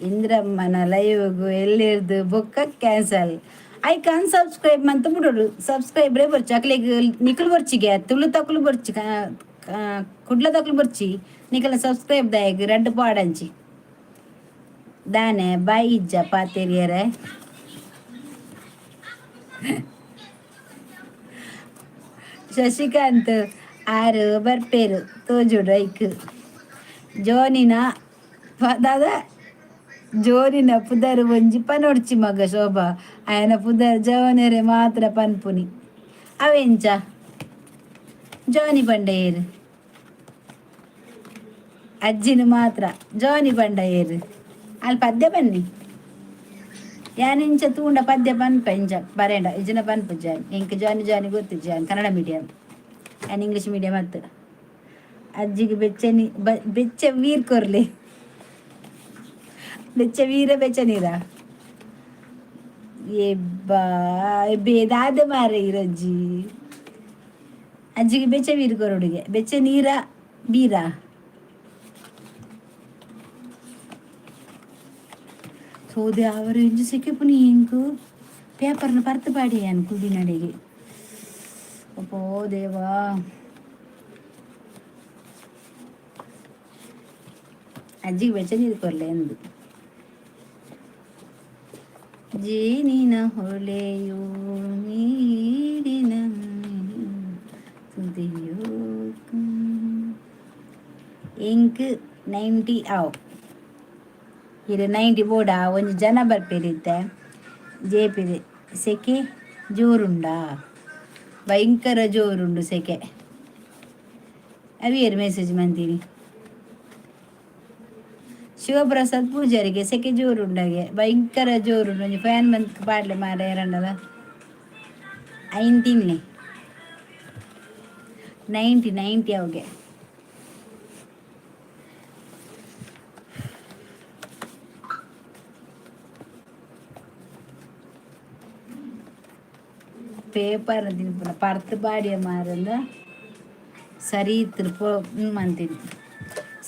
ಇಂದ್ರಮ್ಮನ ಲೈವ್ಗು ಎಲ್ಲಿರ್ದು ಬೊಕ್ಕ ಕ್ಯಾನ್ಸಲ್. ಐಕ್ ಅನ್ಸಬ್ಸ್ಕ್ರೈಬ್ ಮಂತ್ ಬಿಡೋಡು. ಸಬ್ಸ್ಕ್ರೈಬ್ರೇ ಬರ್ಚಿ ಅಕ್ಲೆಗ್. ನಿಕುಲು ಬರ್ಚಿಗೆ, ತುಳು ತಕುಲು ಬರ್ಚಿ, ಕುಡ್ಲ ತಕುಲು ಬರ್ಚಿ. ನಿಕಲ ಸಬ್ಸ್ಕ್ರೈಬ್ ದಾಯಗ್ ರಡ್ಡ್ ಪಾಡಂಚಿ ದಾನೆ ಬಾಯಿ ಇಜ್ಜ ಪಾತೆರಿಯರೆ? ಶಶಿಕಾಂತ್ ಆರು ಬರ್ಪೇರು ತೋಜುಡು ಐಕ್. ಜೋನಿನ ದಾದ, ಜೋನಿನ ಪುದರ್ ಒಂಜಿ ಪನೊಡ್ಚಿ ಮಗ ಶೋಭಾ. ಆಯನ ಪುದರ್ ಜವನೆರೆ ಮಾತ್ರ ಪನ್ಪುನಿ. ಅವೆಂಚ ಜಾನಿ ಪಂಡೆಯರು? ಅಜ್ಜಿನ ಮಾತ್ರ ಜಾನಿ ಪಂಡೆಯರು. ಅಲ್ಲಿ ಪದ್ಯ ಬನ್ನಿ. ಯಾನಿಂಚ ತೂಂಡ ಪದ್ಯ ಪನ್ಪ ಇಂಚ ಬರೇಂಡ ಇಜ್ಜಿನ ಪನ್ಪು ಜಾನ್. ಎಂಕ್ ಜಾನಿ ಜಾನಿ ಗೊತ್ತು. ಜಾನ್ ಕನ್ನಡ ಮೀಡಿಯಂ, ಯಾನ್ ಇಂಗ್ಲೀಷ್ ಮೀಡಿಯಂ ಅತ್ತು. ಅಜ್ಜಿಗೆ ಬೆಚ್ಚನಿ ಬೆಚ್ಚ ವೀರ್ ಕೊರ್ಲಿ. ಬೆಚ್ಚ ವೀರ, ಬೆಚ್ಚ ನೀರ. ಎಬ್ಬಾ ಬೇದಾದ ಮಾರೆ ಇರಜ್ಜಿ. ಅಜ್ಜಿಗೆ ಬೆಚ್ಚ ವೀರ್ ಕೊರೊಡುಗೆ. ಬೆಚ್ಚ ನೀರ ಬೀರ. ಸೋದೆ ಅವರು ಇಂಚ ಸಿಕ್ಕಿಪುನಿ. ಎಂಕು ಪೇಪರ್ನ ಪರ್ತು ಪಾಡಿ ಯಾನ್ ಕುಲ್ದಿನಡೆಗೆ. ಅಪ್ಪೋ ದೇವಾ. ಅಜ್ಜಿಗೆ ಬೆಚ್ಚ ನೀರು ಕೊರ್ಲೆ ಎಂದು. ಜೇನಿನ ಹೊಳೆಯು ನೀರಿನ ತುದಿಯೋ. ಎಂಕ್ 90 ಆವು. ಇರು 90 ಬೋಡ. ಒಂಜಿ ಜನ ಬರ್ಪೇರಿತ್ತೆ ಜೇಪಿದೆ. ಸೆಕೆ ಜೋರುಂಡಾ? ಭಯಂಕರ ಜೋರುಂಡು ಸೆಕೆ. ಅವಿಯರ್ ಮೆಸೇಜ್ ಮಂತೀನಿ? ಶಿವಪ್ರಸಾದ್ ಪೂಜಾರಿಗೆ ಸೆಕೆ ಜೋರುಂಡಾಗೆ. ಭಯಂಕರ ಜೋರುಂಡು. ಒಂಜಿ ಫ್ಯಾನ್ ಬಂದ್ ಪಾಡ್ಲೆ ಮಾರ ಏರಂಡಲ. ಐನ್ ತಿನ್ಲೆ. 90 90 ಅವುಗೆ. Paper ತಿನ್ಪುನ ಪರ್ತ್ ಬಾಡಿಯ ಮಾರಂದ ಸರಿ ಇತ್ತು ಪೋ ಮಂತೀನಿ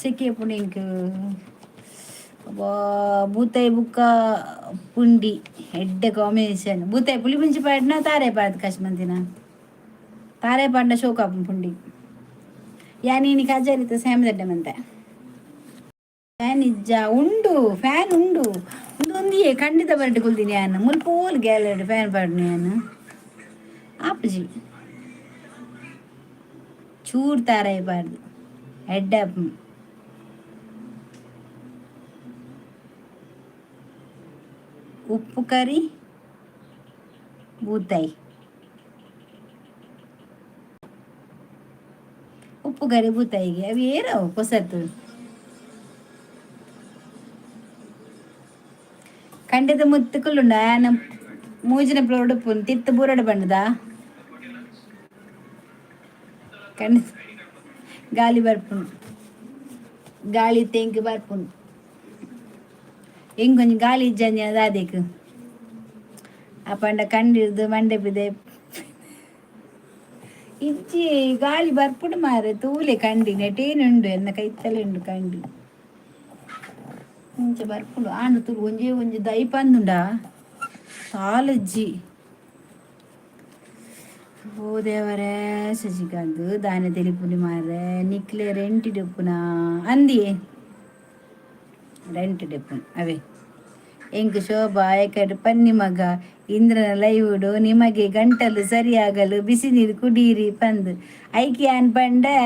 ಸೆಕೆ ಪುಣಿಂಕ್ ಬೂತಾಯಿ ಬುಕ್ಕ ಪುಂಡಿ ಎಡ್ಡೆ ಕಾಂಬಿನೇಷನ್. ಬೂತಾಯಿ ಪುಳಿ ಮುಂಚಿ ಪಾಡ್ನ ತಾರೆ ಪಾಡ್ದು ಕಶ್ಮಂತಿನ ತಾರೆ ಪಾಡ್ನ ಶೋಕ ಪುಂಡಿ. ಯಾನೀನಿ ಕಜರಿತ ಸೇಮದಡ್ಡೆ ಮಂತೆ. ಫ್ಯಾನ್ ಇಜ್ಜ ಉಂಡು, ಫ್ಯಾನ್ ಉಂಡು. ಒಂದು ಒಂದಿಯೇ ಖಂಡಿತ ಬರಟು ಕುಲ್ದಿನಿ ಯಾನ್. ಮುಲ್ಪ ಓಲ್ ಗ್ಯಾಲರಿ ಫ್ಯಾನ್ ಪಾಡ್ನು ಯಾನ್ ಆಪುಜಿ. ಚೂರು ತಾರಾಯಿ ಪಾಡ್ದು ಎಡ್ಡೆ ಆಪುಂಡು. ಉಪ್ಪು ಕರಿ ಬೂತಾಯಿ, ಉಪ್ಪು ಕರಿ ಬೂತಾಯಿಗೆ ಅವು ಏರವು ಪೊಸತ್ತು. ಕಂಡೆದ ಮುತ್ತು ಕುಲ್ಲುಂಡ ಆಯನ ಮೂಜಿನ ಉಡುಪು ತಿತ್ತು ಬೂರಡು ಬಂಡದ ಕಂಡ ಗಾಳಿ ಬರ್ಪುಂಡು, ಗಾಳಿ ತೆಂಕು ಬರ್ಪುಂಡು. ಇಂಕೊಂಜಿ ಗಾಳಿ ಇಜ್ಜಂಜಿ ದಾದೆಕ್ ಅಪಂಡ ಕಂಡಿರ್ದು ಮಂಡೆ ಪಿದೆ ಇಜ್ಜಿ. ಗಾಳಿ ಬರ್ಪುಂಡು ಮಾರೆ, ತೂಲೆ ಕಂಡಿ ನೆಟೇನುಂಡು ಎನ್ನ ಕೈತಲೆ ಉಂಡು ಕಂಡಿ. ಇಂಚ ಬರ್ಪುಂಡು. ಆಂಡ ತೂಲು ಒಂಜೇ ಒಂಜಿ ದೈ ಪಂದುಂಡ ತಾಲಜ್ಜಿ. ಓ ದೇವರೇ, ಶಶಿಕಾಂತ್ ದಾನೆ ತೆಲಿಪುನಿ ಮಾರೆ. ನಿಕ್ಲೆ ರೆಂಟ್ ಡೆಪ್ಪುನ ಅಂದಿಯೇ ರೆಂಟ್ ಡೆಪ್ಪುನು ಅವೇ. ಎಂಕ್ ಶೋಭಾ ಎಕಡ್ ಪನ್ನಿ ಮಗ ಇಂದ್ರನ ಲೈವುಡು ನಿಮಗೆ ಗಂಟಲು ಸರಿಯಾಗಲು ಬಿಸಿ ನೀರು ಕುಡೀರಿ ಪಂದು. ಐಕೆ ಯಾನ್ ಪಂಡೆ,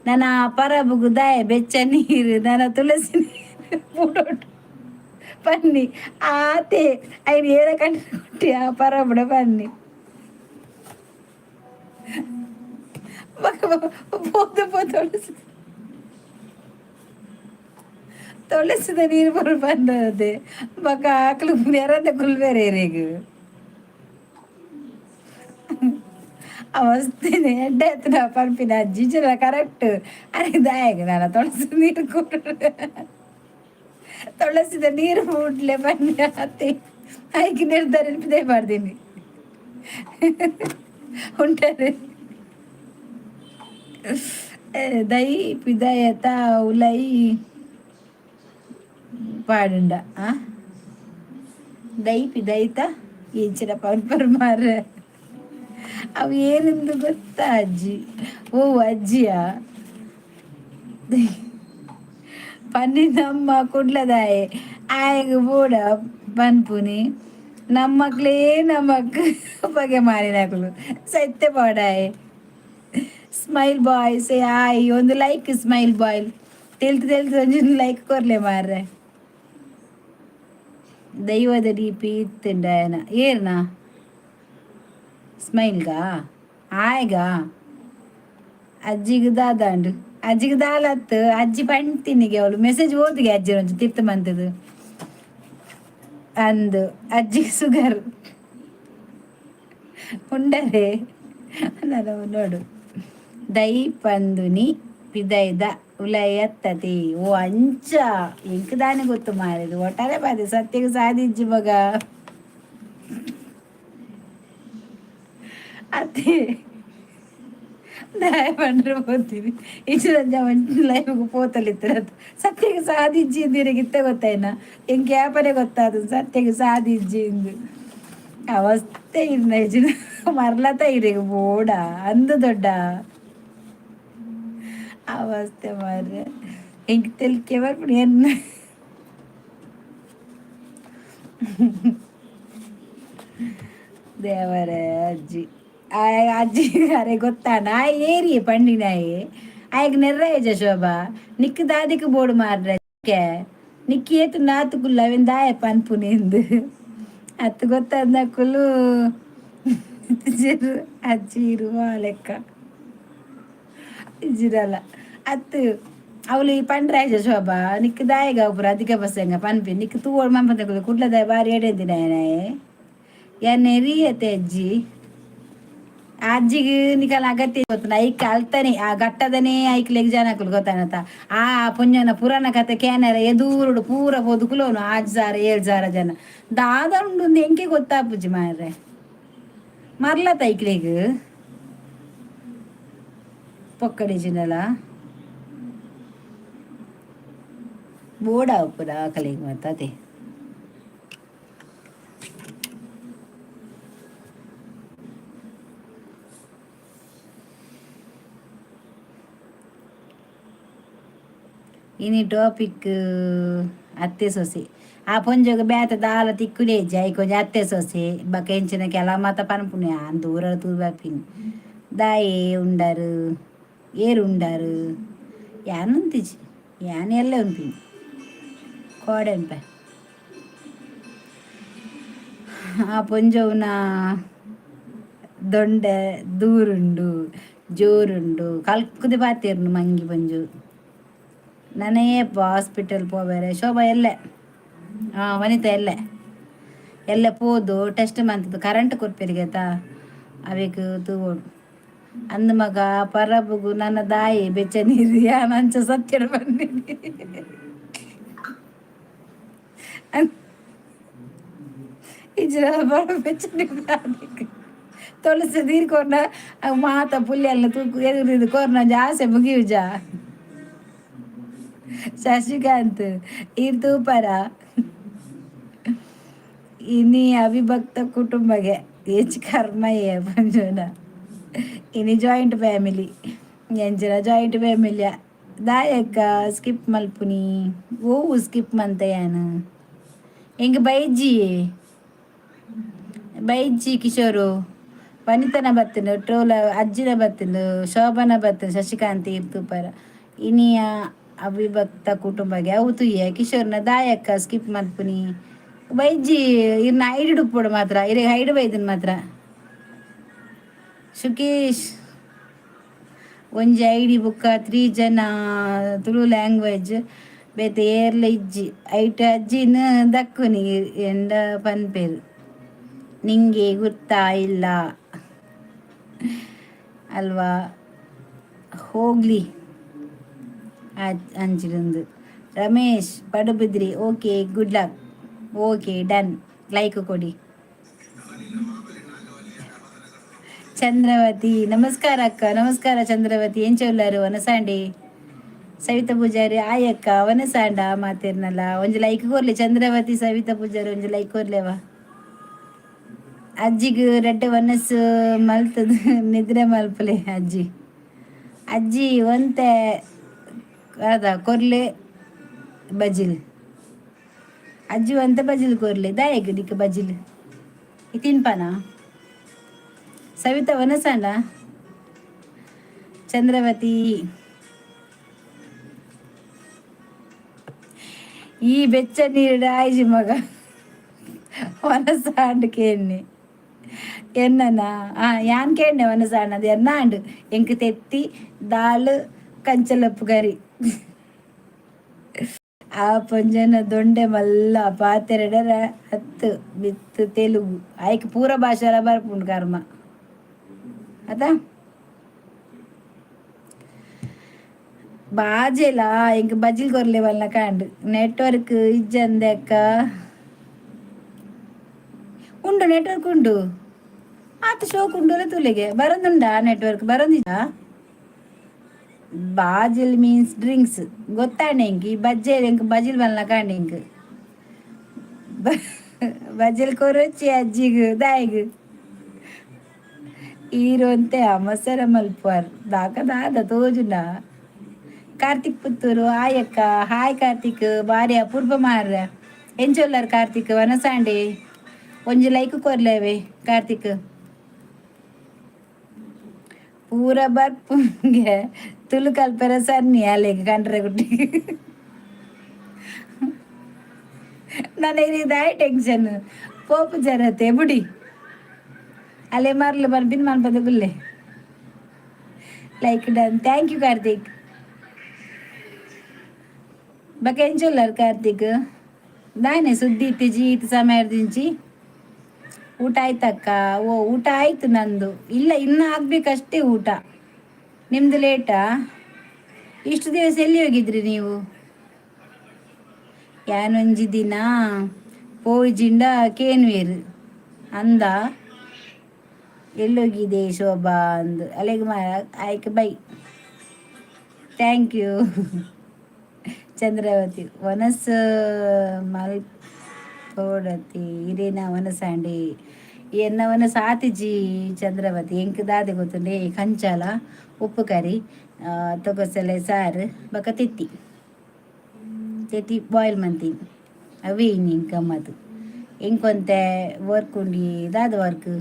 ನನ ಪರಬುಗು ದಾಯ ಬೆಚ್ಚ ನೀರು, ನನ ತುಳಸಿ ನೀರು ಬುಡೊಡು ಪನ್ನಿ. ಆತೆ ಐನ್ ಏರ ಕಂಡು ಕುಟ್ಟಿ ಆ ಪರಬುಡ ಪನ್ನಿ ಪೋದು ಪೋ ತುಳಸಿ ತುಳಸಿದ ನೀರು ಬರು ಬಂದದೆ. ಬೊಕ ಆಕಲು ನೆರಂದೆ ಕುಲ್ಬೇರೆ ಎರೆಗ್ ಅವಸ್ಥೆನೆ ಎಡ್ಡೆ ಆತುಂಡ ಪನ್ಪಿನ ಅಜ್ಜಿ ಇಜ್ಜಿಡ ಕರೆಕ್ಟ್. ಅರೆಗ್ ದಾಯೆಗ್ ನನ ತುಳಸಿ ನೀರು ಕುಡು ತುಳಸಿದ ನೀರು ಬುಡ್ಲೆ ಪನ್ನಿ ಅತ್ತೆ. ಐಕ್ ನಿರ್ಧಾರ ಪಿದಯಿ ಪಾಡ್ದಿನಿ ಉಂಟರೆ ದೈ ಪಿದಯತ ಉಲಯಿ ಪಾಡುಂಡ. ಆ ದೈ ಪಿದೈತ ಇಂಚಿನ ಪನ್ಪರ್ ಮಾರ್ರೆ. ಅವು ಏನೆಂದು ಗೊತ್ತಾ ಅಜ್ಜಿ? ಓ ಅಜ್ಜಿಯ ಪನ್ನಿ ನಮ್ಮ ಕುಡ್ಲದಾಯೆ ಆಯಗ್ ಬೋಡ ಪನ್ಪುನಿ. ನಮ್ಮಕ್ಲೇ ನಮಕ್ ಪಗೆ ಮಾರಿನಕುಲು ಸತ್ಯ ಪಾಡಾಯೆ. Smile bye say hi. ಒಂದು ಲೈಕ್ ಸ್ಮೈಲ್ ಬಾಯ್. ತೆಲ್ತು ತೆಲ್ತು ಒಂಜಿ ಲೈಕ್ ಕೊರ್ಲೆ ಮಾರ್ರೆ. ದೈವದ ಡಿಪಿ ಇತ್ತುಂಡ ಏರ್ನ ಸ್ಮೈಲ್ಗಾ ಆಯ್ಗ ಅಜ್ಜಿಗ್ ದಾದಾಂಡು ಅಜ್ಜಿಗ್ ದಾಲತ್ತು ಅಜ್ಜಿ ಪಂತಿನಿಗೆ. ಅವಳು ಮೆಸೇಜ್ ಓದಿಗೆ ಅಜ್ಜಿ ಒಂಜಿ ತಿರ್ತು ಮಂತದು ಅಂದು. ಅಜ್ಜಿಗೆ ಸುಗರ್ ಉಂಡರೆ ನಾನು ನೋಡು. ದೈ ಪಂದುನಿ ಪಿದೈದ ಉಲಯತ್ತತಿ. ಓ ಅಂಚ ಎಂಕ್ ದಾನೆ ಗೊತ್ತು ಮಾರಿದು. ಒಟ್ಟಾರೆ ಬಾದೆ ಸತ್ಯಕ್ಕೆ ಸಾಧಿಜ್ಜಿ ಮಗ ಅತ್ತೆ. ದಾಯ ಪಂಡ್ರೆ ಪೋತೀನಿ ಇಚ್ಚರಂಜ ಲೈಫ್ಗೆ ಪೋತಲಿತ್ತರ. ಸತ್ಯಕ್ಕೆ ಸಾಧಿಜ್ಜಿ ಇಂದಿರಗಿತ್ತೆ ಗೊತ್ತಾಯ್ನ ಎಂಕ್ ಯಾಪನೆ ಗೊತ್ತಾದ ಸತ್ಯಕ್ಕೆ ಸಾಧಿಜ್ಜಿ ಇಂದು. ಅವಸ್ಥೆ ಇರ್ನ ಇಜ್ಜಿನ ಮರ್ಲತ ಇರೆಗ್ ಬೋಡ ಅಂದು ದೊಡ್ಡ ಅವಸ್ಥೆ ಮಾರ್ರೆ. ಎಂಕ್ ತೆಲ್ಕೆ ಬರ್ಪುಂಡು ಎನ್ನ ದೇವರೇ. ಅಜ್ಜಿ ಅಜ್ಜಿ ಅರೆ ಗೊತ್ತಾನ ಆ ಏರಿಯೆ ಪಂಡಿನಾಯೆ ಆಯಗ್ ನೆರ್ರಾಯಜ ಶೋಭಾ ನಿಕ್ ದಾದಿಕ್ ಬೋಡು ಮಾರ್ರೆ. ನಿಕ್ ಏತು ನಾತು ಕುಲ್ಲ ಅವೆನ್ ದಾಯ ಪನ್ಪುನೆಂದು ಅತ್ತು ಗೊತ್ತಾದ್ನಕುಲು ಅಜ್ಜಿ ಇರುವ ಲೆಕ್ಕ ಇಜ್ಜಿರಲ್ಲ ಅತ್ತು. ಅವಳು ಈ ಪಂಡ್ರಾಯ್ಜ ಶೋಭಾ ನಿಕ್ ದಾಯಗ ಪೂರ ಅಧಿಕ ಬಸ್ಸಂಗ ಪನ್ಪಿ ನಿಕ್ ತೂವೊಡು ಮನ್ಪಂದ ಕುಡ್ಲದಾಯ ಬಾರಿ ಎಡೆಂದಿನಾಯನಾಯೆ ಯಾನ್ ನೆರಿಯತೆ ಅಜ್ಜಿ. ಅಜ್ಜಿಗ್ ನಿಕಲ್ ಅಗತ್ಯ ಗೊತ್ತುಂಡ. ಐಕ್ ಅಲ್ತನೆ ಆ ಘಟ್ಟದನೇ ಐಕ್ಲೆಗ್ ಜನಕುಲು ಗೊತ್ತಾನತ. ಆ ಪುಂಜನ ಪುರಾಣ ಕತೆ ಕೇನರೆ ಎದೂರುಡು ಪೂರ ಪೋದು ಕುಲೋನು 6000 7000 ಜನ ದಾದ ಉಂಡು ಎಂಕೆ ಗೊತ್ತಾಪುಜಿ ಮಾರ್ರೆ. ಮರ್ಲ ತೈಕ್ಲೆಗ್ ಪೊಕ್ಕಡೆ ಜಿಂಡಲ ಬೋಡ ಉಪ್ಪುದ ಆಕಲೆಗ್ ಮಾತ. ಇನಿ ಟಾಪಿಕ್ ಅತ್ತೆ ಸೊಸೆ. ಆ ಪೊಂಜೊಗು ಬೇತೆ ದಾಲ ತಿಕ್ಕುನೇ ಇಜ್ಜಿ, ಐಕ್ ಒಂಜಿ ಅತ್ತೆ ಸೊಸೆ ಬೊಕ ಎಂಚಿನ ಕೆಲ ಮಾತ ಪನ್ಪುನೆ. ಯಾನ್ ದೂರ ತೂದು ಬರ್ಪಿನಿ. ದಾಯೆ ಉಂಡರು, ಏರ್ ಉಂಡರು? ಯಾನ್ ಉಂತಿಜಿ, ಯಾನ್ ಎಲ್ಲೆ ಉನ್ಪಿನಿ ಕೋಡೆ ಉನ್ಪೆ. ಆ ಪೊಂಜೊವುನ ದೊಂಡೆ ದೂರುಂಡು, ಜೋರುಂಡು, ಕಲ್ಕುದು ಪಾತೆರ್ನು ಮಂಗಿ ಪೊಂಜೊವು. ನನ ಏಪ ಹಾಸ್ಪಿಟಲ್ ಪೋವೆರೆ ಶೋಭಾ? ಎಲ್ಲೆ. ಹಾಂ ವನಿತಾ, ಎಲ್ಲೆ ಎಲ್ಲೆ ಪೋದು ಟೆಸ್ಟ್ ಮಂತುದು ಕರೆಂಟ್ ಕೊರ್ಪೆರಿಗೆತ, ಅವೆಕ್ ತೂವೊಡು. ಅಂದ್ ಮಗ, ಪರಬುಗು ನನ್ನ ದಾಯಿ ಬೆಚ್ಚ ನೀರು? ಯಾನ್ ಅಂಚ ಸತ್ಯಡ್ ಪನ್ನಿನಿ. ಇಜ್ಜಿಡ ಪರಬು ಬೆಚ್ಚ ನೀರು ತುಳಸಿ ನೀರು ಕೊರ್ನ ಮಾತ ಪುಲ್ಯಲ್ನ ತೂಕು ಎದುರು ಕೊರ್ನ ಒಂಜಿ ಆಸೆ ಮುಗಿಯುಜ. ಶಶಿಕಾಂತ್, ಈರ್ ತೂಪರ? ಇನಿ ಅವಿಭಕ್ತ ಕುಟುಂಬಗೆ ಹೆಚ್ಚು ಕರ್ಮಯ್ಯ ಪಂಜುನ. ಇನಿ ಜಾಯಿಂಟ್ ಫ್ಯಾಮಿಲಿ ಎಂಚಿನ ಜಾಯಿಂಟ್ ಫ್ಯಾಮಿಲಿಯ? ದಾಯಕ್ಕ ಸ್ಕಿಪ್ ಮಲ್ಪುನಿ? ಓವು ಸ್ಕಿಪ್ ಮಂತ ಯಾನ್? ಎಂಕ್ ಬೈಜಿ, ಬೈಜಿ ಕಿಶೋರು. ವನಿತನ ಬತ್ತಿನ ಟ್ರೋಲ, ಅಜ್ಜಿನ ಬತ್ತಿನ, ಶೋಭನ ಬತ್ತಿನ. ಶಶಿಕಾಂತ್, ಈರ್ ತೂಪರ? ಇನಿಯ ಅವಿಭಕ್ತ ಕುಟುಂಬಗೆ ಅವು ತೂಯೆ. ಕಿಶೋರ್ನ ದಾಯಕ್ಕ ಸ್ಕಿಪ್ ಮಲ್ಪುನಿ? ಬೈಜಿ. ಇರ್ನ ಐಡ್ ಉಪ್ಪೊಡು ಮಾತ್ರ, ಇರೆಗ್ ಹೈಡ್ ಬೈದನ್ ಮಾತ್ರ. ಸುಕೇಶ್, ಒಂಜಿ ಐಡಿ ಬುಕ್ಕ ತ್ರೀ ಜನ ತುಳು ಲ್ಯಾಂಗ್ವೇಜ್, ಬೇತೆ ಏರ್ಲ ಇಜ್ಜಿ. ಐಟ್ ಅಜ್ಜಿನ ದಕ್ಕುನಿ ಎಂಡ ಪನ್ಪೇರು, ನಿಂಗೆ ಗೊತ್ತಾ ಇಲ್ಲ ಅಲ್ವಾ? ಹೋಗ್ಲಿ ಅಂಚಿಡುಂದು. Ramesh Padubidri, okay, good luck. Okay, done. Like ಕೊಡಿ. ಚಂದ್ರವತಿ, ನಮಸ್ಕಾರ ಅಕ್ಕ. ನಮಸ್ಕಾರ ಚಂದ್ರವತಿ, ಎಂಚ ಉಲ್ಲರು? ವನಸಾಂಡಿ. ಸವಿತಾ ಪೂಜಾರಿ, ಆಯಕ್ಕ ವನಸಾಂಡ ಮಾತೇರ್ನಲ್ಲ. ಒಂಜಿ ಲೈಕ್ ಕೊರ್ಲಿ. ಚಂದ್ರವತಿ, ಸವಿತಾ ಪೂಜಾರಿ, ಒಂಜಿ ಲೈಕ್ ಕೊರ್ಲೇವಾ. ಅಜ್ಜಿಗ್ ರಡ್ಡೆ ವನಸು ಮಲ್ತದ ನಿದ್ರೆ ಮಲ್ಪಲೆ ಅಜ್ಜಿ. ಅಜ್ಜಿ ಒಂತೆ ಅದ ಕೊರ್ಲೆ ಬಜಿಲ್. ಅಜ್ಜಿ ಒಂತೆ ಬಜಿಲ್ ಕೊರ್ಲೆ. ದಾಯೆಗ್ ನಿಕ್ ಬಜಿಲ್? ಈ ತಿನ್ಪನ? ಸವಿತಾ, ವನಸಾಂಡ? ಚಂದ್ರವತಿ, ಈ ಬೆಚ್ಚ ನೀರುಡು ಆಯ್ಜಿ ಮಗ ವನಸಾಂಡ್ ಕೇನ್ನಿ ಎನ್ನನ. ಆ ಯಾನ್ ಕೇಂಡೆ ವನಸಾಂಡ್ ಎನ್ನ ಆಂಡ್. ಎಂಕ್ ತೆತ್ತಿ ದಾಲ್ ಕಂಚಲಪ್ಪು ಕರಿ. ಆ ಪೊಂಜನ ದೊಂಡೆ ಮಲ್ಲ, ಪಾತೆರಡರ ಹತ್ತು ಬಿತ್ತು ತೆಲುಗು ಐಕ್ ಪೂರ ಭಾಷೆಲ ಬರ್ಪುಂಡು ಕರ್ಮ ಅತ. ಬಾಜೆಲ ಎಂಕ್ ಬಜಿಲ್ ಕೊರ್ಲೆ ಬಲ್ಲ ಕಾಂಡ್. ನೆಟ್ವರ್ಕ್ ಇಜ್ಜಂದೆ ಅಕ್ಕ. ಉಂಡು, ನೆಟ್ವರ್ಕ್ ಉಂಡು. ಆತ ಶೋಕ್ ಉಂಡು ತೂಲೆಗೆ ಬರಂದುಂಡಾ? ನೆಟ್ವರ್ಕ್ ಬರಂದಿಜ. ಬಾಜಿಲ್ ಮೀನ್ಸ್ ಡ್ರಿಂಕ್ಸ್ ಗೊತ್ತಾಂಡೆ ಎಂಕ್. ಈ ಬಜ್ಜೆಲ್ ಎಂಕ್ ಬಜಿಲ್ ಬಲ್ಲ ಕಾಂಡ್. ಎಂಕ್ ಬಜಿಲ್ ಕೊರೊಚ್ಚಿ ಅಜ್ಜಿಗ್. ದಾಯೆಗ್? ಈರೊಂತೆ ಅಮಸರ ಮಲ್ಪುವರ್ ದಾಕ ದಾದ ತೋಜುಂಡ? ಕಾರ್ತಿಕ್ ಪುತ್ತೂರು, ಆಯಕ್ಕ. ಹಾಯ್ ಕಾರ್ತಿಕ್, ಬಾರಿ ಅಪೂರ್ವ ಮಾರ್ರೆ. ಎಂಚೊಲ್ಲರ್ ಕಾರ್ತಿಕ್? ವನಸಾಂಡೆ. ಒಂಜಿ ಲೈಕ್ ಕೊರ್ಲೇವೆ ಕಾರ್ತಿಕ್. ಪೂರ ಬರ್ಪುಂಗೆ ತುಳು ಕಲ್ಪೆರ ಸನ್ನಿ ಅಲೆಗ್ ಕಂಡ್ರೆ ಗುಟ್ಟಿ. ನನಗೆ ದಾಯ ಟೆನ್ಷನ್ ಪೋಪು ಜರತೆ ಬುಡಿ. ಅಲೆ ಮರ್ಲು ಪನ್ಪಿನ ಮನ್ಪದ ಗುಲ್ಲೆ. Like done, thank you Karthik. ಬೊಕ ಎಂಚೊಲ್ಲರ್ ಕಾರ್ತಿಕ್? ದಾನೆ ಸುದ್ದಿ ಇತ್ತಿಜಿ ಈತ್ ಸಮಯದಿಂಚಿ? ಊಟ ಆಯ್ತಕ್ಕ? ಓ, ಊಟ ಆಯ್ತು ನಂದು. ಇಲ್ಲ, ಇನ್ನು ಆಗ್ಬೇಕಷ್ಟೇ ಊಟ. ನಿಮ್ದು ಲೇಟಾ? ಇಷ್ಟು ದಿವಸ ಎಲ್ಲಿ ಹೋಗಿದ್ರಿ ನೀವು? ಯಾನೊಂಜಿ ದಿನ ಪೋಯಿಜಿಂಡ ಕೇನ್ವೇರು ಅಂದ. ಎಲ್ಲೋಗಿದೆ ಶೋಭಾ ಅಂದು ಅಲೆಗ್ ಆಯ್ಕೆ. ಬೈ, thank you. Chandravati ವನಸ್ ಮಲ್ಪೋಡತಿ, ಇರೇನ ವನಸಾಂಡಿ? ಎನ್ನ ವನಸ್ ಆತಿಜಿ ಚಂದ್ರವತಿ. ಎಂಕ್ ದಾದೆ ಗೊತ್ತುಂಡೆ? ಕಂಚಾಲ ಉಪ್ಪು ಕರಿ, ತೊಗಸಲೆ ಸಾರು, ಬೊಕ ತೆತ್ತಿ. ತೆತ್ತಿ ಬಾಯ್ಲ್ ಮಂತೀನಿ, ಅವೇ ಇನಿ ಗಮ್ಮತ್ತು. ಎಂಕೊಂತೆ ವರ್ಕ್ ಉಂಡಿ. ದಾದ ವರ್ಕ್?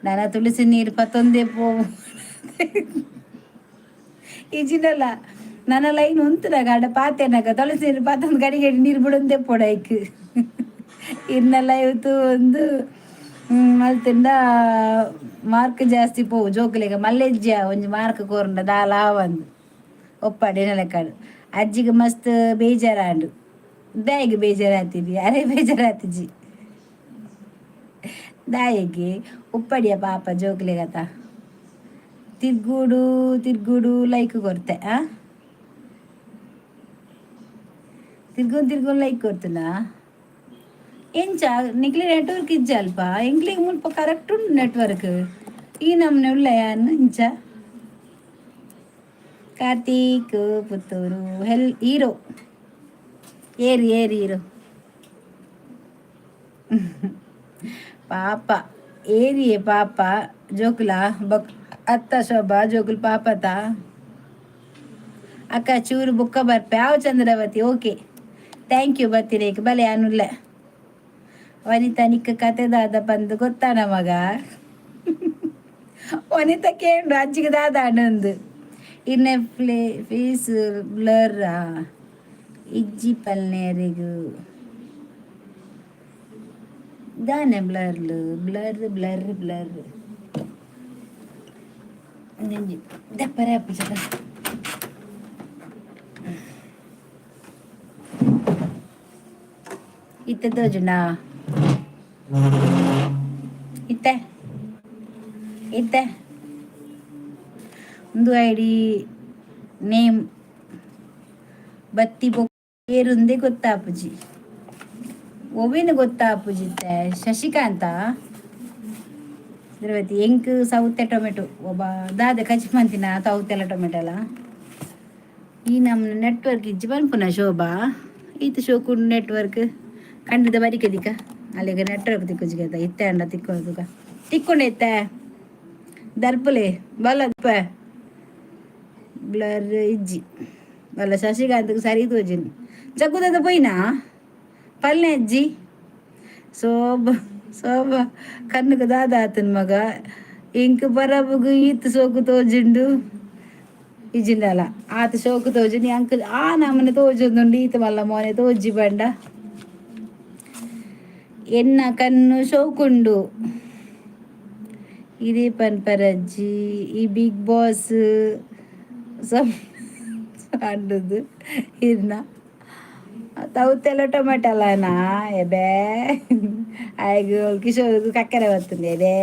ನನ ತುಳಸಿ ನೀರು ಪತ್ತೊಂದೇ ಪೋ ಇಜಿನಲ್ಲ. ನನ್ನ ಲೈನ್ ಉಂತುನಾಗ ಅಡ ಪಾತೆನಾಗ ತುಳಸಿ ನೀರು ಪತ್ತೊಂದು ಗಡಿ ಗಡಿ ನೀರು ಬಿಡೊಂದೇ ಪೋಡೈಕ್. ಇರ್ನ ಲೈವ್ ಒಂದು ಮಲ್ತಿಂಡ ಮಾರ್ಕ್ ಜಾಸ್ತಿ ಪೋವು. ಜೋಕುಲೆಗ ಮಲ್ಲೆಜ್ಜ ಒಂಜಿ ಮಾರ್ಕ್ ಕೋರುಂಡ ದಾಲ ಆವಂದು. ಒಪ್ಪಾಡು ಲೆಕ್ಕಡು. ಅಜ್ಜಿಗೆ ಮಸ್ತ್ ಬೇಜಾರಾಂಡು. ದಾಯಿಗೆ ಬೇಜಾರಾತಿದಿ? ಅರೆ, ಬೇಜಾರಾತಿಜಿ. ದಾಯಿಗೆ ಉಪ್ಪಡಿಯ ಪಾಪ ಜೋಕುಲೆಗತ. ತಿರ್ಗುಡು ತಿರ್ಗುಡು ಲೈಕ್ ಕೊರ್ತೆ. ಆ ತಿರ್ಗೊಂದು ತಿರ್ಗೊಂದು ಲೈಕ್ ಕೊಡ್ತುನಾ? ಎಂಚ ನಿಕ್ಲೆ ನೆಟ್ವರ್ಕ್ ಇಜ್ಜ ಅಲ್ಪ? ಎಂಕ್ಲೆಗ್ ಮುಲ್ಪ ಕರೆಕ್ಟ್ ಉಂಡು ನೆಟ್ವರ್ಕ್. ಈ ನಮ್ನೆ ಉಲ್ಲಯಾನ್ ಇಂಚ. ಕಾರ್ತೀಕ್ ಪುತ್ತೂರು ಹೆಲ್ ಹೀರೋ ಏರಿ ಏರಿ ಹೀರೋ ಪಾಪ ಏರಿಯೇ ಪಾಪ ಜೋಕುಲ ಬಕ್ ಅತ್ತ ಶೋಭಾ ಜೋಕುಲ್ ಪಾಪತ. ಅಕ್ಕ, ಚೂರು ಬುಕ್ಕ ಬರ್ಪೆ ಆವು. Chandravathi, okay, thank you. ಬತ್ತಿರೇಕ್ ಬಲೆ ಅನುಲ್ಲ. ವನಿತಾ, ನಿಕ್ಕ ಕತೆ ದಾದ ಪಂದ್ ಗೊತ್ತಾನ ಮಗ? ವನಿತಾ ಕೇಂಡು ಅಜ್ಜಿಗೆ ದಾದ ಅಣ್ಣಂದು. ಇನ್ನೆ ಫ್ಲೇ ಫೇಸ್ ಬ್ಲರ್ ಇಜ್ಜಿ ಪಲ್ನೇರಿಗು. ದಾನೆ ಬ್ಲರ್ಲು? Blur blur blur. ನೆಂಜಿ ದಪ್ಪರೆ ಅಪ್ಪುಜದ. ಇತ್ತೆ ತೋಜುಂಡಾ? ಇತ್ತೆ ಇತ್ತೆ ಒಂದು ಐಡಿ ನೇಮ್ ಬತ್ತಿ ಬೊಕ್ಕ ಏರುಂದೇ ಗೊತ್ತಾಪುಜಿ. ಒವ್ವೇನು ಗೊತ್ತಾಪುಜಿತ್ತೆ? ಶಶಿಕಾಂತ ದ್ರವತಿ ಎಂಕ್ ಸೌತೆ ಟೊಮೆಟೊ ಒಬ್ಬ ದಾದ ಕಚ್ ಮಂತಿನ ಸೌತೆಲ್ಲ ಟೊಮೆಟೊ. ಈ ನಮ್ಮ ನೆಟ್ವರ್ಕ್ ಇಜ್ಜಿ ಪನ್ಪುನ ಶೋಭಾ. ಈತ ಶೋಕುಂಡು ನೆಟ್ವರ್ಕ್. ಕಂಡದ ಬರಿಕೆ ದಿಕ್ಕ ಅಲ್ಲಿಗೆ ನೆಟ್ವರ್ಕ್ ತಿಕ್ಕುಜಿಗೆ. ಇತ್ತೆ ಅಂಡ ತಿಕ್ಕೋದುಗ ತಿಕ್ಕೊಂಡು ಇತ್ತೆ ದರ್ಪಲೆ ಬಲ್ಲಪ್ಪ. ಬ್ಲರ್ ಇಜ್ಜಿ ಬಲ್ಲ. ಶಶಿಕಾಂತ್ಗೆ ಸರಿ ತೋಜಿನಿ. ಜಗ್ಗುದದ ಪೋಯಿನಾ ಪಲ್ನೆ ಅಜ್ಜಿ. ಸೋಬ ಸೋಬ ಕಣ್ಣುకు ದಾದ ಆತನ ಮಗ. ಇಂಕ್ ಪರಬುಗು ಈತ್ ಸೋಕು ತೋಜುಂಡು ಇಜ್ಜಿಂಡಲ. ಆತ ಶೋಕು ತೋಜುಂಡು ಅಂಕ್. ಆ ನಮನೆ ತೋಜೊಂದುಂಡು. ಈತ ಮಲ್ಲ ಮೋನೆ ತೋಜಿ ಬಂಡ. ಎನ್ನ ಕಣ್ಣು ಶೋಕುಂಡು. ಇದೇ ಪನ್ಪರಜ್ಜಿ. ಈ ಬಿಗ್ ಬಾಸ್ ಅಂಡದು ಇರ್ನ ತೌತೆಲ್ಲ ಟೊಮೆಟೊಲನಾ? ಎಬೇ, ಆಯ್ಗು ಕಿಶೋರ್ ಕಕ್ಕರೆ ಬರ್ತದೆ. ಎಬೇ,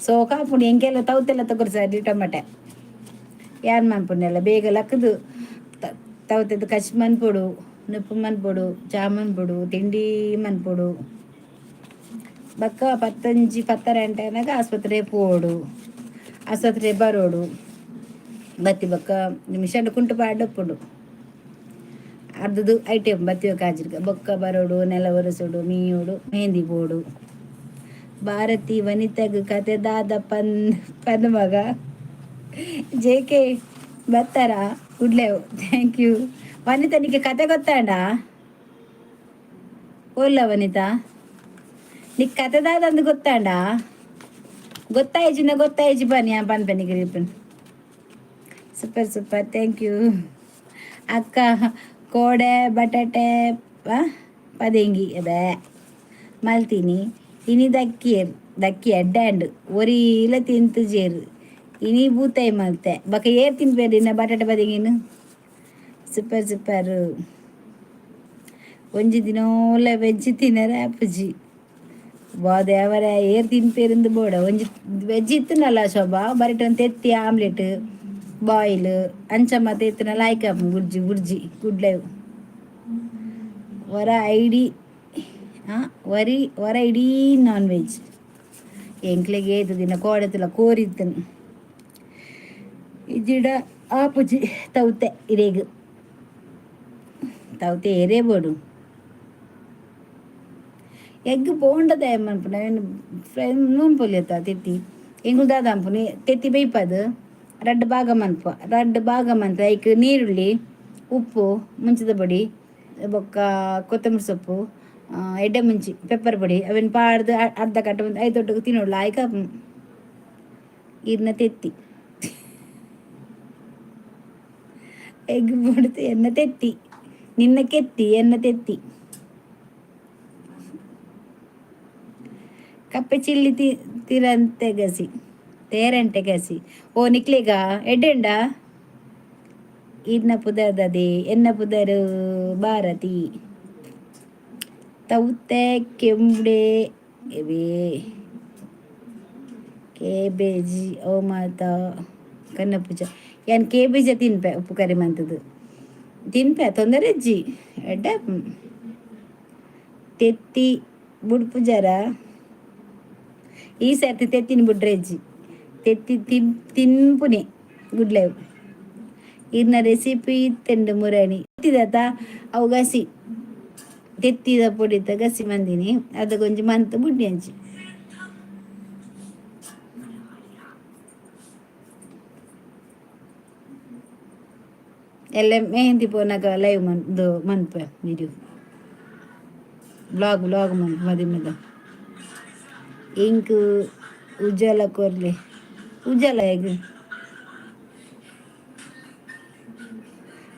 ಸೋಕಾಪುಂಡು ಎಂಕೆಲ್ಲ ತೌತೆಲ್ಲ ತಗೊರ್ ಸರಿ. ಟೊಮೆಟೊ ಯಾನ್ ಮನ್ಪುಂಡೆಲ್ಲ ಬೇಗ ಲಕ್ಕದು ತೌತೆದ್ದು ಕಚ್ ಮನ್ಪೊಡು, ನುಪ್ಪು ಮನ್ಪೊಡು, ಚಾ ಮನ್ಪೊಡು, ತಿಂಡಿ ಮನ್ಪೊಡು. ಬೊಕ್ಕ ಪತ್ತೊಂಜಿ ಪತ್ತರ ಗಂಟೆ ಆಸ್ಪತ್ರೆ ಪೋಡು, ಆಸ್ಪತ್ರೆ ಬರೋಡು. ಬತ್ತಿ ಬೊಕ್ಕ ಮಿಷನ್ ಕುಂಟು ಪಾಡ್ಡುಪ್ಪುಂಡು. ಅರ್ಧದು ಐಟಮ್ ಬತ್ತಿ ಕಾಜಿರ್ಗ. ಬೊಕ್ಕ ಬರೋಡು, ನೆಲ ಒರೆಸೋಡು, ಮೀಯೋಡು, ಮೆಹಂದಿ ಬೋಡು. ಭಾರತಿ ವನಿತಗ್ ಕತೆ ದಾದ ಪನ್ ಪನ್ ಮಗ. ಜೆ ಕೆ ಬತ್ತಾರ ಕುಡ್ಲೇವು. Thank you. ವನಿತಾ, ನಿಕ್ಕೆ ಕತೆ ಗೊತ್ತಾಂಡ? ಓಲ್ಲ ವನಿತಾ, ನಿಕ್ ಕತೆ ದಾದ ಅಂದ್ ಗೊತ್ತಾಂಡ? ಗೊತ್ತಾಯ್ಜಿನ ಗೊತ್ತಾಯ್ಜಿ ಬನ್ನಿ ಪನ್ಪೆ ನಿಕ್. ಸೂಪರ್ ಸೂಪರ್, thank you ಅಕ್ಕ. ಕೋಡೆ ಬಟಾಟೆ ಪದೆಂಗಿ ಅದೇ ಮಲ್ತೀನಿ. ಇನಿ ದಕ್ಕಿಯರ್ ದಕ್ಕಿ ಅಡ್ಡಾಂಡ್ ಒರಿಲ ತಿಂತುಜೇರು. ಇನಿ ಬೂತಾಯಿ ಮಲ್ತೆ. ಬೊಕ ಏರ್ ತಿನ್ಪೇರು ಇನ್ನ ಬಟಾಟೆ ಪದೆಂಗಿನ? Super super. ಒಂಜಿ ದಿನೋಲ ವೆಜ್ ತಿನ್ನರೆ ಆಪುಜಿ. ವಾ ದೇವರೇ, ಏರ್ ತಿನ್ಪೇರಿಂದು ಬೋಡ. ಒಂಜಿ ವೆಜ್ ಇತ್ತುನಲ್ಲ ಶೋಭಾ, ಬರಿಟ್ ಒಂಜಿ ತೆತ್ತಿ ಆಮ್ಲೆಟ್ ಬಾಯ್ಲ್ ಅಂಚ ಮಾತ ಇತ್ತುನಲ್ಲ ಲಾಯ್ಕ್ ಆಪುಂಡು. Bhurji bhurji good live. ವರ ಐಡಿ ವರಿ ವರ ಇಡೀ ನಾನ್ ವೆಜ್. ಎಂಕ್ಲೆಗ್ ಏತ್ ದಿನ ಕೋಡೆತುಲ ಕೋರಿತ್ತನು ಇಜ್ಜಿಡ ಆಪುಜಿ ತೌತೆ ಇರೆಗ್ ತೌತೆ ಏರೇ ಬೋಡು ಎಗ್ ಬೋಂಡ ದಾಯ ಮನ್ಪುನ ಫ್ರೈ ನೂನ್ ತೆತ್ತಿ ಎಂಕುಲು ದಾದ ಅನ್ಪುನಿ ತೆತ್ತಿ ಬೇಯ್ಪದು ರಡ್ಡ್ ಭಾಗ ಮನ್ಪ ರಡ್ಡ್ ಭಾಗ ಮಂತ್ ಐಕ್ ನೀರುಳ್ಳಿ ಉಪ್ಪು ಮುಂಚಿದ ಪೊಡಿ ಬೊಕ್ಕ ಕೊತ್ತಂಬರಿ ಸೊಪ್ಪು ಎಡ್ಡೆ ಮುಂಚಿ ಪೆಪ್ಪರ್ ಪೊಡಿ ಅವೆನ್ ಪಾಡ್ದು ಅರ್ಧ ಕಟ್ಟ ಬಂದು ಐತೊಟ್ಟುಗು ತಿನ್ನೋಡ್ಲ ಆಯ್ಕ ಇರ್ನ ತೆತ್ತಿ ಎಗ್ ಬೋಡ್ದು ಎನ್ನ ತೆತ್ತಿ ನಿನ್ನ ಕೆತ್ತಿ ಎನ್ನ ತೆತ್ತಿ ಕಪ್ಪೆ ಚಿಲ್ಲಿ ತಿರಂತೆ ಗಸಿ ತೇರಂಟೆ ಗಸಿ ಓ ನಿಕ್ಲೆಗ ಎಡ್ಡೆಂಡ ಇರ್ನ ಪುದರ್ದದೆ ಎನ್ನ ಪುದರು ಭಾರತಿ ತೌತೆ ಕೆಂಬಡೆ ಎವೆ ಕೇಬೇಜಿ ಓ ಮಾತ ಕನ್ನಪೂಜ ಯಾನ್ ಕೇಬೇಜ ತಿನ್ಪೆ ಉಪ್ಪು ಕರಿ ಮಂತದು ತಿನ್ಪೆ ತೊಂದರೆ ಅಜ್ಜಿ ಎಡ್ಡೆ ತೆತ್ತಿ ಬುಡ್ಪುಜಾರ ಈ ಸರ್ತಿ ತೆತ್ತಿನ ಬುಡ್ರೆ ಅಜ್ಜಿ ತೆತ್ತಿ ತಿನ್ಪುನೆ ಗುಡ್ ಲೈವ್ ಇರ್ನ ರೆಸಿಪಿ ತೆಂಡು ಮುರಣಿ ತೆತ್ತಿದತ ಅವು ಗಸಿ ತೆತ್ತಿದ ಪೊಡಿತ ಗಸಿ ಮಂದಿನಿ ಅದಕ್ಕೊಂಜಿ ಮಂತ್ ಬುಡ್ಡಿ ಅಂಚಿ ಎಲ್ಲ ಮೆಹಂದಿ ಪೋನಾಗ ಲೈವ್ ಮಂದು ಮನ್ಪೆ video blog blog ಮನ್ಪು ಮದಿಮೆದ ಇಂಕ್ ಉಜ್ಜಲ ಕೊರ್ಲೆ ಉಜ್ಜಲ ಹೇಗೆ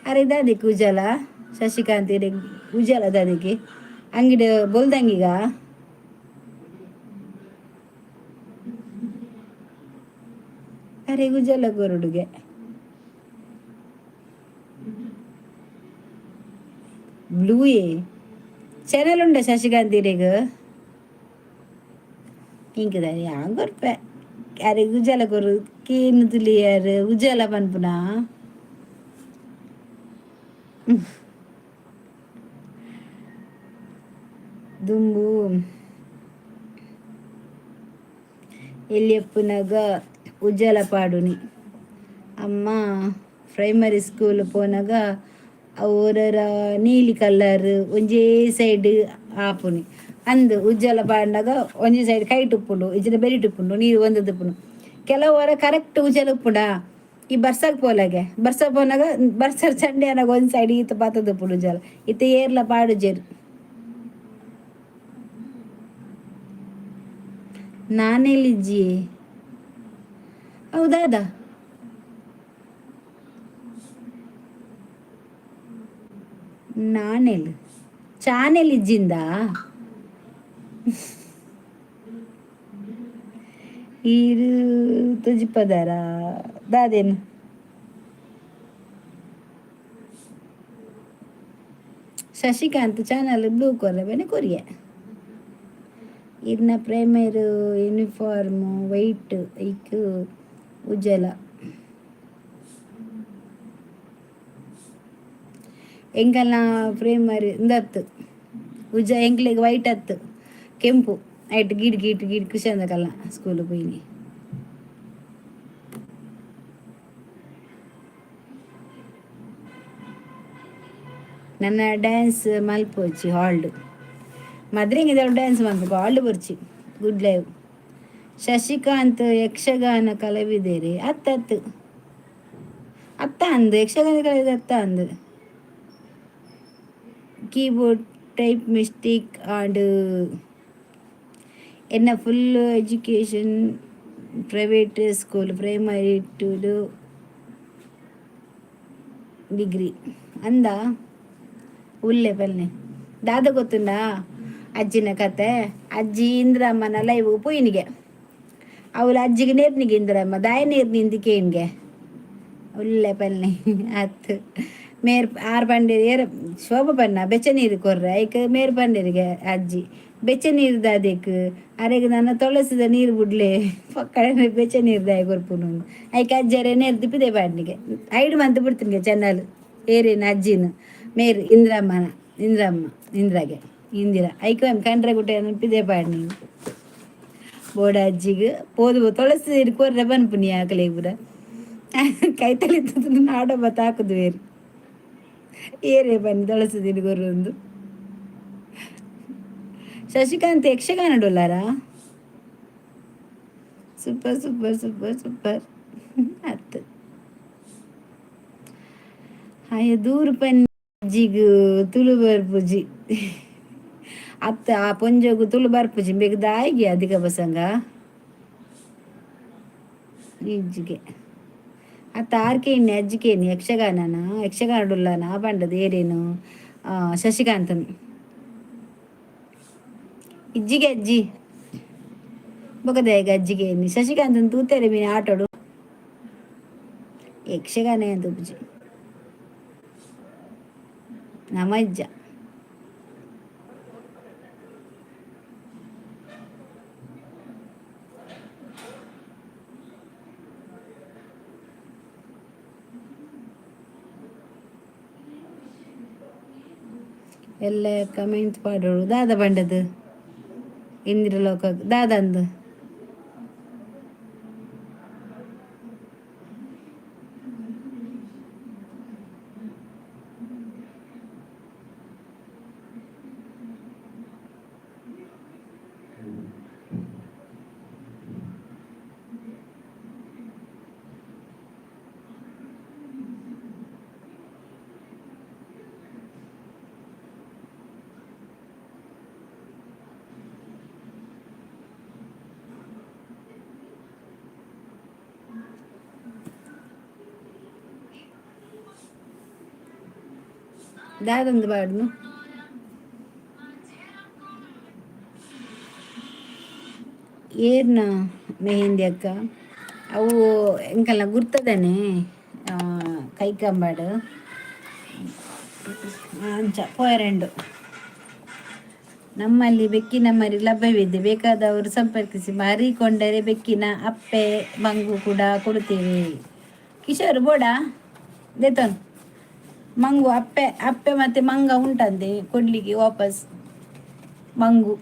ಅರೆ ದಾದಿಕ್ ಉಜ್ಜಲ ಶಶಿಕಾಂತ್ ಇರೆಗ್ ಉಜ್ಜಲ ದಾದಿಗೆ ಅಂಗಿಡ ಬೊಲ್ದಂಗಿಗ ಅರೆ ಉಜ್ಜಲ ಕೊರಡುಗೆ ಬ್ಲೂಯೇ ಚಾನಲ್ ಉಂಡ ಶಶಿಕಾಂತ್ ಇರೆಗ್ ಇಂಕ್ ಯಾನ್ ಕೊರ್ಪೆ ಅರೆಗ್ ಉಜ್ಜಲ ಕೊರು ಕೇನು ತುಲಿಯರ್ ಉಜ್ಜಲ ಪನ್ಪುನ ದುಂಬು ಎಲ್ಯಪ್ಪುನಗ ಉಜ್ಜಲ ಪಾಡುನಿ ಅಮ್ಮ ಪ್ರೈಮರಿ ಸ್ಕೂಲ್ ಪೋನಗ ಅವು ನೀಲಿ ಕಲರ್ ಒಂಜೇ ಸೈಡ್ ಆಪುನಿ ಅಂದ್ ಉಜ್ಜಲ ಪಾಡ್ನಗ ಒಂಜಿ ಸೈಡ್ ಕೈಟ್ ಉಪ್ಪುಂಡು ಇಜ್ಜಿಂಡ ಬೆರಿಟ್ ಉಪ್ಪುಂಡು ನೀರು ಒಂದದ್ದು ಉಪ್ಪುಂಡು ಕೆಲವು ವಾರ ಕರೆಕ್ಟ್ ಉಜ್ಜಲ ಉಪ್ಪುಂಡಾ ಈ ಬರ್ಸಕ್ ಪೋಲಾಗೆ ಬರ್ಸ ಪೋನಾಗ ಬರ್ಸ ಚಂಡೆ ಅನಾಗ ಒಂಜಿ ಸೈಡ್ ಈತ ಪಾತದ ಉಪ್ಪುಂಡು ಉಜ್ಜಲ ಇತ್ತೆ ಏರ್ಲ ಪಾಡುಜೆರ್ ನಾನೆಲ್ಲಿಜ್ಜಿ ಹೌದಾದ ನಾನೆಲ್ ಚಾನೆಲ್ ಇಜ್ಜಿಂದ ಈರು ತುಜಿಪದಾರ ದಾದೇನು ಶಶಿಕಾಂತ್ ಚಾನಲ್ ಬ್ಲೂ ಕೊರ್ರೆ ಬೇನೆ ಕೊರಿಯ ಇರ್ನ ಪ್ರೇಮೇರು ಯೂನಿಫಾರ್ಮು ವೈಟ್ ಐಕ್ ಉಜ್ಜಲ ಎಂಕಲ್ನ ಪ್ರೇಮರ್ ಇಂದತ್ತು ಉಜ್ಜ ಎಂಕ್ಲೆಗ್ ವೈಟ್ ಅತ್ತು ಕೆಂಪು ಐಟ್ ಗೀಡ್ ಗೀಟ್ ಗೀಡ್ ಖುಷಿ ಅಂದಕಲ್ಲ ಸ್ಕೂಲ್ ಪೋಯಿನಿ ನನ್ನ ಡ್ಯಾನ್ಸ್ ಮಲ್ಪೊಚ್ಚಿ ಹಾಲ್ಡ್ ಮದ್ರಿಂಗ್ ಡ್ಯಾನ್ಸ್ ಮಲ್ಪೊಕು ಹಾಲ್ಡ್ ಬೊರ್ಚಿ ಗುಡ್ ಲೈವ್ ಶಶಿಕಾಂತ್ ಯಕ್ಷಗಾನ ಕಲಾವಿದರೆ ಅತ್ತತ್ತು ಅತ್ತ ಅಂದು ಯಕ್ಷಗಾನ ಕಲಾವಿದ ಅತ್ತ ಅಂದು keyboard type mistake and ಎನ್ನ full education private school primary to degree ಅಂದ ಉಲ್ಲೆ ಪಲ್ಲೆ ದಾದ ಗೊತ್ತುಂಡಾ ಅಜ್ಜಿನ ಕತೆ ಅಜ್ಜಿ ಇಂದ್ರಮ್ಮನ ಲೈವ್ ಪೋಯಿನಿಗೆ ಅವಳು ಅಜ್ಜಿಗೆ ನೇರ್ನಿಗೆ ಇಂದ್ರಮ್ಮ ದಾಯ ನೇರ್ ನಿಂದಿಕೆ ಉಲ್ಲೆ ಪಲ್ಲೆ ಅತ್ತು ಮೇರ್ ಆರು ಪಂಡೇರು ಏರ್ ಶೋಭ ಪನ್ನ ಬೆಚ್ಚ ನೀರು ಕೊರ್ರೆ ಐಕ್ ಮೇರ್ ಪಂಡೇರಿಗೆ ಅಜ್ಜಿ ಬೆಚ್ಚ ನೀರು ದಾದೆಕ್ ಅರೆಗ್ ನನ್ನ ತೊಳಸಿದ ನೀರು ಬುಡ್ಲೆ ಪಕ್ಕಡೆ ಬೆಚ್ಚ ನೀರು ದಾಯ ಕೊರ್ಪುನು ಐಕ್ ಅಜ್ಜರೆ ನೇರ್ ತಿಪ್ಪಿದೆ ಪಾಡ್ನಿಗೆ ಐಡು ಮಂತ್ ಬಿಡ್ತೀನಿ ಚೆನ್ನಲ್ ಏರೇನು ಅಜ್ಜಿನ ಮೇರ್ ಇಂದ್ರಮ್ಮನ ಇಂದ್ರಮ್ಮ ಇಂದ್ರಾಗೆ ಇಂದಿರಾ ಐಕ್ ಕಂಡ್ರೆ ಗುಟ್ಟೆ ಪಿದೆ ಪಾಡ್ನಿ. ಬೋಡ ಅಜ್ಜಿಗ್ ಪೋದು ತೊಳಸಿ ಕೊರ್ರೆ ಪನ್ಪುನಿ ಆಕಲೆ ಪೂರ ಕೈತಲಿತ್ತು ನಾಡ ಬತ್ತಾಕುದುವೇರು ಏರೇ ಬನ್ನಿ ತುಳಸಿ ಕೊರೊಂದು. ಶಶಿಕಾಂತ್ ಯಕ್ಷಗಾನ ಡೊಲ್ಲಾರಾ? ಸೂಪರ್ ಸೂಪರ್ ಸೂಪರ್ ಸೂಪರ್ ಅತ್. ಆಯೆ ದೂರು ಪಂಜಿಗ್ ತುಳು ಬರ್ಪುಜಿ ಅತ್ತ? ಆ ಪೊಂಜೊಗು ತುಳು ಬರ್ಪುಜಿ ಬೇಗ ದಾಯಿಗೆ ಅಧಿಕ ಪ್ರಸಂಗ ಇಜ್ಜಿಗೆ ಅತ್ತ? ಆರ್ಕೆ ಅಜ್ಜಿಕೇನಿ ಯಕ್ಷಗಾನನ ಯಕ್ಷಗಾನ ಪಂಡದು ಏರೇನು ಶಶಿಕಾಂತನ್ ಇಜ್ಜಿಗೆ ಅಜ್ಜಿ ಬೊಕದಾಯಗ ಅಜ್ಜಿಗೆ ಶಶಿಕಾಂತನ್ ತೂತೆರೆ ಮೀನು ಆಟೋಡು ಯಕ್ಷಗಾನ ತೂಪುಜಿ ನಮಜ್ಜ. ಎಲ್ಲ ಕಮೆಂಟ್ ಪಾಡೋಡು ದಾದ ಬಂಡದು ಇಂದಿರಲೋಕ ದಾದಂದು. ದಾದಂದು ಪಾಡುನು? ಏರ್ನ ಮೆಹಂದಿ ಅಕ್ಕ? ಅವು ಎಂಕಲ್ನ ಗುರ್ತದನೆ ಕೈಕಂಬಾಡು ಅಂಚ ಪೋಯರೆಂಡು. ನಮ್ಮಲ್ಲಿ ಬೆಕ್ಕಿನ ಮರಿ ಲಭ್ಯವಿದೆ, ಬೇಕಾದವರು ಸಂಪರ್ಕಿಸಿ. ಮರಿ ಕೊಂಡರೆ ಬೆಕ್ಕಿನ ಅಪ್ಪೆ ಮಂಗು ಕೂಡ ಕೊಡುತ್ತೇವೆ. ಕಿಶೋರ್ ಬೋಡ ದೇತನ್ ಮಂಗು ಅಪ್ಪೆ ಅಪ್ಪೆ ಮತ್ತೆ ಮಂಗ ಉಂಟಂತೆ ಕೊಡ್ಲಿಕ್ಕೆ ವಾಪಸ್. ಮಂಗು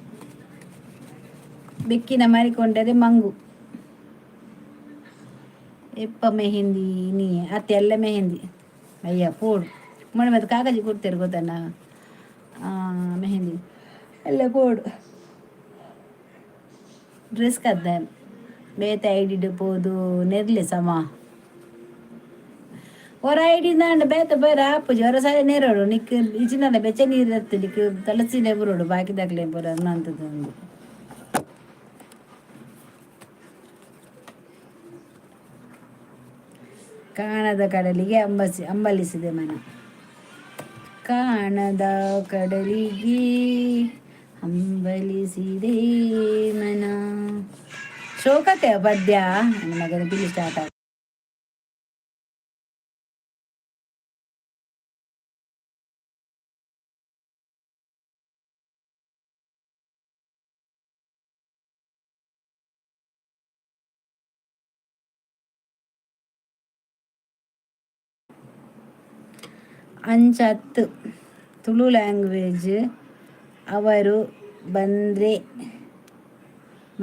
ಬೆಕ್ಕಿನ ಮರಿಕೊಂಡರೆ ಮಂಗು. ಎಪ್ಪ ಮೆಹಂದಿ ನೀ ಅತ್ತೆ ಎಲ್ಲ ಮೆಹಂದಿ ಅಯ್ಯ ಪೋಡು ಮೊನ್ನೆ ಮತ್ತೆ ಕಾಗಜಿ ಕೊಡ್ತೇವೆ ಗೊತ್ತಣ್ಣ ಮೆಹಂದಿ ಎಲ್ಲ ಪೋಡು. ಡ್ರೆಸ್ ಕದ್ದ ಬೇತೆ ಐಡಿಡ್ ಪೋದು ನೆರ್ಲೆ ಸಮ ಒರ ಐಡಿ ನಾಂಡ ಬೇತೆ ಬೇರೆ ಆಪುಜಿ ಹೊರ ಸಾರಿ ನೇರೋಡು ನಿಕ್ ಇಚಿನಲ್ಲ ಬೆಚ್ಚ ನೀರು ಇತ್ತು ನಿಕ್ ತಲಸಿನೆ ಬರೋಡು ಬಾಕಿದಾಗ್ಲೇ ಬರೋ ಅನ್ನಂಥದ್ದು ಒಂದು. ಕಾಣದ ಕಡಲಿಗೆ ಅಂಬಸಿ ಅಂಬಲಿಸಿದೆ ಮನ, ಕಾಣದ ಕಡಲಿಗೆ ಹಂಬಲಿಸಿದೆ ಮನ. ಶೋಕತೆ ಪದ್ಯ ನನ್ನ ಮಗನ ಬಿಲ್ಲಿ ಸ್ಟಾರ್ಟ್ ಆಗ ಅಂಚತ್ತು ತುಳು ಲ್ಯಾಂಗ್ವೇಜ್ ಅವರು ಬಂದರೆ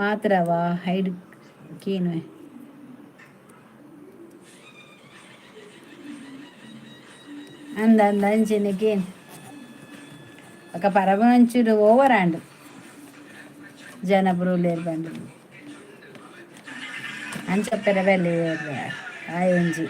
ಮಾತ್ರವಾ ಹೈಡ್ ಕೇನುವೆ ಅಂದ ಅಂದ ಅಂಚನೆ ಕೇನ್ ఒక పరమంచుడు ఓవర్ అండ్ జనపురు లేరు బండి ಅಂಚ ಪೆರಬೆಲೆ ಆಯೊಂಜಿ.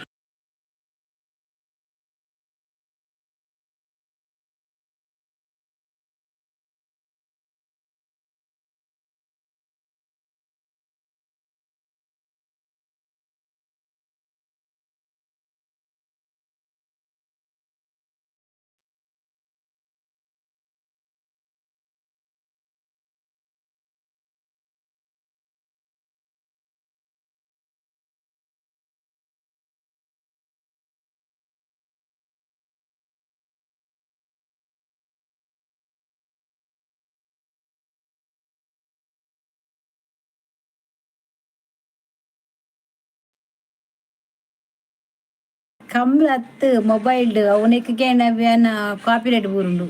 ಕಮ್ಲತ್ತು ಮೊಬೈಲ್ಡ್ ಅವು ಕೇಂಡ ಕಾಪಿರೈಟ್ ಬೂರುಂಡು.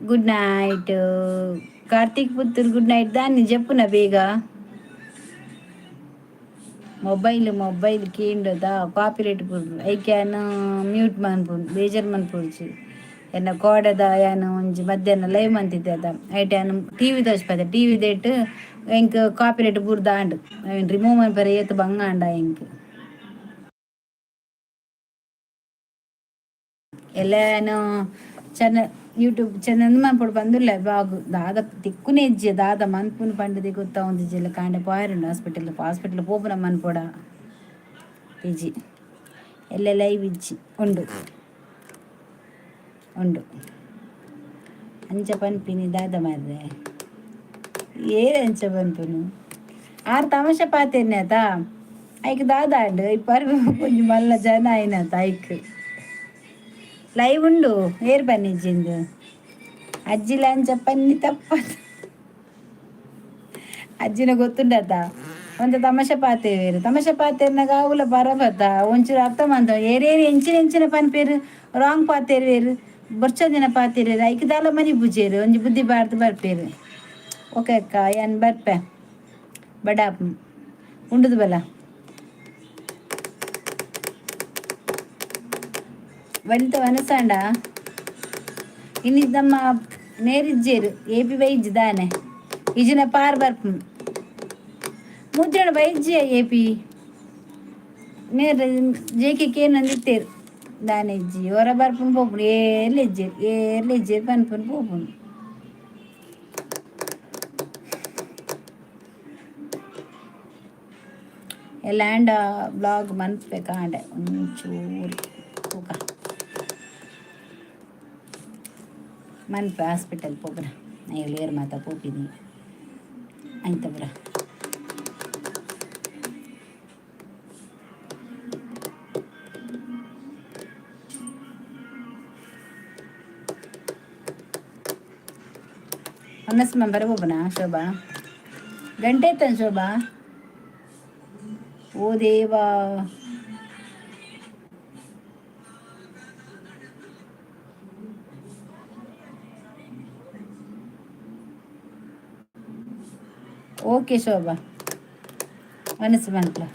Good night Karthik Puttur. Good night. దాన్ని చెప్పున ಬೇಗ. ಮೊಬೈಲ್ ಮೊಬೈಲ್ ಕೇಂಡದ ಕಾಪಿರೈಟ್ ಪುರ್ಡು ಐಕ್ಯಾನ್ ಮ್ಯೂಟ್ ಮನ್ಪುಂಡು, ಬೇಜಾರ್ ಮನ್ಪೊಡ್ಚಿ. ಎನ್ನ ಕೋಡೆದ ಯಾನ್ ಒಂಜಿ ಮಧ್ಯಾಹ್ನ ಲೈವ್ ಮಂತಿದ್ದೆ ಅದ ಐಟ್ ಯಾನ್ ಟಿವಿ ತೋಜ್ಪದೆ. ಟಿವಿ ದೇಟ್ ಎಂಕ್ ಕಾಪಿರೈಟ್ ಬೂರ್ದು ಆಂಡ್. ಅವೆನ್ ರಿಮೂವ್ ಮನ್ಪರೆ ಏತ್ ಬಂಗ ಆಂಡ ಎಂಕ್. ಎಲ್ಲಾನು ಚಾನಲ್, ಯೂಟ್ಯೂಬ್ ಚಾನಲ್ ಮನ್ಪೊಡು ಪಂದುಲ್ಲೆ. ಬ್ಲಾಗ್ ದಾದ ತಿಕ್ಕುನೆ ಇಜ್ಜಿ. ದಾದ ಮನ್ಪುನು ಪಂಡದಿ ಗೊತ್ತಾವೊಂದಿಜ್ಜಿ. ಕಾಂಡೆ ಪೋಯೆರುಂಡು ಹಾಸ್ಪಿಟಲ್. ಹಾಸ್ಪಿಟಲ್ ಪೋಪುನ ಮನ್ಪೊಡ ಇಜ್ಜಿ. ಎಲ್ಲ ಲೈವ್ ಇಜ್ಜಿ. ಉಂಡು ಉಂಡು. ಅಂಚ ಪನ್ಪಿನಿ ದಾದ ಮಾರ್ರೆ? ಏರ್ ಅಂಚ ಪನ್ಪುನು? ಆರ್ ತಮಾಷೆ ಪಾತೆರ್ನೆ ಆತ. ಐಕ್ ದಾದ ಆಂಡ್? ಇಪ್ಪರ್ ಒಂಜಿ ಮಲ್ಲ ಜನ ಆಯ್ನತ. ಐಕ್ ಲೈವ್ ಉಂಡು. ಏರ್ ಪನ್ನಿಜ್ಜಿಂದು? ಅಜ್ಜಿಲ ಅಂಚ ಪನ್ನಿ ತಪ್ಪ. ಅಜ್ಜಿನ ಗೊತ್ತುಂಡತ, ಒಂತೆ ತಮಾಷೆ ಪಾತೆರ್ವೆರ್. ತಮಾಷೆ ಪಾತೆರ್ನಾಗ ಅವುಲ ಬರಬತ್ತ ಒಂಚೂರು ಅರ್ಥ ಮಂತ. ಏರೇರು ಎಂಚಿನ ಎಂಚಿನ ಪನ್ಪೇರು, ರಾಂಗ್ ಪಾತೆರ್ವೆರ್, ಬೊರ್ಚಂದಿನ ಪಾತೆರ್ವೆರ್. ಐಕ್ ದಾಲ ಮನಿ ಪೂಜೆರ್ ಒಂಜಿ ಬುದ್ಧಿ ಬಾರ್ದು ಬರ್ಪೇರು. ಓಕೆ ಅಕ್ಕ, ಯಾನ್ ಬರ್ಪೆ. ಬಡಾಪ್ ಉಂಡುದು ಬಲ. ವನಿತ ವನಸಾಂಡ ಇನಿ ನಮ್ಮ ಮೇರಿಜ್ಜೇರು ಎಪಿ ಬೈಜ್ ದಾನೆ ಇಜಿನ ಪಾರ್ ಬರ್ಪು ಮುದ್ರಣ ಬೈಜ್ಜಿ ಎಪಿ ಮೇರ್ ಜೆಕೆ ಕೇನೊಂದಿತ್ತೇರು. ದಾನೆ ಇಜ್ಜಿ. ಒರ ಬರ್ಪುನು ಪೋಪುನು. ಏರ್ಲ ಇಜ್ಜೆರ್, ಏರ್ಲ ಇಜ್ಜೆರ್ ಪನ್ಪುನು ಪೋಪುನು. ಎಲ್ಲಾಂಡ ಬ್ಲಾಗ್ ಮನ್ಪೆ ಕಾಂಡೆ ಒಂಚೂರು ತೂಕ ಮನ್ಪೆ. ಹಾಸ್ಪಿಟಲ್ ಪೋಪುನ ಏರ್ ಮಾತ ಪೋಪಿನಿ ಆಯ್ತ ಪುರ. ಒನ್ನಸ್ ಮೆಂಬರ್ ಪೋಪುನ ಶೋಭಾ? ಗಂಟೆ ಆಯ್ತಾನ ಶೋಭಾ? ಓ ದೇವಾ. ಓಕೆ ಶೋಭಾ, ಮನಸ್ಸು ಮನ್ಪುಲ.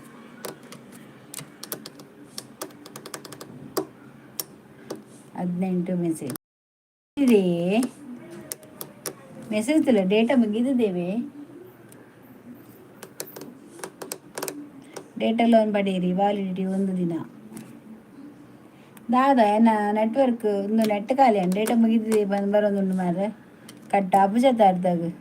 18 ಮೆಸೇಜ್ ಇದೆ. ಮೆಸೇಜ್ ಇಲ್ಲ, ಡೇಟಾ ಮುಗಿದಿದ್ದೇವೆ. ಡೇಟಾ ಲೋನ್ ಪಡೀರಿ, ವ್ಯಾಲಿಡಿಟಿ ಒಂದು ದಿನ. ದಾದ ಎನ್ನ ನೆಟ್ವರ್ಕ್ ಒಂದು ನೆಟ್ ಖಾಲಿ, ಡೇಟಾ ಮುಗಿದಿದೆ. ಬಂದು ಬರೋದುಂಡು ಮಾರ್ರೆ. ಕಟ್ಟ ಅಪುಜತ ಅರ್ಧಾಗ.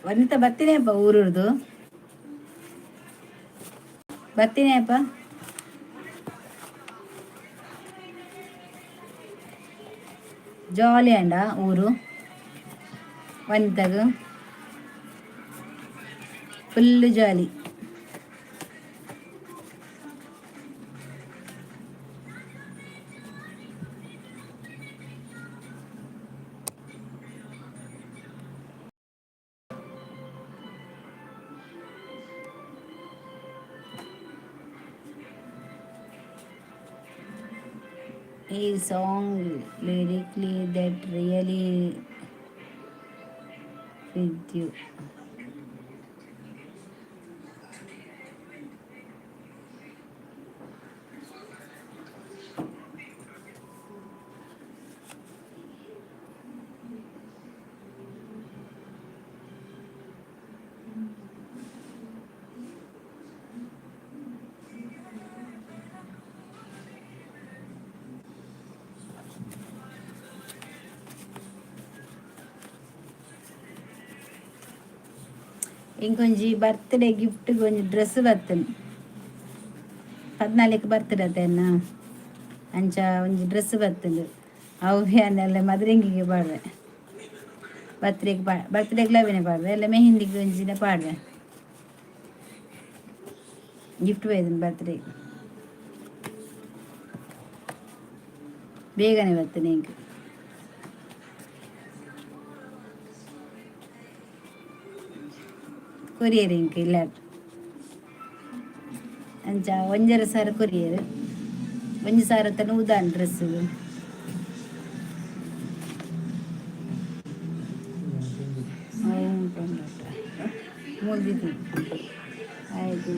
ವನಿತಾ ಬತ್ತೀನಿ ಅಪ್ಪ. ಊರೂರ್ದು ಬತ್ತೀನಿ ಅಪ್ಪ. ಜಾಲಿ ಅಂಡ ಊರು ವನಿತಾಗ. Full jolly. ಈ song lyrically that really with you. ಇಂಕೊಂಜಿ birthday gift ಒಂಜಿ ಡ್ರೆಸ್ ಬರ್ತೇನೆ. 14ಕ್ಕೆ ಬರ್ತ್ಡೇ ಅತ್ತೇನ, ಅಂಚ ಒಂಜಿ ಡ್ರೆಸ್ ಬರ್ತುಂಡು. ಅವು ಯಾನೆಲ್ಲ ಮದ್ರೆಂಗಿಗೆ ಪಾಡ್ವೆ, ಬರ್ತ್ಡೇಗೆ ಪಾ ಬರ್ತ್ಡೇಗೆ ಲವಿನ ಪಾಡ್ವೆ, ಎಲ್ಲ ಮೆಹಿಂದಿಗೆ ಒಂಜಿನ ಪಾಡ್ವೆ. Gift ಬೈದನ್ birthday. ಬೇಗನೆ ಬರ್ತೇನೆ ಇಂಕ್. ಕೊರಿಯರ್ ಇಂಕ್ ಇಲ್ಲ. ಅಂಚ 1500 ಕೊರಿಯರ್. 1001 ಡ್ರೆಸ್. ಆಯ್ತು,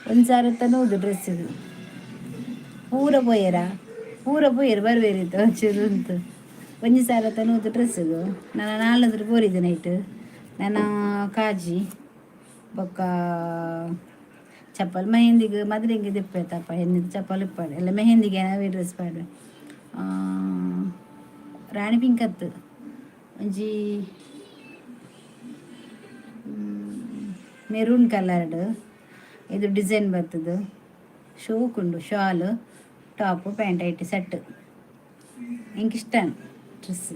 1100 ಡ್ರೆಸ್. ಇದು ಪೂರ ಪೋಯೆರಾ? ಪೂರ ಪೋಯೆರ್, ಬರ್ವೇರಿತ್ತು ಒಂಚೂರು ಉಂತು. 1100 ಡ್ರೆಸ್. ನಾನು ನಾಲ್ಕು ಪೋರಿದ್ದೆ ನೈಟ್. ನಾನು ಕಾಜಿ ಬೊಕ್ಕ ಚಪ್ಪಲ್, ಮೆಹಂದಿಗೆ ಮದ್ರಿಂಗ್ ದಿಪ್ಪೇತಪ್ಪ. ಹೆಣ್ಣಿದ್ದು ಚಪ್ಪಲ್ ಇಪ್ಪಾಡು ಎಲ್ಲ. ಮೆಹಂದಿಗೆ ಅವೇ ಡ್ರೆಸ್ ಪಾಡು. ರಾಣಿ ಪಿಂಕ್ ಅತ್ತು, ಒಂಜಿ ಮೆರೂನ್ ಕಲರ್ಡ್. ಇದು ಡಿಸೈನ್ ಬರ್ತದೆ, ಶೋಕುಂಡು. ಶಾಲ್, ಟಾಪು, ಪ್ಯಾಂಟ್ ಐಟ್ ಸೆಟ್. ಎಂಕ್ ಇಷ್ಟ ಡ್ರೆಸ್.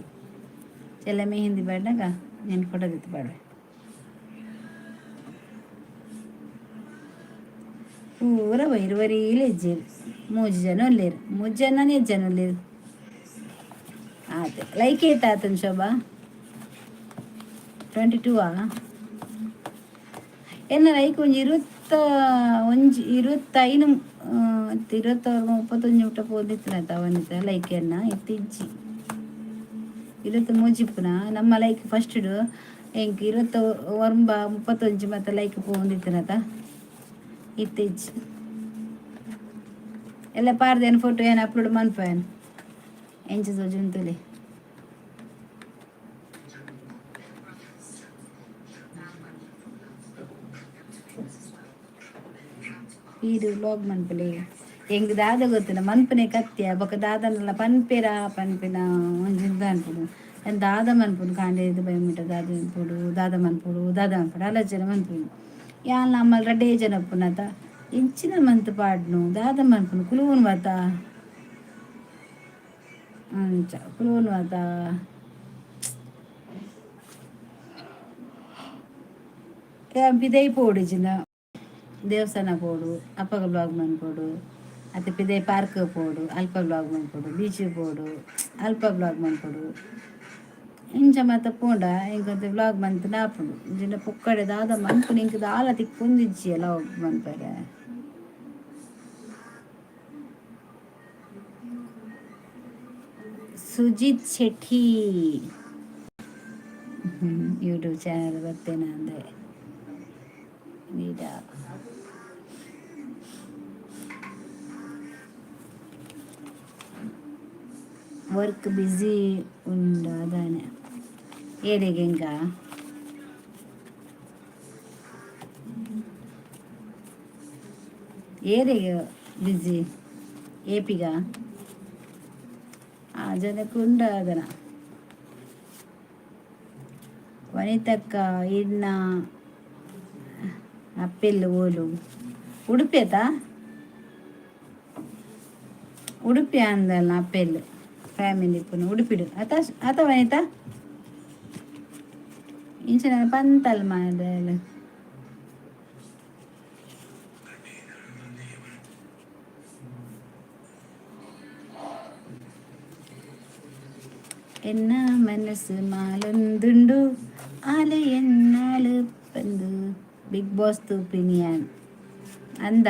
ಎಲ್ಲ ಮೆಹಂದಿ ಪಾಡ್ನಾಗ నేను ಫೋಟೋ ತೆತ್ತು ಪಾಡುವೆ. ಪೂರ ಬೈರು ಬರೀಲಿ ಇಜ್ಜೇರು. ಮೂಜಿ ಜನ ಉಲ್ಲೇರು, ಮೂಜಿ ಜನನೇ ಜನ ಉಲ್ಲೇರು. ಆತ, ಲೈಕ್ ಏತ್ ಆತನ್ ಶೋಭಾ? 22 ಆ? ಎನ್ನ ಲೈಕ್ ಒಂಜಿ 21, 25, 26, 31 ಮುಟ್ಟ ಪೋದಿತ್ತಿನತ ಅವನಿತ ಲೈಕ್. ಎನ್ನ ಇತ್ತಿಜ್ಜಿ. 23 ಇಪ್ಪುನ ನಮ್ಮ ಲೈಕ್. ಫಸ್ಟ್ ಎಂಕ್ 29, 31 ಮತ್ತೆ ಲೈಕ್ ಪೋಂದಿತ್ತಿನತ, ಇತ್ತಿಜ್ಜಿ. ಎಲ್ಲ ಪಾರ್ದೇನು ಫೋಟೋ ಏನು ಅಪ್ಲೋಡ್ ಮನ್ಪೇನು ಎಂಚ ತೋಜುಂತುಲೆ. ಈರು ವ್ಲಾಗ್ ಮನ್ಪುಲೆ. ಎಂಕ್ ದಾದ ಗೊತ್ತಿಲ್ಲ, ಮನ್ಪುನೆ ಕತ್ತಿಯ ಬೊಕ ದಾದನಲ್ಲ ಪನ್ಪೆರ ಪನ್ಪಿನ ಒಂಜಿ ಅನ್ಪುಡು. ಏನ್ ದಾದ ಮನ್ಪುನು? ಕಾಂಡೆ ಇದು ಬೈಮಿಟ ದಾದ ಮನ್ಪೊಡು, ದಾದ ಮನ್ಪೊಡು, ದಾದ ಮನ್ಪೊಡು, ಆಲೋಚನೆ ಮನ್ಪುನು. ಯಾನ್ ನಮ್ಮಲ್ ರಡ್ಡೇ ಜನ ಉಪ್ಪುನತ, ಎಂಚಿನ ಮಂತ್ ಪಾಡ್ನು, ದಾದ ಮನ್ಪುನು, ಕುಲುವುನು ಮಾತ ಅಂಚ ಕುಲುವುನು ಮಾತ. ಪಿದೈ ಪೋಡಿಜಿನ ದೇವಸ್ಥಾನ ಪೋಡು, ಅಪ್ಪಗ ಬ್ಲಾಗ್ ಮನ್ಪೊಡು. ಅತ್ತೆ ಪಿದೈ ಪಾರ್ಕ್ ಪೋಡು, ಅಲ್ಪ ಬ್ಲಾಗ್ ಮನ್ಪೊಡು. ಬೀಚ್ ಪೋಡು, ಅಲ್ಪ ಬ್ಲಾಗ್ ಮನ್ಪೊಡು. ಇಂಚ ಮಾತ ಪೋಂಡ ಎಂಕೊಂತೆ ವ್ಲಾಗ್ ಮಂತ್ಂಡ ಆಪುಂಡು. ಇಂಚಿನ ಪೊಕ್ಕಡೆ ದಾದ ಮನ್ಪುನು? ಎಂಕ್ ದಾಲ ತಿಕ್ಕೊಂದಿಜ್ಜಿ ವ್ಲಾಗ್ ಮನ್ಪೆರೆ. ಸುಜಿತ್ ಶೆಟ್ಟಿ ಯೂಟ್ಯೂಬ್ ಚಾನಲ್ ಬರ್ತೇನೆ ಅಂದೆ. ನೀಡಾ ವರ್ಕ್ ಬ್ಯುಸಿ ಉಂಡು ಅದಾನೆ. ಏರೆಗ್ ಎಂಕ ಏರೆಗ್ ಬ್ಯುಸಿ? ಏಪಿಗ ಆ ಜನಕ್ಕೆ ಉಂಡು ಅದನ. ವನಿತಕ್ಕ, ಇನ್ನ ಅಪ್ಪೆಲ್ಲು ಓಲು? ಉಡುಪಿ ಆತಾ? ಉಡುಪಿ ಅಂದಲ್ಲ, ಅಪ್ಪೆಲ್ಲು ಫ್ಯಾಮಿಲಿ ಪುನ ಉಡುಪಿಡು ಅತ ಅತ ವನಿತಾ? ಇಂಚಿನ ಪಂತಲ್ ಮಾರ್ರೆ. ಎನ್ನ ಮನಸ್ಸು ಮಾಲೊಂದುಂಡು ಆಲೆ ಎನ್ನಾಲು ಬಂದು. ಬಿಗ್ ಬಾಸ್ ತೂಪಿನಿಯಾನ್ ಅಂದ.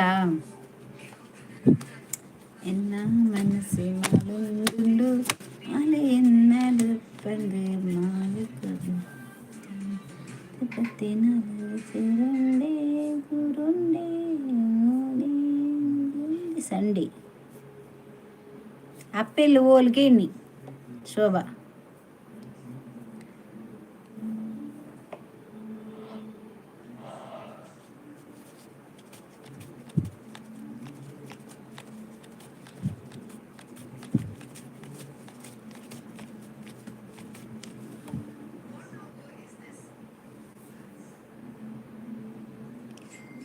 ಎನ್ನ ಮನಸ್ಸು ಮಾಲೊಂದುಂಡು ಆಲೆ ಎನ್ನಾಲು ಬಂದು ಮಾಲು ಪತ್ತಿನಾಲು ಗುರುಂಡೆ ಸಂಡೆ. ಅಪ್ಪೆಲ್ಲು ಓಲ್ಗೆ ಎಣ್ಣಿ ಶೋಭಾ.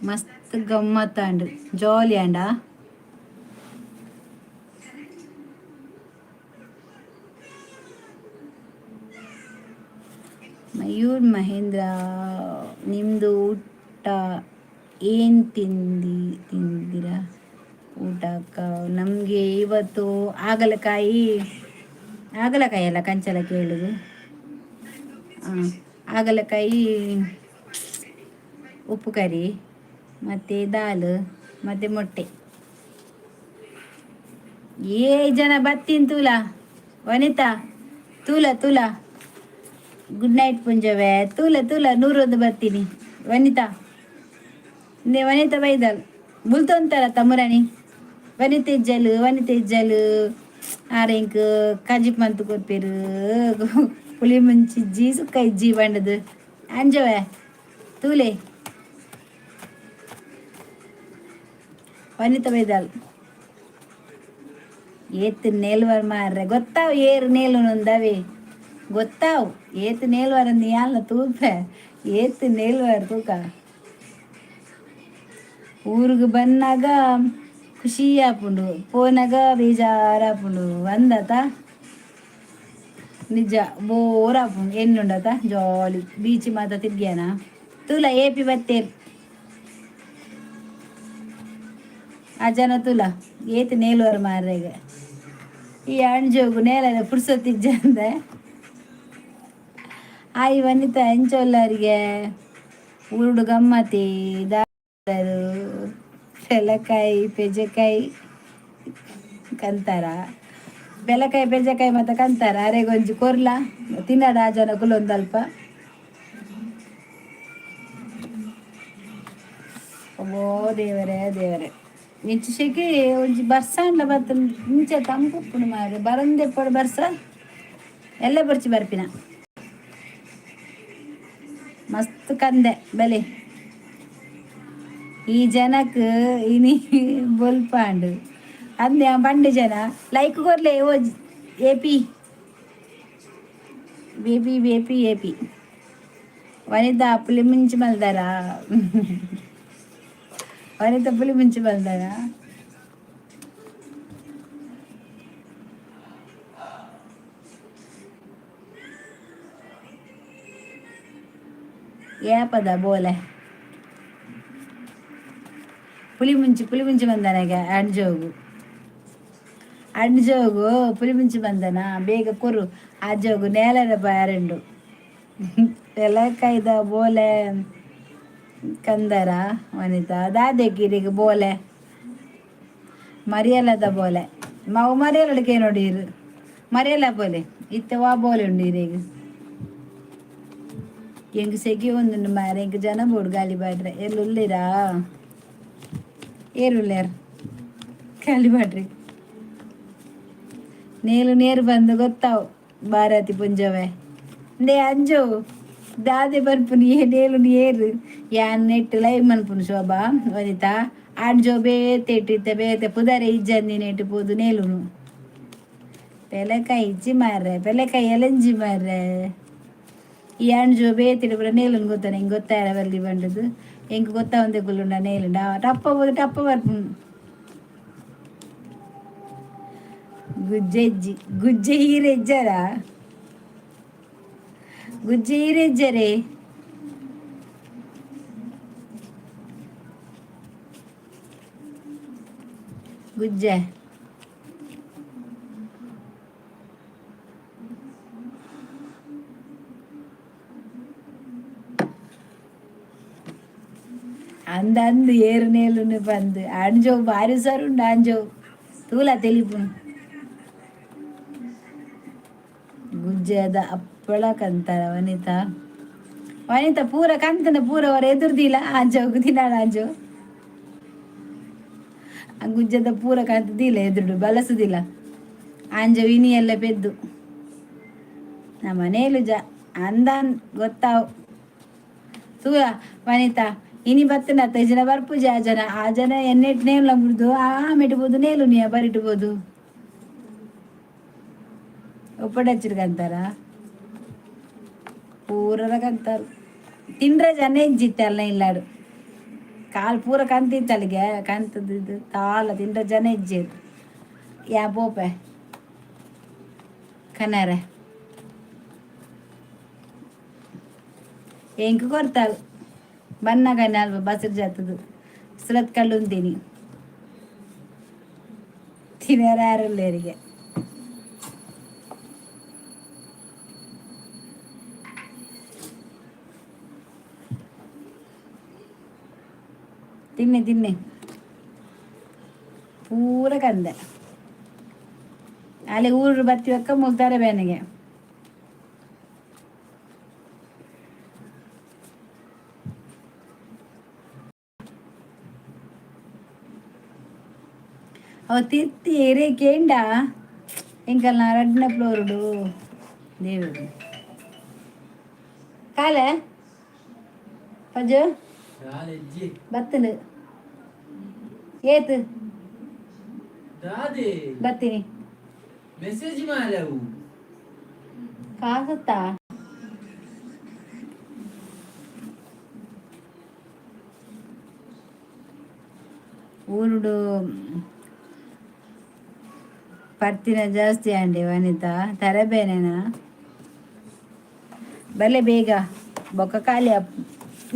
ಮಸ್ತ್ ಗಮ್ಮತ್ತಾಂಡ್, ಜಾಲಿ ಆಂಡ. ಮಯೂರ್ ಮಹೇಂದ್ರ, ನಿಮ್ಮದು ಊಟ ಏನು ತಿಂದಿ ತಿಂದಿರಾ ಊಟಕ್ಕ? ನಮಗೆ ಇವತ್ತು ಹಾಗಲಕಾಯಿ, ಹಾಗಲಕಾಯಿ ಅಲ್ಲ, ಕಂಚಲ ಕೇಳುದು. ಹಾಂ. ಹಾಗಲಕಾಯಿ ಉಪ್ಪು ಕರಿ ಮತ್ತು ದಾಲ್ ಮತ್ತು ಮೊಟ್ಟೆ. ಏ ಜನ ಬತ್ತೀನಿ ತೂಲ. ವನಿತಾ ತೂಲ ತೂಲ, ಗುಡ್ ನೈಟ್ ಪುಂಜವೆ. ತೂಲ ತೂಲ, ನೂರೊಂದು ಬರ್ತೀನಿ. ವನಿತಾ ನೇ, ವನಿತಾ ಬೈದಲ್ ಬುಲ್ತೊಂತಾರ ತಮ್ಮುರಾಣಿ. ವನಿತೆ ಇಜ್ಜಲು, ವನಿತೆ ಇಜ್ಜಲು, ಆರೆಂಕ್ ಕಜಿಪ್ ಮಂತ್ ಕೊರ್ಪೆರು, ಪುಳಿ ಮುಂಚಿಜ್ಜಿ, ಸುಕ್ಕ ಇಜ್ಜಿ ಬಂಡದು. ಅಂಜವೆ ತೂಲೆ, ವನಿತಾ ಬೈದಾಲ್. ಏತ್ ನೇಲ್ವರ್ ಮಾರ್ರೆ, ಗೊತ್ತಾವ್ ಏರು ನೇಲುನುಂದವೆ, ಗೊತ್ತಾವ್ ಏತ್ ನೇಲ್ವರ್ ಯಾಲ್ನ ತೂಪೆ. ಏತ್ ನೇಲ್ವರ್ ತೂಕ. ಊರಿಗೆ ಬನ್ನಾಗ ಖುಷಿ ಆಪುಂಡು, ಪೋನಾಗ ಬೇಜಾರಾಪುಂಡು. ಅಂದತ ನಿಜ ಬೋರ್ ಆಪುಂಡು ಎನ್ನುಂಡತ. ಜಾಲಿ ಬೀಚ್ ಮಾತ ತಿರ್ಗ್ಯಾನ. ತೂಲ ಏಪಿ ಬತ್ತೇರ್ ಆ ಜನ. ತೂಲ ಏತ್ ನೇಲ್ವರ್ ಮಾರ್ರೆಗೆ. ಈ ಅಣ್ಜೋಗು ನೇಲದ ಪುರ್ಸೊತ್ತಿಜ್ಜಂದೆ. ಆಯಿ ವನಿತಾ, ಎಂಚೊಲ್ಲರಿಗೆ ಊರುಡು ಗಮ್ಮತಿ? ದಾರು ಪೆಲಕಾಯಿ ಪೆಜಕಾಯಿ ಕಂತಾರ, ಬೆಲಕಾಯಿ ಪೆಜಕಾಯಿ ಮತ್ತೆ ಕಂತಾರ. ಅರೆಗೊಂಜಿ ಕೊರ್ಲ ತಿನ್ನಡ. ಆ ಜನ ಕುಲೊಂದಲ್ಪ. ಓ ದೇವರೇ ದೇವರೇ, ಇಂಚ ಶೆಕೆ ಒಂಜಿ ಬರ್ಸಾಂಡ್ಲ ಬತ್ತ ಇಂಚ ತಂಪುಪ್ಪುಂಡು ಮಾರ್ರೆ. ಬರಂದೆಪ್ಪಡು ಬರ್ಸ ಎಲ್ಲ ಬರ್ಚಿ ಬರ್ಪಿನ. ಮಸ್ತ್ ಕಂದೆ ಬಲೆ ಈ ಜನಕ್ ಇನಿ ಬೊಲ್ಪಾಂಡು ಅಂದೆ. ಬಂಡೆ ಜನ ಲೈಕ್ ಕೊರ್ಲೆ. ಓ A P baby baby A P Vanitha, ಪುಲಿ ಮುಂಚಿ ಮಲ್ದಾರ? ವನಿತಾ ಪುಲಿ ಮುಂಚಿ ಮಲ್ದಾರ? ಏಪದ ಬೋಲೆ ಪುಲಿ ಮುಂಚಿ, ಪುಲಿ ಮುಂಚಿ ಬಂದನಾಗ ಅಣ್ಜೋಗು, ಅಣ್ಜೋಗು ಪುಲಿ ಮುಂಚಿ ಬಂದನ. ಬೇಗ ಕೊರು ಅಜ್ಜೋಗು. ನೇಲದ ಬಾರಂಡು ಪೆಲಕಾಯ್ದ ಬೋಲೆ ಕಂದರ ವನಿತಾ. ದಾದೆಗಿರಿಗೆ ಬೋಲೆ ಮರಿಯಲದ ಬೋಲೆ ಮಾವು ಮರಿಯಲಡಿಕೆ ನೋಡಿರು. ಮರಿಯಲ್ಲ ಬೋಲೆ ಇತ್ತೆ ವಾ ಬೋಲೆ ಉಂಡು ಇರೆಗ್. ಎಂಕ್ ಸೆಗೆ ಒಂದುಂಡು ಮಾರೆ. ಎಂಕ್ ಜನ ಬೋಡು ಗಾಲಿ ಬಾಡ್ರೆ. ಎಲ್ಲಿ ಉಲ್ಲಿರಾ? ಏರುಲ್ಲೇರ್ ಗಾಲಿ ಬಾಡ್ರಿ? ನೇಲು ನೇರು ಬಂದು ಗೊತ್ತಾವು. ಭಾರತಿ ಪುಂಜವೆ ಇಂದೇ ಅಂಜು ದಾದೆ ಬರ್ಪುನಿ. ನೇಲು ಏರು ಯಾನ್ ನೆಟ್ ಲೈವ್ ಮನ್ಪುನು. ಶೋಭಾ ವನಿತಾ, ಆಂಜೋ ಬೇತೆ ಇಟ್ಟಿತ್ತೆ, ಬೇತೆ ಪುದರೆ ಇಜ್ಜಂದಿ ನೆಟ್ಟು ಪೋದು ನೇಲುನು. ಪೆಲಕಾಯಿ ಇಜ್ಜಿ ಮಾರ್ರೆ, ಪೆಲಕಾಯಿ ಎಲಂಜಿ ಮಾರ್ರೆ. ಈ ಅಣ್ಜೋ ಬೇತಿಡು ಪೂರ ನೇಲುನು ಗೊತ್ತಾನೆ. ಹಿಂಗೆ ಗೊತ್ತಾರ ಬಲ್ಲಿ ಬಂಡದು. ಎಂಕ್ ಗೊತ್ತಾವಂದೆ ಕುಲ್ಲುಂಡ ನೇಲುಂಡ ಟಪ್ಪ ಬೋದು ಟಪ್ಪ ಬರ್ಪುಂಡು. ಗುಜ್ಜೆಜ್ಜಿ ಗುಜ್ಜೆ ಹೀರೆಜ್ಜರ, ಗುಜ್ಜೆ ಹೀರೆಜ್ಜರೇ. ಗುಜ್ಜೆ ಅಂದ ಅಂದು ಏರು ನೇಲುನು ಬಂದು ಅಂಜೋ ಬಾರಿ ಸರುಂಡು. ಅಂಜೋ ತೂಲ ತೆಲಿಪುನು. ಗುಜ್ಜೆದ ಅಪ್ಪಳ ಕಂತಾರ ವನಿತಾ. ವನಿತಾ ಪೂರ ಕಂತನ ಪೂರ ಅವರ ಎದುರ್ದಿಲ್ಲ. ಆಂಜೋಗು ತಿನ್ನಾಡ ಆಂಜೋ. ಆ ಗುಜ್ಜದ ಪೂರ ಕಂತದಿಲ್ಲ, ಎದುರುಡು ಬಲಸುದಿಲ್ಲ ಆಂಜೋ. ಇನಿ ಎಲ್ಲ ಪೆದ್ದು ನಮ್ಮ ಮನೇಲು ಜ ಅಂದಾನ್ ಗೊತ್ತಾವ್. ತೂಲ ವನಿತಾ, ಇನಿ ಬತ್ತನ ಜನ ಬರ್ಪುಜಿ. ಆ ಜನ, ಆ ಜನ ಎನ್ನೆಟ್ ನೇಲ ಮುಡ್ದು ಆ ಮೆಟ್ಬೋದು ನೇಲು ನೀ ಬರಿಟ್ಬೋದು. ಒಪ್ಪಡಚ್ಚಿರ್ಕಂತಾರ ಪೂರರ ಕಂತಾರ. ತಿಂಡ್ರೆ ಜನ ಇಜ್ಜಿತ್ತಲ್ಲ ಇಲ್ಲಾಡು. ಕಾಲು ಪೂರ ಕಂತಿತ್ತಲ್ಲಿಗೆ ಕಂತದ್ದು ಇದು ತಾಲ ತಿಂಡ್ರೆ ಜನ ಇಜ್ಜೇರು. ಯಾ ಪೋಪೆ ಕನಾರೆ ಎಂಕ್ ಕೊರ್ತಾಲ್ ಬನ್ನಗನೆ ಅಲ್ವ ಬಸರು ಜಾತದು ಸುಲತ್ ಕಳ್ಳುಂತೀನಿ. ತಿನ್ನರ ಯಾರುಲ್ಲೇರಿಗೆ. ತಿನ್ನೆ ತಿನ್ನೆ ಪೂರ ಕಂದೆ. ಅಲ್ಲಿ ಊರು ಬತ್ತಿ ಬಕ್ಕ ಮುಲ್ತಾರೆ ಬೇನೆಗೆ. ಅವ ತಿರ್ತಿ ಏರೇ ಕೇಂಡ ಎಂಕಲ್ನ ರಡ್ನ ಫ್ಲೋರುಡು ದೇವರು ಕಾಲೆ ಪಜು ಬತ್ತನು ಏತು ಬತ್ತೀನಿ. ಮೆಸೇಜ್ ಮಾರವು. ಕಾಸುತ್ತಾ? ಊರುಡು ಪರ್ತಿನ ಜಾಸ್ತಿ ಅಂಡಿ ವನಿತಾ ತರಬೇನೇನಾ? ಬಲೆ ಬೇಗ ಬೊಕ್ಕ ಖಾಲಿ ಅಪ್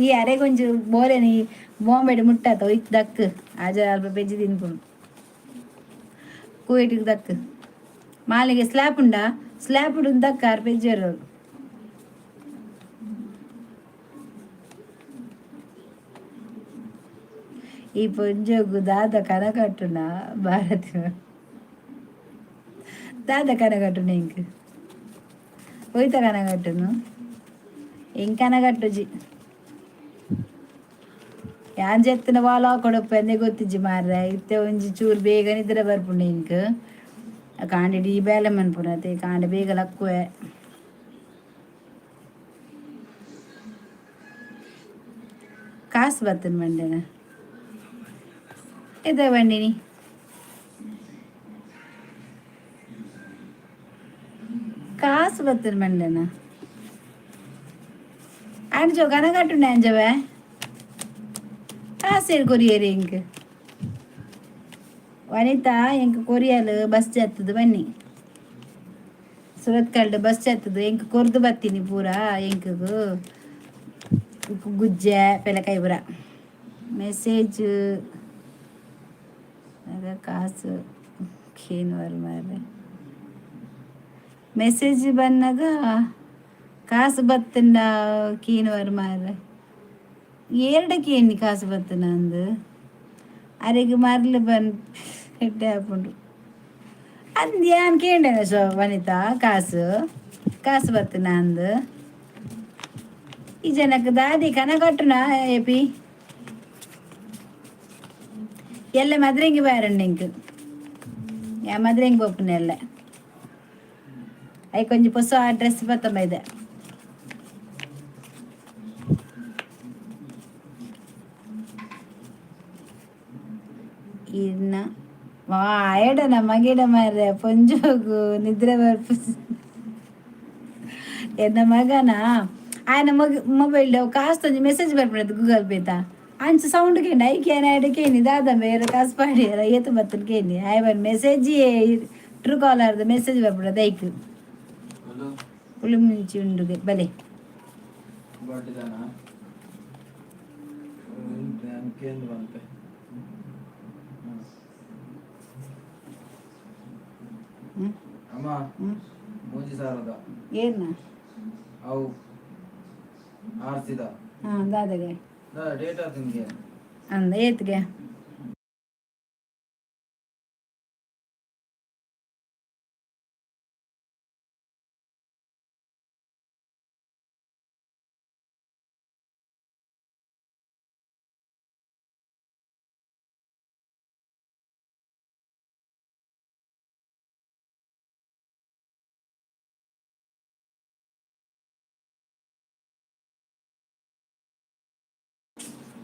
ಈ ಅರೆಗೊಂಜಿ ಬೋಲೆನಿ ಬಾಂಬೆಡ್ ಮುಟ್ಟಾತ ಒಯ್ಕ್ ದಕ್ ಆಜ ಅಲ್ಪ ಪೆಜ್ಜಿ ತಿನ್ಪುನು ಕುವೈಟಿಗೆ ದಕ್ ಮಾಲಿಗೆ ಸ್ಲ್ಯಾಪ್ ಉಂಡಾ? ಸ್ಲ್ಯಾಪ್ ಉಂಡು ದಕ್ಕ ಆರ್ ಪೆಜ್ಜರು. ಈ ಪೊಂಜೊಗು ದಾದ ಕನಕಟ್ಟುನ ಭಾರತಿ ದಾದ ಕನಕಟ್ಟುನ ಇಂಕ್ ಒಯ್ತ ಕನಕಟ್ಟುನು ಇಂಕ್ ಕನಕಟ್ಟುಜಿ. ಯಾನ್ ಜೆತ್ತಿನ ವಾಲ ಕೊಡಪ್ಪೆ ಗೊತ್ತಿಜ್ಜಿ ಮಾರ್ರೆ. ಇತ್ತೆ ಒಂಜಿ ಚೂರು ಬೇಗ ನಿದ್ರೆ ಬರ್ಪುಂಡು ಇಂಕ್. ಕಾಂಡೆ ಇಡೀ ಬೇಲೆ ಮನ್ಪುನತೆ ಕಾಂಡೆ ಬೇಗ ಲಕ್ಕುವೆ. ಕಾಸು ಬತ್ತನ್ ಬಂಡೆನ ಎದ ಬಂಡಿನಿ ಕಾಸು ಬತ್ತನ್ ಬಂಡೆನ ಅಂಚೋ ಕನಕಟ್ಟುಂಡೆ ಅಂಜವೆ ಕಾಸೇರು ಕೊರಿಯರ್ ಇಂಕ್ ವನಿತಾ ಎಂಕ್ ಕೊರಿಯಲ್ ಬಸ್ ಜತ್ತದು ಬನ್ನಿ ಸುರತ್ಕಲ್ಡ್ ಬಸ್ ಜತ್ತದು ಎಂಕ್ ಕೊರ್ದು ಬತ್ತೀನಿ ಪೂರ ಎಂಕ್ಗ್ ಗುಜ್ಜೆ ಪೆಲಕಾಯಿ ಪೂರ ಮೆಸೇಜ್ ಕಾಸು ಕೇನುವರ್ ಮಾರ್ರೆ. ಮೆಸೇಜ್ ಬನ್ನಗ ಕಾಸು ಬತ್ತಂಡ ಕೀನುವರ್ ಮಾರ್ರೆ. ಏರ್ಡ ಕೇನಿ ಕಾಸು ಬತ್ತನ ಅಂದು ಅರೆಗ್ ಮರ್ಲು ಬನ್ ಎಡ್ಡೆ ಆಪುಂಡು ಅಂದ್ ಯಾನ್ ಕೇಂಡೆನ ಶೋ ವನಿತಾ ಕಾಸು ಕಾಸು ಬತ್ತನ ಅಂದು ಈ ಜನಕ್ಕೆ ದಾದಿ ಕನ ಕಟ್ಟುನ ಏಪಿ ಎಲ್ಲ ಮದ್ರೆಂಗಿ ಬಾರಂಡು ಇಂಕ್ ಯಾ ಮದ್ರೆಂಗಿ ಪೋಪುನ ಎಲ್ಲ I ಕೊಂಚ ಹೊಸ ಡ್ರೆಸ್ ಬತ್ತಂಬ ಇದೆ. ಇನ್ನ ವಾಯಡನ ಮಗಿಡ ಮಾರ್ರೆ ಪೊಂಜೋಗು ನಿದ್ರೆ ಬರ್ಪು ಎನ್ನ ಮಗನ ಆಯನ ಮಗ ಮೊಬೈಲ್ ಕಾಸ್ತೊಂಜಿ ಮೆಸೇಜ್ ಬರ್ಪುಂಡು ಗೂಗಲ್ ಪೇತ ಅಂಚ ಸೌಂಡ್ ಕೇಂಡ ಐಕ್ ಏನ ಕೇನಿ ದಾದ ಬೇರೆ ಕಾಸು ಪಾಡಿಯರ ಏತು ಬತ್ತನ್ ಕೇನಿ ಆಯ್ ಬನ್ ಮೆಸೇಜ್ ಟ್ರೂ ಕಾಲರ್ದ ಮೆಸೇಜ್ ಬರ್ಪುಂಡು ಐಕ್. ಹಲೋ. ಪುಳಿ ಮುಂಚಿ ಉಂಡು ಬಲೆ. ಬಡ್ಡಿದಾನ ಕೇಂದ್ರ ಬಂತೆ. ಅಮ್ಮ. ಹ್ಮ್. ಮೂಜಿ ಸಾವಿರದ ಏನ? ಅವು ಆರ್ಸಿದ. ಹಾಂ ದಾದಗೆ? ಡೇಟ್ ಆತಿನ್ಗೆ. ಅಂದ ಏತ್ಗೆ?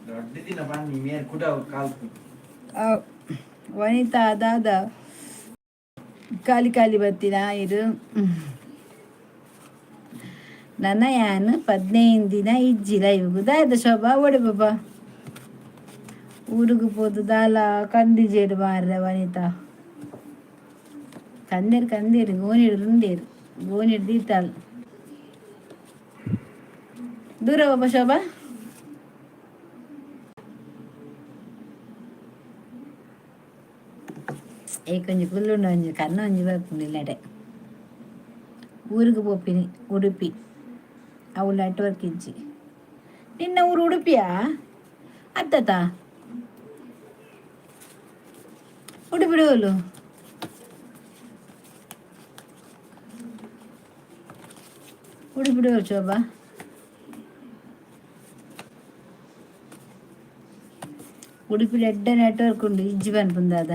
ದೊಡ್ಡ ದಿನ ಬನ್ನಿ ಮೇರ್ ಕುಡ ಕಾಲ್ಪು. ವನಿತಾ ದಾದ ಖಾಲಿ ಖಾಲಿ ಬತ್ತಿನ ಇದು ನನ್ನ ಯಾನ್ 15 ದಿನ ಇಜ್ಜಿ ಲೈವ್ಗು ದಾದ ಶೋಭಾ ಓಡಿ ಬಾಬಾ ಊರುಗು ಪೋದು ದಾಲ ಕಂದಿಜೇಡು ಮಾರ್ರೆ. ವನಿತಾ ಕಂದೇರು ಕಂದೇರು ಗೋನಿಡು ರುಂಡೇರು ಗೋನಿಡು ದೀತಾಲ್ ದೂರ ಬಾಬಾ ಶೋಭಾ. ಏ ಒಂಜಿ ಕುಲ್ಲುಂಡು ಒಂಜಿ ಕಣ್ಣು ಒಂಜಿ ಬರ್ಪುಂಡು ಇಲ್ಲಡೆ ಊರಿಗೆ ಪೋಪಿನಿ ಉಡುಪಿ ಅವು ನೆಟ್ವರ್ಕ್ ಇಜ್ಜಿ. ನಿನ್ನ ಊರು ಉಡುಪಿಯಾ ಅತ್ತತಾ? ಉಡುಪಿಡು ಓಲು? ಉಡುಪಿಡು ಶೋಭಾ? ಉಡುಪಿಡು ಎಡ್ಡೆ ನೆಟ್ವರ್ಕ್ ಉಂಡು, ಇಜ್ಜಿ ಪನ್ಪುಂದಾದ.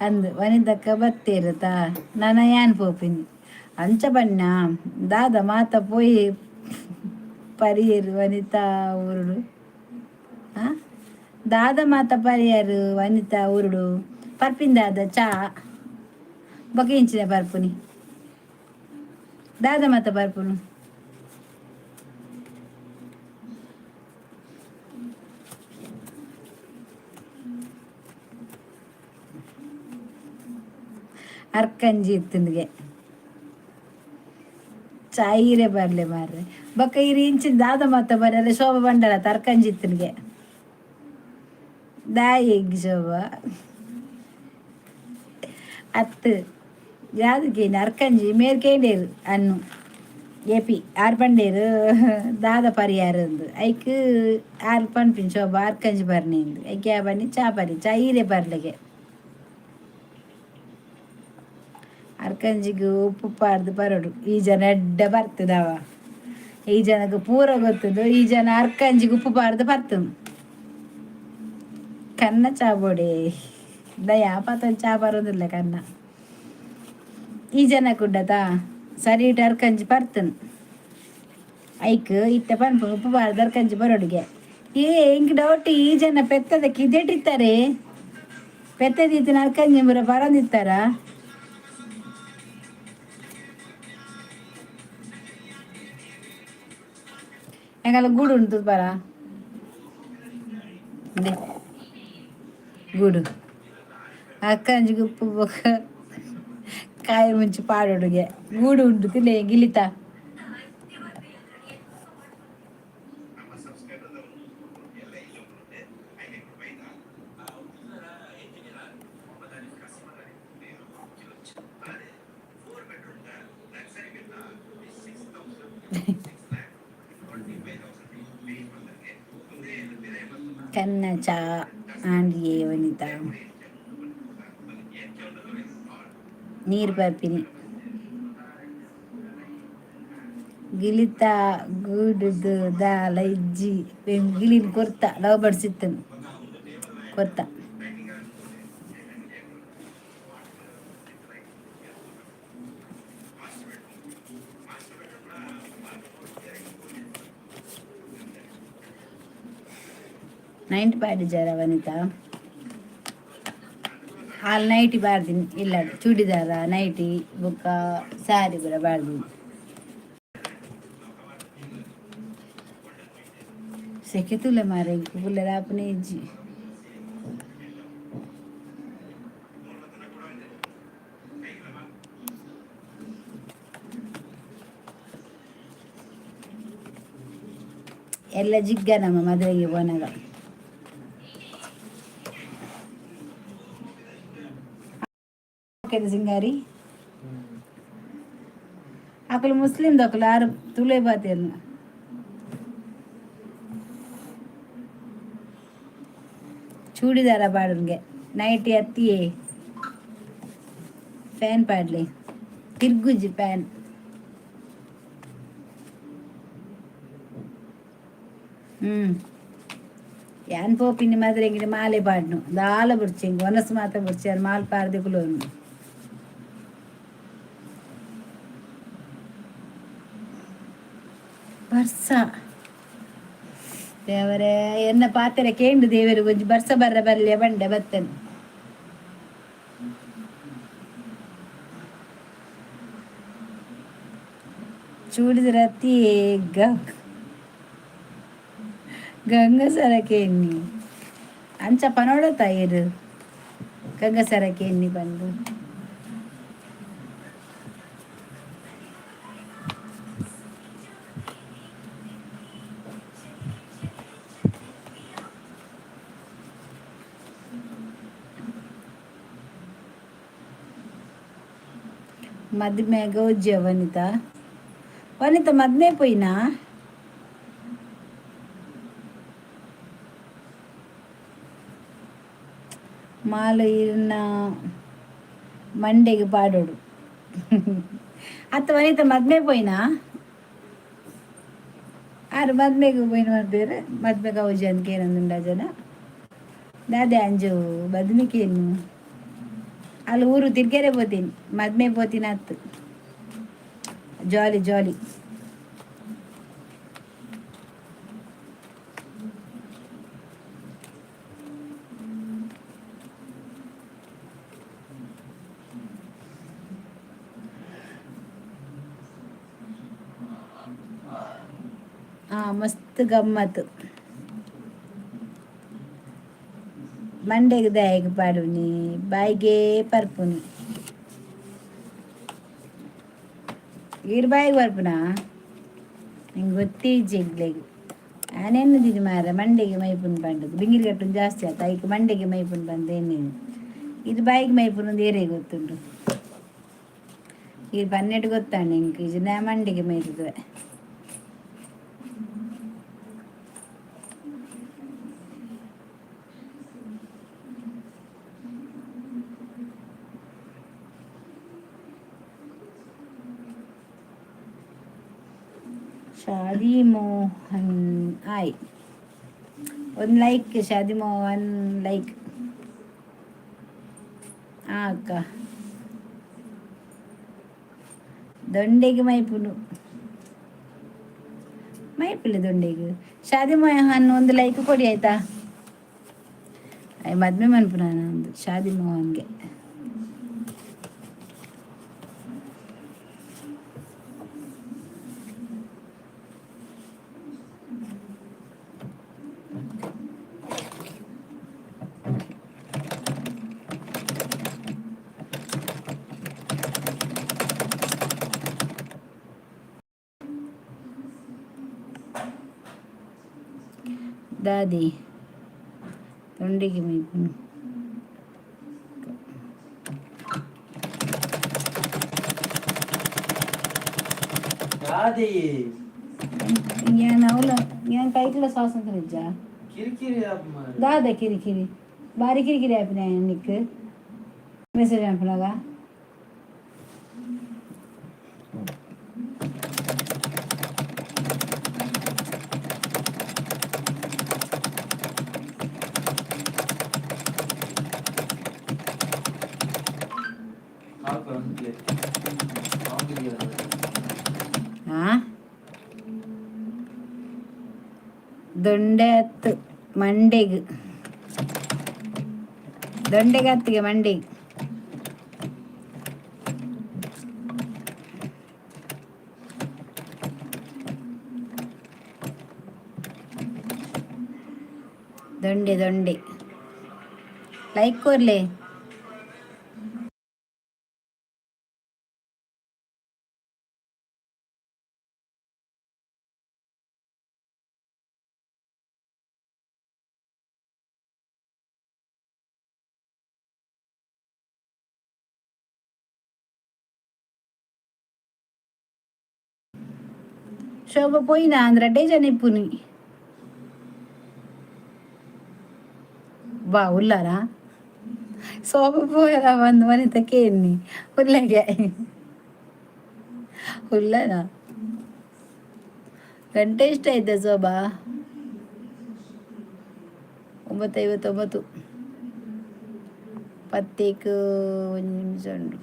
ಅಂದ್ ವನಿತಕ್ಕ ಬತ್ತೇರುತಾ ನನ ಯಾನ್ ಪೋಪಿನಿ ಅಂಚ ಪಣ್ಣ ದಾದ ಮಾತ ಪೋಯಿ ಪರಿಯೆರ್ ವನಿತಾ ಊರುಡು ಆ ದಾದ ಮಾತ ಪರಿಯರ್ ವನಿತಾ ಊರುಡು ಪರ್ಪಿನ್ ದಾದ ಚಾ ಬೊಕ ಇಂಚಿನ ಪರ್ಪುನಿ ದಾದ ಮಾತ ಪರ್ಪುನು. ಅರ್ಕಂಜಿ ಇತ್ತುಂಡ್ಗೆ ಚಾಯಿರೆ ಬರ್ಲೆ ಮಾರ್ರೆ. ಬೊಕ್ಕ ಇರ್ ಇಂಚಿನ ದಾದ ಮಾತ ಬರಲೆ ಶೋಭ ಬಂಡಲ ಅರ್ಕಂಜಿ ಇತ್ತುಂಡ್ಗೆ ದಾಯೆಗ್ ಶೋಭ ಅತ್ತು ಯಾವ್ದು ಕೇಂಡ ಅರ್ಕಂಜಿ ಮೇರ್ ಕೇಂಡೇರು ಅನ್ನು ಎಪಿ ಆರ್ ಪಂಡೇರು ದಾದ ಪರಿಯಾರ ಅಂದು ಐಕ್ ಆರ್ ಪನ್ಪಿನ ಶೋಭ ಅರ್ಕಂಜಿ ಬರ್ನಿ ಇಂದು ಐಕ್ ಯಾ ಬನ್ನಿ ಚಾ ಪರಿ ಚಾ ಈರೆ ಬರ್ಲೆಗೆ. ಅರ್ಕಂಜಿಗ್ ಉಪ್ಪು ಪಾಡ್ದು ಬರೊಡು. ಈ ಜನ ಎಡ್ಡೆ ಬರ್ತದವ, ಈ ಜನಕ್ಕೆ ಪೂರ ಗೊತ್ತುಂಡು. ಈ ಜನ ಅರ್ಕಂಜಿಗ್ ಉಪ್ಪು ಪಾಡ್ದು ಬರ್ತುಂಡು. ಕನ್ನ ಚಾ ಬೋಡೆ ದಯಾ ಪತೊಂದು ಚಾ ಬರೋದಿಲ್ಲ ಕನ್ನ. ಈ ಜನ ಕುಡ್ಡತ ಸರಿ ಇಟ್ಟು ಅರ್ಕಂಜಿ ಪರ್ತುಂಡು. ಐಕ್ ಇತ್ತೆ ಪನ್ಪು ಉಪ್ಪು ಪಾಡ್ದು ಅರ್ಕಂಜಿ ಬರೋಡಿಗೆ. ಏ ಎಂಕ್ ಡೌಟ್, ಈ ಜನ ಪೆತ್ತದ ಕಿದೆಟಿತ್ತಾರೆ, ಪೆತ್ತದಿತ್ತಿನ ಅರ್ಕಂಜಿ ಪೂರ ಪರೊಂದಿತ್ತಾರ. ಎಂಕಲ್ಲ ಗೂಡು ಉಂಟು ಪರ ಇಂದೆ ಗೂಡು. ಅಕ್ಕಂಜಿಗೆ ಉಪ್ಪು ಬೊಕ್ಕ ಕಾಯಿ ಮುಂಚಿ ಪಾಡೊಡುಗೆ ಗೂಡು ಉಂಟು ತಿಲೆ ಗಿಲಿತ. ಕನ್ನ ಚಾ ಆಂಡಿಯೇ ವನಿತಾ ನೀರು ಪರ್ಪಿನಿ ಗಿಲಿತ ಗೂಡುದು ದಾಲ ಇಜ್ಜಿ. ಗಿಲಿನ್ ಕೊರ್ತ ಲವ್ ಬರ್ಡ್ಸ್ ಇತ್ತನು ಕೊರ್ತ. ನೈಂಟಿ ಪಾಡಿಜಾರ ವನಿತಾ? ಆಲ್ ನೈಟಿ ಬಾರ್ದಿನಿ ಇಲ್ಲ, ಚೂಡಿದಾರ ನೈಟಿ ಬೊಕ್ಕ ಸ್ಯಾರಿ ಪೂರ ಬಾರ್ದಿನಿ. ಸೆಕೆ ತೂಲೆ ಮಾರ್ರೆ, ಎಂಕ್ ಕುಲ್ಲೆರೆ ಆಪುನೇ ಇಜ್ಜಿ. ಎಲ್ಲ ಜಿಗ್ಗ ನಮ್ಮ ಮದುವೆಗೆ ಪೋನಾಗ. ಸಿಂಗಾರಿ ಅಕುಲು ಮುಸ್ಲಿಂ ದಕುಲು ಆರು ತುಳೆ ಬಾತೇರ್ನ. ಚೂಡಿದಾರ ಪಾಡುನ್ಗೆ, ನೈಟಿ ಅತ್ತಿಯೇ, ಫ್ಯಾನ್ ಪಾಡ್ಲೆ, ತಿರ್ಗುಜಿ ಫ್ಯಾನ್. ಹ್ಮ್ ಯಾನ್ ಪೋಪಿನಿ ಮದ್ರೆಂಗಿನ ಮಾಲೆ ಪಾಡ್ನು ದಾಲ ಬುಡ್ಚಿ, ಎಂಕ್ ವನಸ್ ಮಾತ ಬುಡ್ಚಿ, ಯಾನ್ ಮಾಲ್ ಪಾಡ್ದ್ ಕುಲೋನು. ಬರ್ಸ ದೇವರೇ ಎನ್ನ ಪಾತೆರ ಕೇಂಡು ದೇವರು ಒಂಜಿ ಬರ್ಸ ಬರ್ರ ಬರ್ಲೆ ಬಂಡೆ ಬತ್ತನೆ. ಚೂಡಿದರತ್ತಿ ಗಂಗಸರ ಕೇನ್ನಿ ಅಂಚ ಪನೊಡತ ಇರು ಗಂಗಸರ ಕೇನ್ನಿ ಬಂದು. ಮದ್ಮೆ ಗೌಜ್ಯ ವನಿತಾ. ವನಿತಾ ಮದ್ಮೆ ಪೋಯಿನಾ? ಮಾಲು ಇರ್ನ ಮಂಡೆಗೆ ಪಾಡೋಡು. ಅತ್ತ ವನಿತಾ ಮದ್ಮೆ ಪೋಯಿನಾ? ಆರು ಮದ್ಮೆಗೆ ಪೋಯಿನ ಮಾಡ್ಬೇರೆ. ಮದ್ಮೆ ಗೌಜಿ ಅಂತ ಕೇನಂದುಂಡ ಜನ. ದಾದೆ ಅಂಜು ಬದ್ಮಿಕೇನು ಅಲ್ಲಿ ಊರು ತಿರ್ಗೆರೆ ಪೋತೀನಿ, ಮದ್ಮೆ ಪೋತೀನಿ ಅತ್ತು. ಜಾಲಿ ಜಾಲಿ. ಮಸ್ತ್ ಗಮ್ಮತ್ತು. ಮಂಡೆಗೆ ದಾಯೆಗ್ ಪಾಡುನಿ? ಬಾಯಿಗೆ ಪರ್ಪುನಿ. ಈರ್ ಬಾಯಿಗೆ ಬರ್ಪುನಾ? ನಿಂಗೆ ಗೊತ್ತೇ ಎಂಕ್ಲೆಗ್. ಆನೆನ್ನು ಮಾರ ಮಂಡೆಗೆ ಮೈಪುನ್ ಪಂಡದು ಬಿಂಗಿರಿ ಕಟ್ಟುನ್ ಜಾಸ್ತಿ ಆತ. ಐಕ್ ಮಂಡೆಗೆ ಮೈಪುನ್ ಬಂದು ಎಣ್ಣೆ. ಇದು ಬಾಯಿಗೆ ಮೈಪುನ್ ಏರೇ ಗೊತ್ತುಂಡು. ಈರ್ ಪನ್ನೆಟ್ಟು ಗೊತ್ತಾಂಡು ಎಂಕ್. ಇಜ್ಜಿಂಡ ಮಂಡೆಗೆ ಮೈತುವೆ. ಶಾದಿ ಮೋಹನ್ ಆಯ್, ಒಂದು ಲೈಕ್. ಶಾದಿ ಮೋಹನ್ ಲೈಕ್. ಅಕ್ಕ, ದೊಂಡೆಗೆ ಮೈಪುನು ಮೈಪುಲೆ ದೊಂಡೆಗೆ. ಶಾದಿ ಮೋಹನ್ ಒಂದು ಲೈಕ್ ಕೊಡಿ, ಆಯ್ತಾ? ಮದ್ಮೆ ಮನ್ಪುನ ಒಂದು ಶಾದಿ ಮೋಹನ್ಗೆ. ದಾದಿ ದೊಂಡೆಗೆ ಮೈಪುನು? ದಾದಿ? ಯಾನ್ ಅವಲ ಯಾನ್ ಕೈಕುಲ ಸ್ವಾತಂತ್ರ್ಯ ಇಜ್ಜಾ? ಕಿರಿಕಿರಿ ಆಪ್ ಮಾರ್ರೆ. ದಾದ ಕಿರಿಕಿರಿ? ಬಾರಿ ಕಿರಿಕಿರಿ ಆಪಿನ ನಿಕ್ ಮೆಸೇಜ್ ಅನ್ಪುನಾಗ. ಕಾಲ್ ಒಂದು ಪ್ಲೇಟ್. ಆ ದೊಂಡೆ ಹತ್ತು ಮಂಡೆಗ್, ದೊಂಡೆಗೆ ಹತ್ತಿಗೆ ಮಂಡೆಗೆ. ದೊಂಡೆ ದೊಂಡೆ. ಲೈಕ್ ಕೊರ್ಲೆ. ಶೋಭ ಪೋಯಿನ ಅಂದ್ರೆ ರಡ್ಡೆ ಜನ ಇಪ್ಪುನಿ. ಬಾ ಉಲ್ಲಾರ ಶೋಭ ಪೋಯರ ಬಂದು ಮನಿತ ಕೇನ್ನಿ ಉಲ್ಲಗೆ ಉಲ್ಲನ. ಗಂಟೆ ಇಷ್ಟ ಆಯ್ತಾ ಶೋಭಾ? 9:59. ಪತ್ತೇಕ್ ಒಂದು ನಿಮಿಷ ಉಂಟು.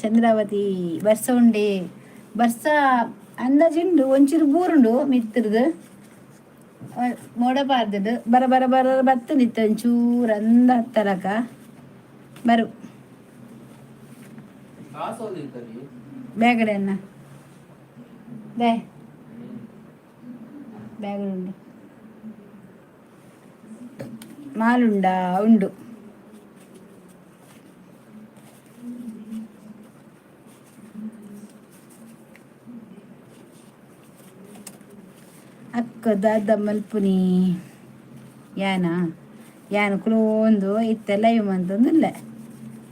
ಚಂದ್ರಾವತಿ, ಬರ್ಸ ಉಂಡೆ? ಬರ್ಸ ಅಂದಾಜುಂಡು. ಒಂಚೂರು ಬೂರುಂಡು ಮಿತ್ತುರ್ದು ಮೋಡ ಪಾರ್ದುಂಡು. ಬರ ಬರ ಬರ ಬತ್ತುಂದಿತ್ತು. ಒಂಚೂರು ಅಂದ ಹತ್ತಲಕ ಬರು. ಕಾಸು ಇತ್ತರಿ. ಬ್ಯಾಗಡೆ ಅನ್ನ they ಬ್ಯಾಗಡೆ ಉಂಡು. ಮಾಲುಂಡಾ? ಉಂಡು. ಅಕ್ಕ ದಾದ ಮಲ್ಪುನಿ? ಯಾನಾ ಯಾನ್ ಕುಲೋಂದು ಇತ್ತೆ ಲೈವ್ ಮಂತೊಂದುಲ್ಲೆ.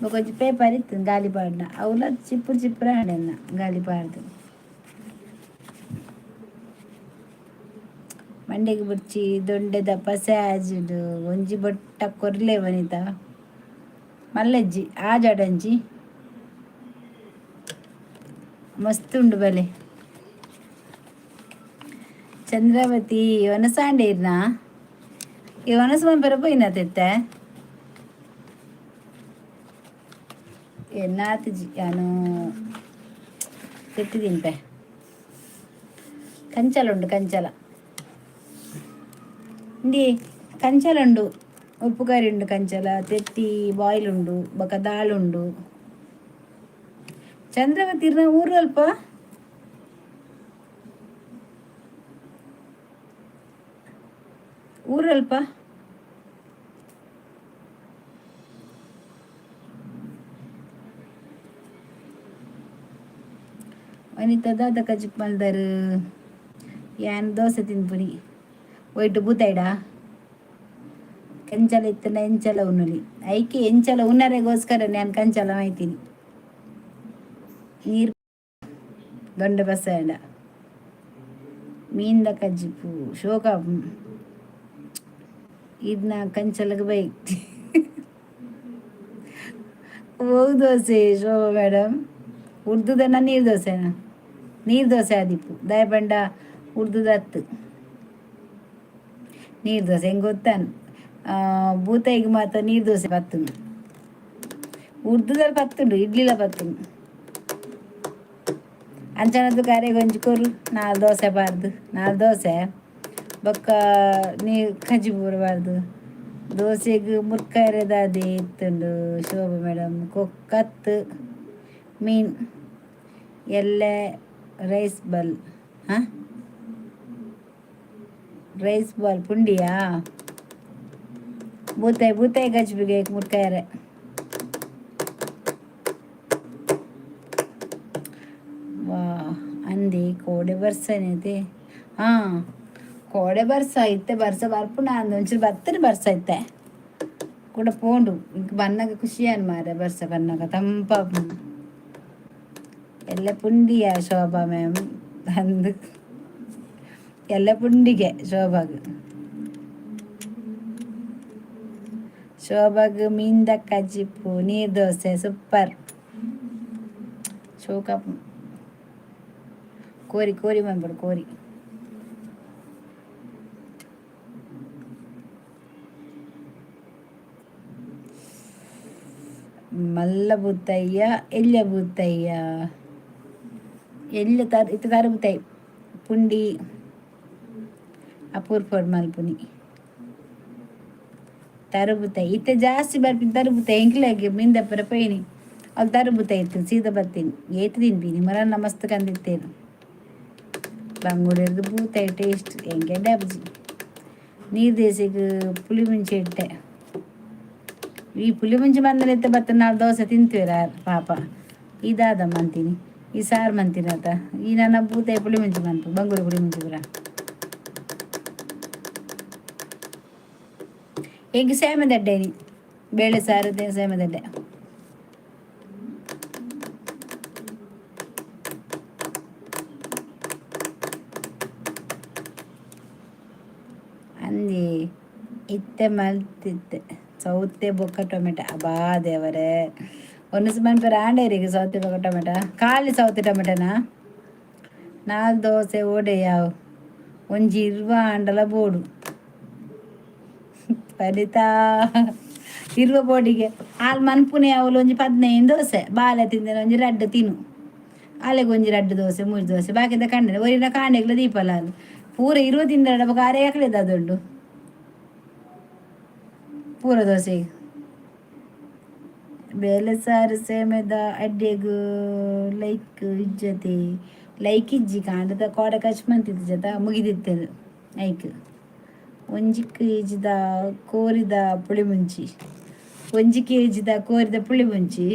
ಬೊಕೊಂಜಿ ಪೇಪರ್ ಇತ್ತು ಗಾಲಿ ಪಾಡ್ನ, ಅವ್ಲ ಚಿಪ್ಪುರು ಚಿಪ್ಪುರು ಆಂಡೆನ್ನ ಗಾಲಿ ಪಾಡ್ದು. ಮಂಡೆಗ್ ಬುಡ್ಚಿ ದೊಂಡೆದ ಪಸೆ ಆಜಿಡ್ ಒಂಜಿ ಬೊಟ್ಟ ಕೊರ್ಲೆ ವನಿತಾ. ಮಲ್ಲೆಜ್ಜಿ ಆಜಡಂಜಿ ಮಸ್ತ್ ಉಂಡು ಬಲೆ. ಚಂದ್ರಾವತಿ ಒನಸಾಂಡೆ ಇರ್ನಾ? ಈ ಒನಸ್ ಮನ್ಪೆರೆ ಪೋಯಿನ ತೆತ್ತೆ ಎನ್ನಾತಿಜಿ ಯಾನು ತೆತ್ತಿ ತಿನ್ಪೆ. ಕಂಚಲ ಉಂಡು, ಕಂಚಲ ಇಂದಿ ಕಂಚಲ ಉಂಡು, ಉಪ್ಪು ಕರಿ ಉಂಡು, ಕಂಚಲ ತೆತ್ತಿ ಬಾಯ್ಲ್ ಉಂಡು, ಬೊಕ ದಾಲ್ ಉಂಡು. ಚಂದ್ರವತಿ ಇರ್ನ ಊರು ಅಲ್ಪ ಊರಲ್ಪ. ವನಿತಾ ದಾದ ಕಜಿಪ್ ಮಲ್ದರ್? ಯಾನ್ ದೋಸೆ ತಿನ್ಪುನಿ. ಒಯ್ಟು ಬೂತಾಯ್ಡ ಕಂಚಲ ಇತ್ತಂಡ ಎಂಚಲ ಉನ್ನೊಲಿ. ಐಕೆ ಎಂಚಲ ಉನ್ನರೆಗೋಸ್ಕರ ನಾನು ಕಂಚಲ ಮೈತೀನಿ. ನೀರು ದೊಂಡೆ ಬಸ್ಸಾಂಡ ಮೀನ್ದ ಕಜ್ಜಿಪು ಶೋಕ. ಇದನ್ನ ಕಂಚಲಗೆ ಬೈ ಒವು ದೋಸೆ ಶೋಭಾ ಮೇಡಮ್? ಉರ್ದುದನ ನೀರು ದೋಸೆನಾ? ನೀರು ದೋಸೆ ಆದಿಪ್ಪು. ದಾಯ ಪಂಡ ಉರ್ದುದತ್ತು, ನೀರು ದೋಸೆ ಹೆಂಗೆ ಗೊತ್ತಾನು. ಬೂತಾಯಿಗೆ ಮಾತ್ರ ನೀರು ದೋಸೆ ಪತ್ತುಂಡು, ಉರ್ದುದಲ್ಲಿ ಪತ್ತುಂಡು, ಇಡ್ಲಿಲ ಪತ್ತುಂಡು. ಅಂಚನದ್ದು ಕರೆಗೆ ಒಂಜಿ ಕೊರು, ನಾಲ್ ದೋಸೆ ಬಾರ್ದು, ನಾಲ್ ದೋಸೆ ಬೊಕ್ಕ ನೀರು ಕಜ್ಜಿ ಬೂರಬಾರ್ದು. ದೋಸೆಗ್ ಮುರ್ಕಾಯರೆದಾದೆ ಇತ್ತುಂಡು ಶೋಭಾ ಮೇಡಮ್? ಕೊಕ್ಕತ್ತು ಮೀನ್ ಎಲ್ಲೆ ರೈಸ್ ಬಲ್. ಹಾಂ, ರೈಸ್ ಬಾಲ್ ಪುಂಡಿಯಾ? ಬೂತಾಯಿ ಬೂತಾಯಿ ಕಜ್ಜಿಗೆ ಮುರ್ಕಾಯರೆ. ವಾ ಅಂದಿ ಕೋಡೆ ಬರ್ಸನೇತೆ. ಹಾಂ, ಕೋಡೆ ಬರ್ಸ ಇತ್ತೆ, ಬರ್ಸ ಬರ್ಪುನ ಅಂದ್ ಒಂಚೂರು ಬತ್ತನೆ ಬರ್ಸ ಇತ್ತೆ ಕೂಡ ಪೋಂಡು. ಇಂಕ್ ಬನ್ನಗ ಖುಷಿಯಾನ್ ಮಾರೆ, ಬರ್ಸ ಬನ್ನಗ ತಂಪಾಪುಂಡು. ಎಲ್ಲ ಪುಂಡಿಯ ಶೋಭಾ ಮ್ಯಾಮ್ ಅಂದು, ಎಲ್ಲ ಪುಂಡಿಗೆ ಶೋಭಾಗ್. ಶೋಭಾಗ್ ಮೀನ್ದ ಕಜ್ಜಿಪ್ಪು ನೀರು ದೋಸೆ ಸೂಪರ್. ಶೋಕ ಕೋರಿ ಕೋರಿ ಬಂದ್ಬಿಡು ಕೋರಿ. ಮಲ್ಲ ಬೂತಯ್ಯ ಎಲ್ಯ ಬೂತಯ್ಯ ಎಲ್ಯ ತರ್ ಇತ್ತೆ ತರು ಬೂತಾಯಿ ಪುಂಡಿ ಅಪೂರ್ಪೊಡ್ ಮಲ್ಪುನಿ ತರುಬುತಾಯಿ. ಇತ್ತೆ ಜಾಸ್ತಿ ಬರ್ಪಿನ ತರುಬುತಾಯಿ. ಎಂಕ್ಲೆಗ್ ಮೀನ್ದಪ್ಪರ ಪೋಯಿನಿ, ಅಲ್ಲಿ ತರುಬುತಾಯಿ ಇತ್ತು, ಸೀದಾ ಬರ್ತೀನಿ. ಏತ್ ತಿನ್ಪಿನಿ ಮರನ್ನ ಮಸ್ತ್ ಕಂದಿತ್ತೇನು. ಬಂಗುಡೆರ್ದು ಬೂತಾಯಿ ಟೇಸ್ಟ್ ಎಂಕೆ ಡಬ್ಜಿ. ನೀರು ದೇಸಿಗೆ ಪುಳಿ ಮುಂಚೆ ಇಟ್ಟೆ. ಈ ಪುಳಿ ಮುಂಚೆ ಬಂದನೆತ್ತೆ ಬತ್ತ ನಾಲ್ ದೋಸೆ ತಿಂತೀರ ಪಾಪ. ಇದಾದಮ್ಮ ಅಂತೀನಿ, ಈ ಸಾರು ಮಂತಿನತ. ಈ ನನ್ನ ಬೂತಾಯಿ ಪುಳಿ ಮುಂಚೆ ಮನ್ಪು, ಬಂಗುಡೆ ಪುಳಿ ಮುಂಚೆ ಪೂರ. ಎಂಕ್ ಸೇಮದಡ್ಡೆ ಬೇಳೆ ಸಾರು ಸೇಮದಡ್ಡೆ. ಅಂದಿ ಇತ್ತೆ ಮಲ್ತಿತ್ತೆ ಸೌತೆ ಬೊಕ್ಕ ಟೊಮೆಟೊ. ಅಬಾ ದೇವರೇ, ಒಂದು ಮನ್ಪೆರೆ ಆಂಡೇರಿಗೆ ಸೌತೆ ಬೊಕ್ಕ ಟೊಮೆಟೊ? ಖಾಲಿ ಸೌತೆ ಟೊಮೆಟೊನಾ? ನಾಲ್ ದೋಸೆ ಓಡೆ ಯಾವು, ಒಂಜಿ ಇರ್ವ ಆಂಡಲ ಬೋಡು. ವನಿತಾ ಇರ್ವ ಬೋಡಿಗೆ ಆಲ್ ಮನ್ಪುನೆ. ಅವಳು ಒಂಜಿ 15 ದೋಸೆ, ಬಾಲೆ ತಿಂದಿನ ಒಂಜಿ ರಡ್ಡ್ ತಿನ್ನು, ಆಲೆಗ್ ಒಂಜಿ ರಡ್ಡ್ ದೋಸೆ, ಮೂಜಿ ದೋಸೆ, ಬಾಕಿದ ಕಂಡನೆ ಒರಿನ ಕಾಂಡೆಗ್ಲ ದೀಪಲ. ಆಲ್ ಪೂರ 20 ತಿಂದಡ ಬೊಕ ಅರೆ ಅಕ್ಲೆದ ಅದುಂಡು ಪೂರ ದೋಸೆ. ಬೇಲೆ ಸಾರು ಸೇಮೆದ ಅಡ್ಡೆಗ್ ಲೈಕ್ ಇಜ್ಜತೆ? ಲೈಕ್ ಇಜ್ಜಿ, ಕಾಂಡದ ಕೋಡೆ ಕಚ್ ಮಂತಿಜ್ಜತ ಮುಗಿದಿತ್ತೇನು ಐಕ್. ಒಂಜಿ ಕೆಜಿದ ಕೋರಿದ ಪುಳಿ ಮುಂಚಿ, ಒಂಜಿ ಕೆಜಿದ ಕೋರಿದ ಪುಳಿ ಮುಂಚಿ,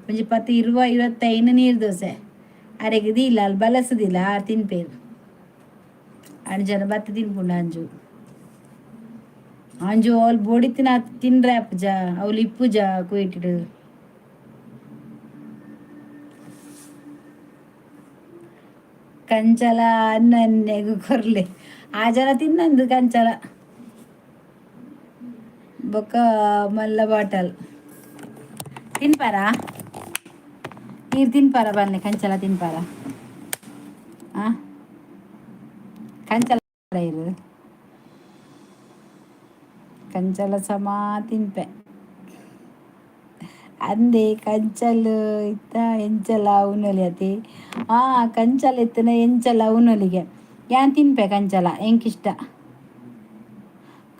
ಒಂಜಿ ಪತ್ತು ಇರುವ 25 ನೀರು ದೋಸೆ ಅರೆಗ್ ದೀಲ. ಅಲ್ಲಿ ಬಲಸದಿಲ್ಲ, ಆರು ತಿನ್ಪೇರು. ಅಣ್ ಜನ ಬತ್ತ ತಿನ್ಪುಂಡು ಅಂಜು. ಅಂಜು ಅವ್ಲು ಬೋಡಿತ್ತಿನ ತಿನ್ರೆ ಅಪ್ಪಜ ಅವ್ಲು ಇಪ್ಪುಜ ಕುಯಿಟಿಡು. ಕಂಚಲ ಅನ್ನನ್ನೆಗು ಕೊರ್ಲೆ ಆ ಜನ ತಿನ್ನಂದು ಕಂಚಲ ಬೊಕ್ಕ ಮಲ್ಲ ಬಾಟಲ್ ತಿನ್ಪಾರಾ? ನೀರು ತಿನ್ಪಾರ ಬನ್ನಿ, ಕಂಚಲ ತಿನ್ಪಾರ? ಆ ಕಂಚಲ ಇರು, ಕಂಚಲ ಸಮ ತಿನ್ಪೆ ಅಂದೆ. ಕಂಚಲ್ ಇತ್ತ ಎಂಚಲ ಉನೊಲಿ ಅತಿ. ಆ ಕಂಚಲ ಇತ್ತನ ಎಂಚಲ ಉನೊಲಿಗೆ. ಯಾನ್ ತಿನ್ಪೆ ಕಂಚಲ, ಎಂಕಿಷ್ಟ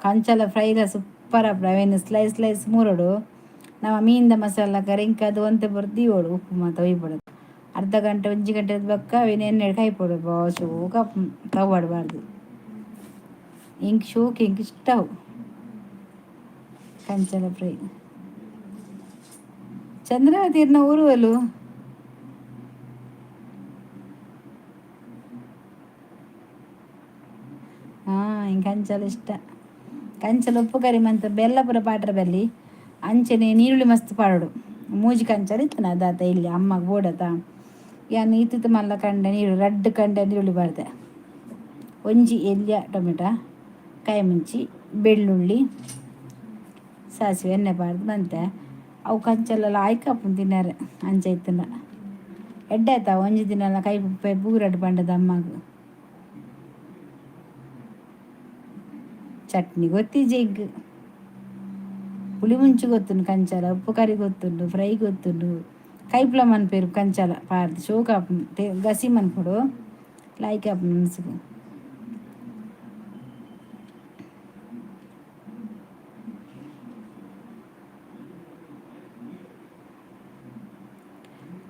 ಕಂಚಲ. ಫ್ರೈಲ ಸೂಪರ್ ಆಪುಂಡು. ಅವೇನು ಸ್ಲೈಸ್ ಸ್ಲೈಸ್ ಮೂರೊಡು, ನಮ್ಮ ಮೀನ್ದ ಮಸಾಲ ಕರಿಂಕ ಅದು ಒಂತೆ ಪೊರ್ತು ದೀವೊಡು, ಉಪ್ಪು ಮಾತ ಒಯ್ಪೊಡು. ಅರ್ಧ ಗಂಟೆ ಒಂಜಿ ಗಂಟೆ ಬೊಕ್ಕ ಅವೇನು ಎಣ್ಣೆಡ್ ಕೈಪೊಡು. ಶೋಕ ತವಾಡ್ ಪಾಡ್ದು ಎಂಕ್ ಶೋಕ್, ಎಂಕ್ ಇಷ್ಟ ಅವು ಕಂಚಲ ಫ್ರೈ. ಚಂದ್ರಾವತಿ ಇರ್ನ ಊರುವಲು. ಹಾಂ, ಇಂಕ್ ಕಂಚಲ ಇಷ್ಟ. ಕಂಚಲ ಉಪ್ಪು ಕರಿ ಮಂತ್ ಬೆಲ್ಲ ಪೂರ ಪಾಡ್ರೆ ಬಲ್ಲಿ. ಅಂಚನೆ ನೀರುಳ್ಳಿ ಮಸ್ತ್ ಪಾಡೋಡು. ಮೂಜಿ ಕಂಚಲ ಇತ್ತನ ದಾತ ಇಲ್ಲಿ ಅಮ್ಮಗ್ ಬೋಡತ. ಯಾನ್ ಇತ್ತಿತ್ತ ಮಲ್ಲ ಕಂಡೆ ನೀರು ರಡ್ಡ್ ಕಂಡೆ ನೀರುಳ್ಳಿ ಪಾಡ್ದೆ. ಒಂಜಿ ಎಲ್ಯ ಟೊಮೆಟೊ, ಕಾಯಿ ಮುಂಚಿ, ಬೆಳ್ಳುಳ್ಳಿ, ಸಾಸಿವೆ, ಎಣ್ಣೆ ಪಾಡ್ದು ಮಂತೆ. ಅವು ಕಂಚಲೆಲ್ಲ ಲಾಯ್ಕ್ ತಿನ್ನರೆ. ಅಂಚ ಇತ್ತಂಡ ಎಡ್ಡೆ ಆಯ್ತಾ. ಒಂಜಿ ದಿನ ಕೈ ಬೂರಡ್ ಪಂಡದ ಅಮ್ಮಗ್. ಚಟ್ನಿ ಗೊತ್ತಿಜ್ಜಿ ಎಂಕ್. ಪುಳಿ ಮುಂಚಿ ಗೊತ್ತುಂಡು, ಕಂಚಲ ಉಪ್ಪು ಕರಿ ಗೊತ್ತುಂಡು, ಫ್ರೈ ಗೊತ್ತುಂಡು. ಕೈಪ್ಲ ಮನ್ಪೇರು ಕಂಚಲ ಪಾಡ್ದು ಶೋಕ್ ಆಪುಂಡು. ಗಸಿ ಮನ್ಪೊಡು, ಲಾಯ್ಕ್ ಆಪುಂಡು ಮನಸ್ಸುಗು.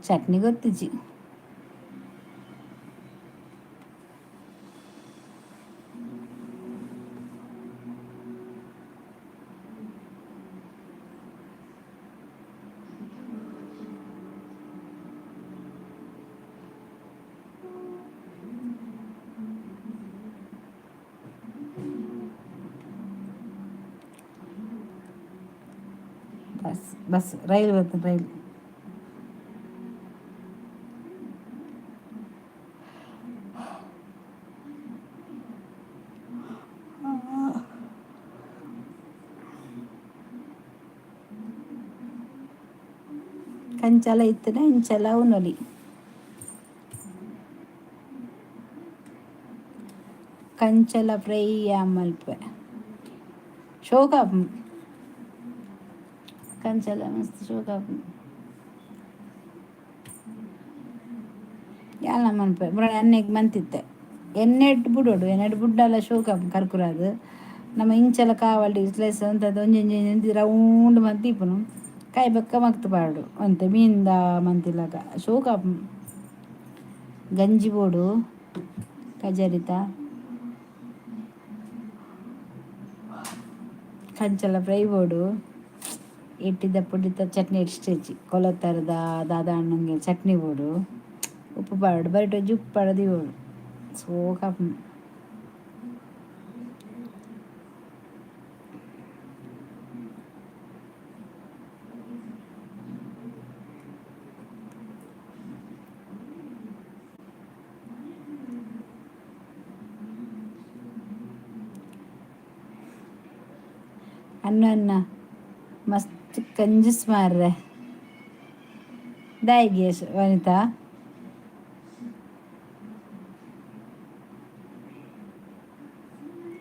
ಚಟ್ನಿ ಗೊತ್ತಿಜ್ಜಿ. ಬಸ್ ಬಸ್ ರೈಲ್ ಬರ್ತದೆ, ರೈಲ್. ಕಂಚಲ ಇತ್ತುಂಡ ಇಂಚಲ ಉನೊಲಿ. ಕಂಚಲ ಫ್ರೈ ಮಲ್ಪೆ, ಶೋಕ ಆಪುಂಡು. ಕಂಚಲ ಮಸ್ತ್ ಶೋಕ ಆಪುಂಡು. ಯಾನ್ಲ ಮನ್ಪೆ. ಬುಡ ಎಣ್ಣೆಗ್ ಮಂತಿತ್ತೆ. ಎಣ್ಣೆಡ್ ಬುಡೊಡು, ಎಣ್ಣೆಡ್ ಬುಡ್ಡಲ ಶೋಕ ಆಪುಂಡು ಕರ್ಕುರಾದ್. ನಮ್ಮ ಇಂಚಲ ಕಾವಲಿ ಸ್ಲೈಸ್ ಅಂತದ್ದು ಒಂಜಿ ಒಂಜಿ ಒಂಜಿ ರೌಂಡ್ ಮಂತ್ ದೀಪುನು. ಕಾಯಿ ಬೊಕ್ಕ ಮಗ್ತ್ ಪಾಡೊಡು. ಒಂತೆ ಮೀನ್ದ ಮಂತಿಲಕ ಶೋಕ ಆಪುಂಡು. ಗಂಜಿ ಬೋಡು ಕಜರಿತ. ಕಂಚಲ ಫ್ರೈ ಬೋಡು. ಎಟ್ಟಿದ ಪೊಡಿತ ಚಟ್ನಿ ಎಡ್ಸ್ಟೇಜಿ ಕೊಲತ್ತರದ ದಾದ ಅಣ್ಣಂಗೆ ಚಟ್ನಿ ಬೋಡು. ಉಪ್ಪು ಪಾಡೊಡು, ಬರಿಟ್ ಒಂಜಿ ಉಪ್ಪು ಪಾಡ್ದ್ ದೀವೊಡು. ಸೋಕು ಆಪುಂಡು. ಅನ್ನ ಅನ್ನ ಮಸ್ತ್ ಕಂಜೂಸ್ ಮಾರ್ರೆ. ದಾಯೆಗ್ ವನಿತಾ?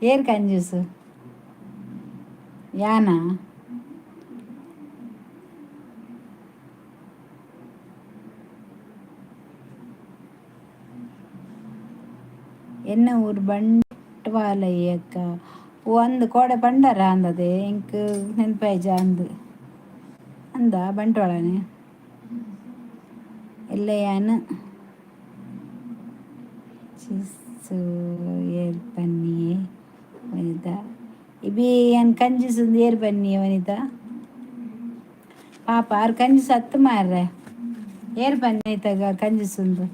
ಏರ್ ಕಂಜೂಸು, ಯಾನಾ? ಎನ್ನ ಊರು ಬಂಟ್ವಾಳ ಅಕ್ಕ. ಓ ಅಂದ್, ಕೋಡೆ ಪಂಡರ ಅಂದದೆ, ಎಂಕ್ ನೆನ್ಪಾಯ್ಜ. ಅಂದ್ ಅಂದ ಬಂಟ್ವಾಳನೆ ಎಲ್ಲಯಾನ ಚಿಸ್ಸು ಏರ್ ಪನ್ನಿಯೇ ವನಿತಾ. ಇಬಿ ಯಾನ್ ಕಂಜೂಸುಂದು ಏರ್ ಪನ್ನಿಯೆ ವನಿತಾ? ಪಾಪ ಆರ್ ಕಂಜೂಸ್ ಅತ್ತು ಮಾರ್ರೆ. ಏರ್ ಪನ್ನಿ ಕಂಜೂಸುಂದು?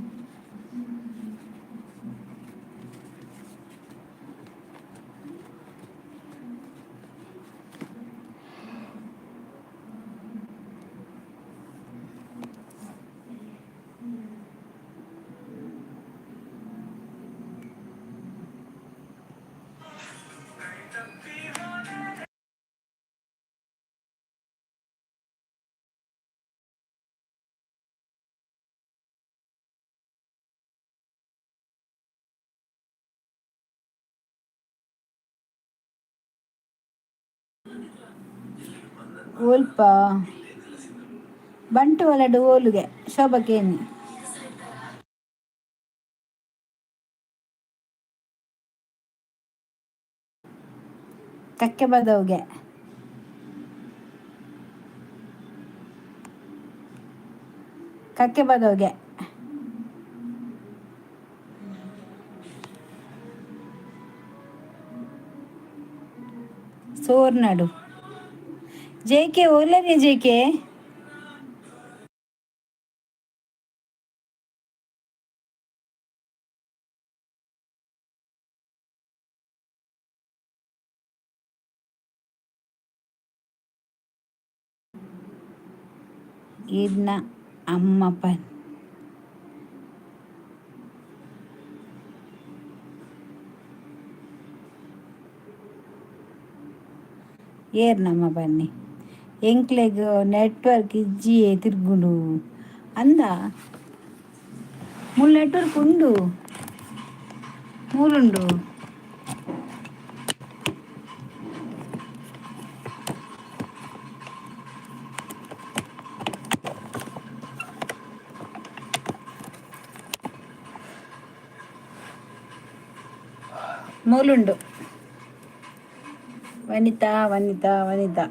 ಒಲ್ಪ ಬಂಟುವಲಡು ಓಲುಗೆ ಶೋಭಕೇನಿ. ಕಕ್ಕೆ ಬದವುಗೆ. ಕಕ್ಕೆ ಬದವುಗೆ. ಸೋರ್ನಾಡು ಜೆ ಕೆ ಓಲೇನೆ ಜೆ ಕೆ. ಈರ್ನ ಅಮ್ಮ ಪನ್ ಏರ್ ನಮ್ಮ ಬನ್ನಿ. ಎಂಕ್ಲೆಗ್ ನೆಟ್ವರ್ಕ್ ಇಜ್ಜಿಯೇ ತಿರ್ಗುಂಡು ಅಂದ. ಮೂಲು ನೆಟ್ವರ್ಕ್ ಉಂಡು, ಮೂಲುಂಡು. ಮೂಲುಂಡು. ವನಿತಾ ವನಿತಾ ವನಿತಾ.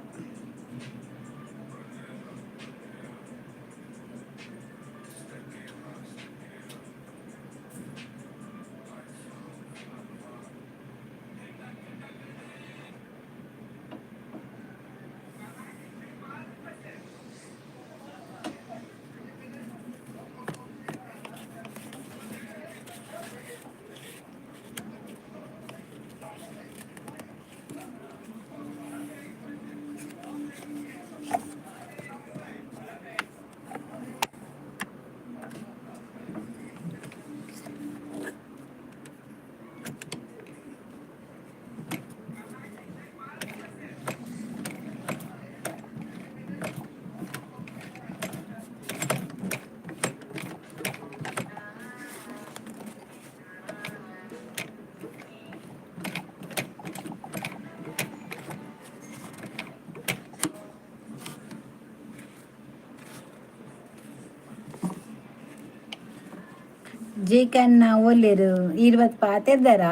ಜೆ ಕೆ ಅಣ್ಣ ಒಲ್ಲೆರು? ಇರುವತ್ತು ಪಾತೆರ್ದಾರ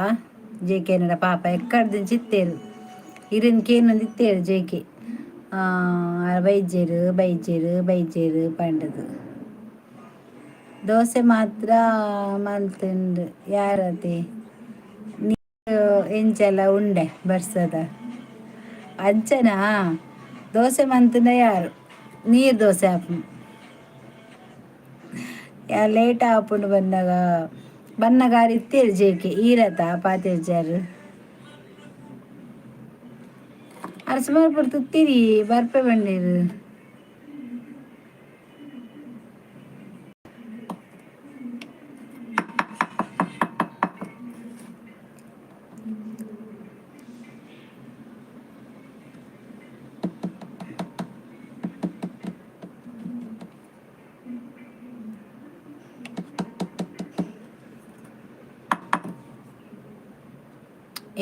ಜೆ ಕೆ ಅನ್ನಡ? ಪಾಪ ಎಕ್ಕಡ್ದು ಇತ್ತೇರು, ಇರಿನ್ ಕೇನೊಂದು ಇತ್ತೇರು. ಜೆ ಕೆ ಬೈಜೇರು ಬೈಜೇರು ಬೈಜೇರು ಪಂಡದು. ದೋಸೆ ಮಾತ್ರ ಮಲ್ತುಂಡು ಯಾರತೆ? ನೀರು ಎಂಚಲ ಉಂಡೆ ಬರ್ಸದ ಅಂಚನಾ? ದೋಸೆ ಮಂತುಂಡ ಯಾರು? ನೀರು ದೋಸೆ ಆಪುಂಡು. ಯಾ ಲೇಟ್ ಆಪುಂಡು ಬನ್ನಗ. ಬನ್ನಗ ಆರ್ ಇತ್ತೇರು ಜೇಕೆ ಈರತ ಪಾತೆರ್ಜಾರು. ಆರ್ ಸುಮಾರು ಪೊರ್ತು ಇತ್ತೀರಿ, ಬರ್ಪೆ ಬಂಡೇರು.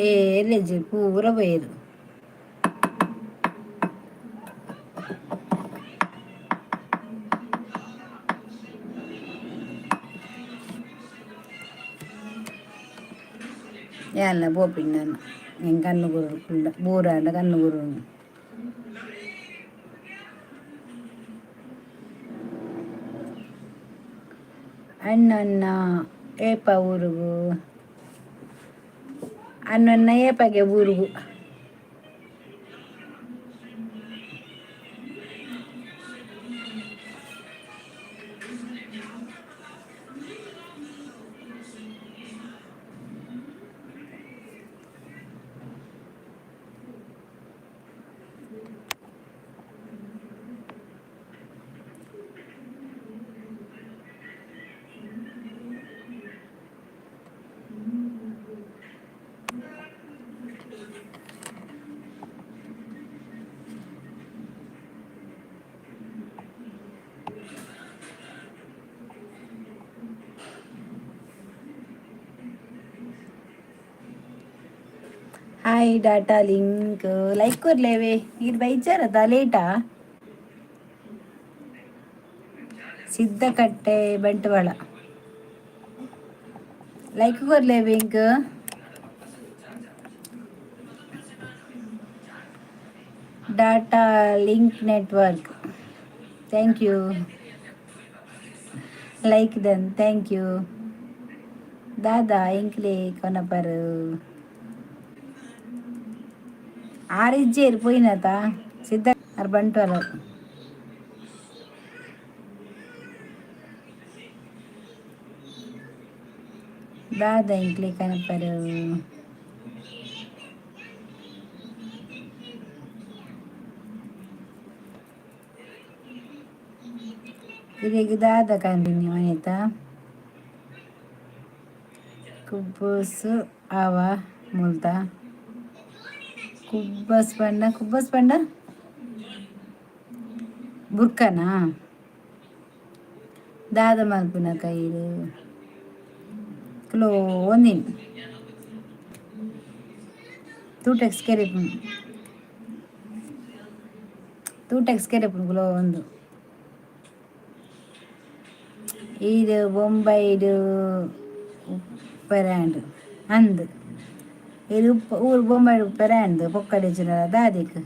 ಏ ಪೂರ ಪೋಯೆರ್. ಯಾನ್ಲ ಪೋಪಿನಿ ನಾನು. ಎಂಕ್ ಕಣ್ಣು ಗುರು ಬೂರಾಂಡ ಕಣ್ಣು ಗುರು. ಅಣ್ಣನ್ನ ಏಪ ಊರುಗು? ಅಣ್ಣನ್ನ ಏಪಗೆ ಊರುಗು? Hi data link. ಲೈಕ್ ಕೊರ್ಲೇವೆ. ಇದು ಬೈಜಾರದ ಲೇಟಾ? ಸಿದ್ದಕಟ್ಟೆ, ಬಂಟ್ವಾಳ. ಲೈಕ್ ಕೊರ್ಲೇವೆ ink. Data link network, thank you. Like done, thank you. ದಾದಾ ಎಂಕ್ಲೆ ಕೊನಪರು? ಆರಿಜ್ಜೇರು ಪೋಯಿನತ ಸಿದ್ಧ ಅರ್ ಬಂಟ್ವಾಳ. ದಾದ ಎಂಕ್ಲೆ ಕನಪರು? ಇರೆಗ್ ದಾದ ಕಂಡಿನಿ ವನಿತಾ? ಕುಬ್ಬುಸು ಆವ ಮುಲ್ತ. ಕುಬ್ಬಸ್ ಪಂಡ? ಕುಬ್ಬಸ್ ಪಂಡ ಬುರ್ಕನಾ? ದಾದ ಮಲ್ಪುನ ಕೈಲು ಕ್ಲೋನಿನ್ ತೂಟೆಕ್ಸ್ ಕೆರೆಪುನು, ತೂಟೆಕ್ಸ್ ಕೆರೆಪುನು ಕುಲೋ ಒಂದು. ಇದು ಬೊಂಬೈಡು ಉಪ್ಪೆರಾಂಡ್ ಅಂದ್. ಇದು ಉಪ್ಪ ಊರು ಬೊಂಬೈಡ್ ಉಪ್ಪೆರಾಂಡ್ ಪೊಕ್ಕಡೆ ದಾದಿಕ್.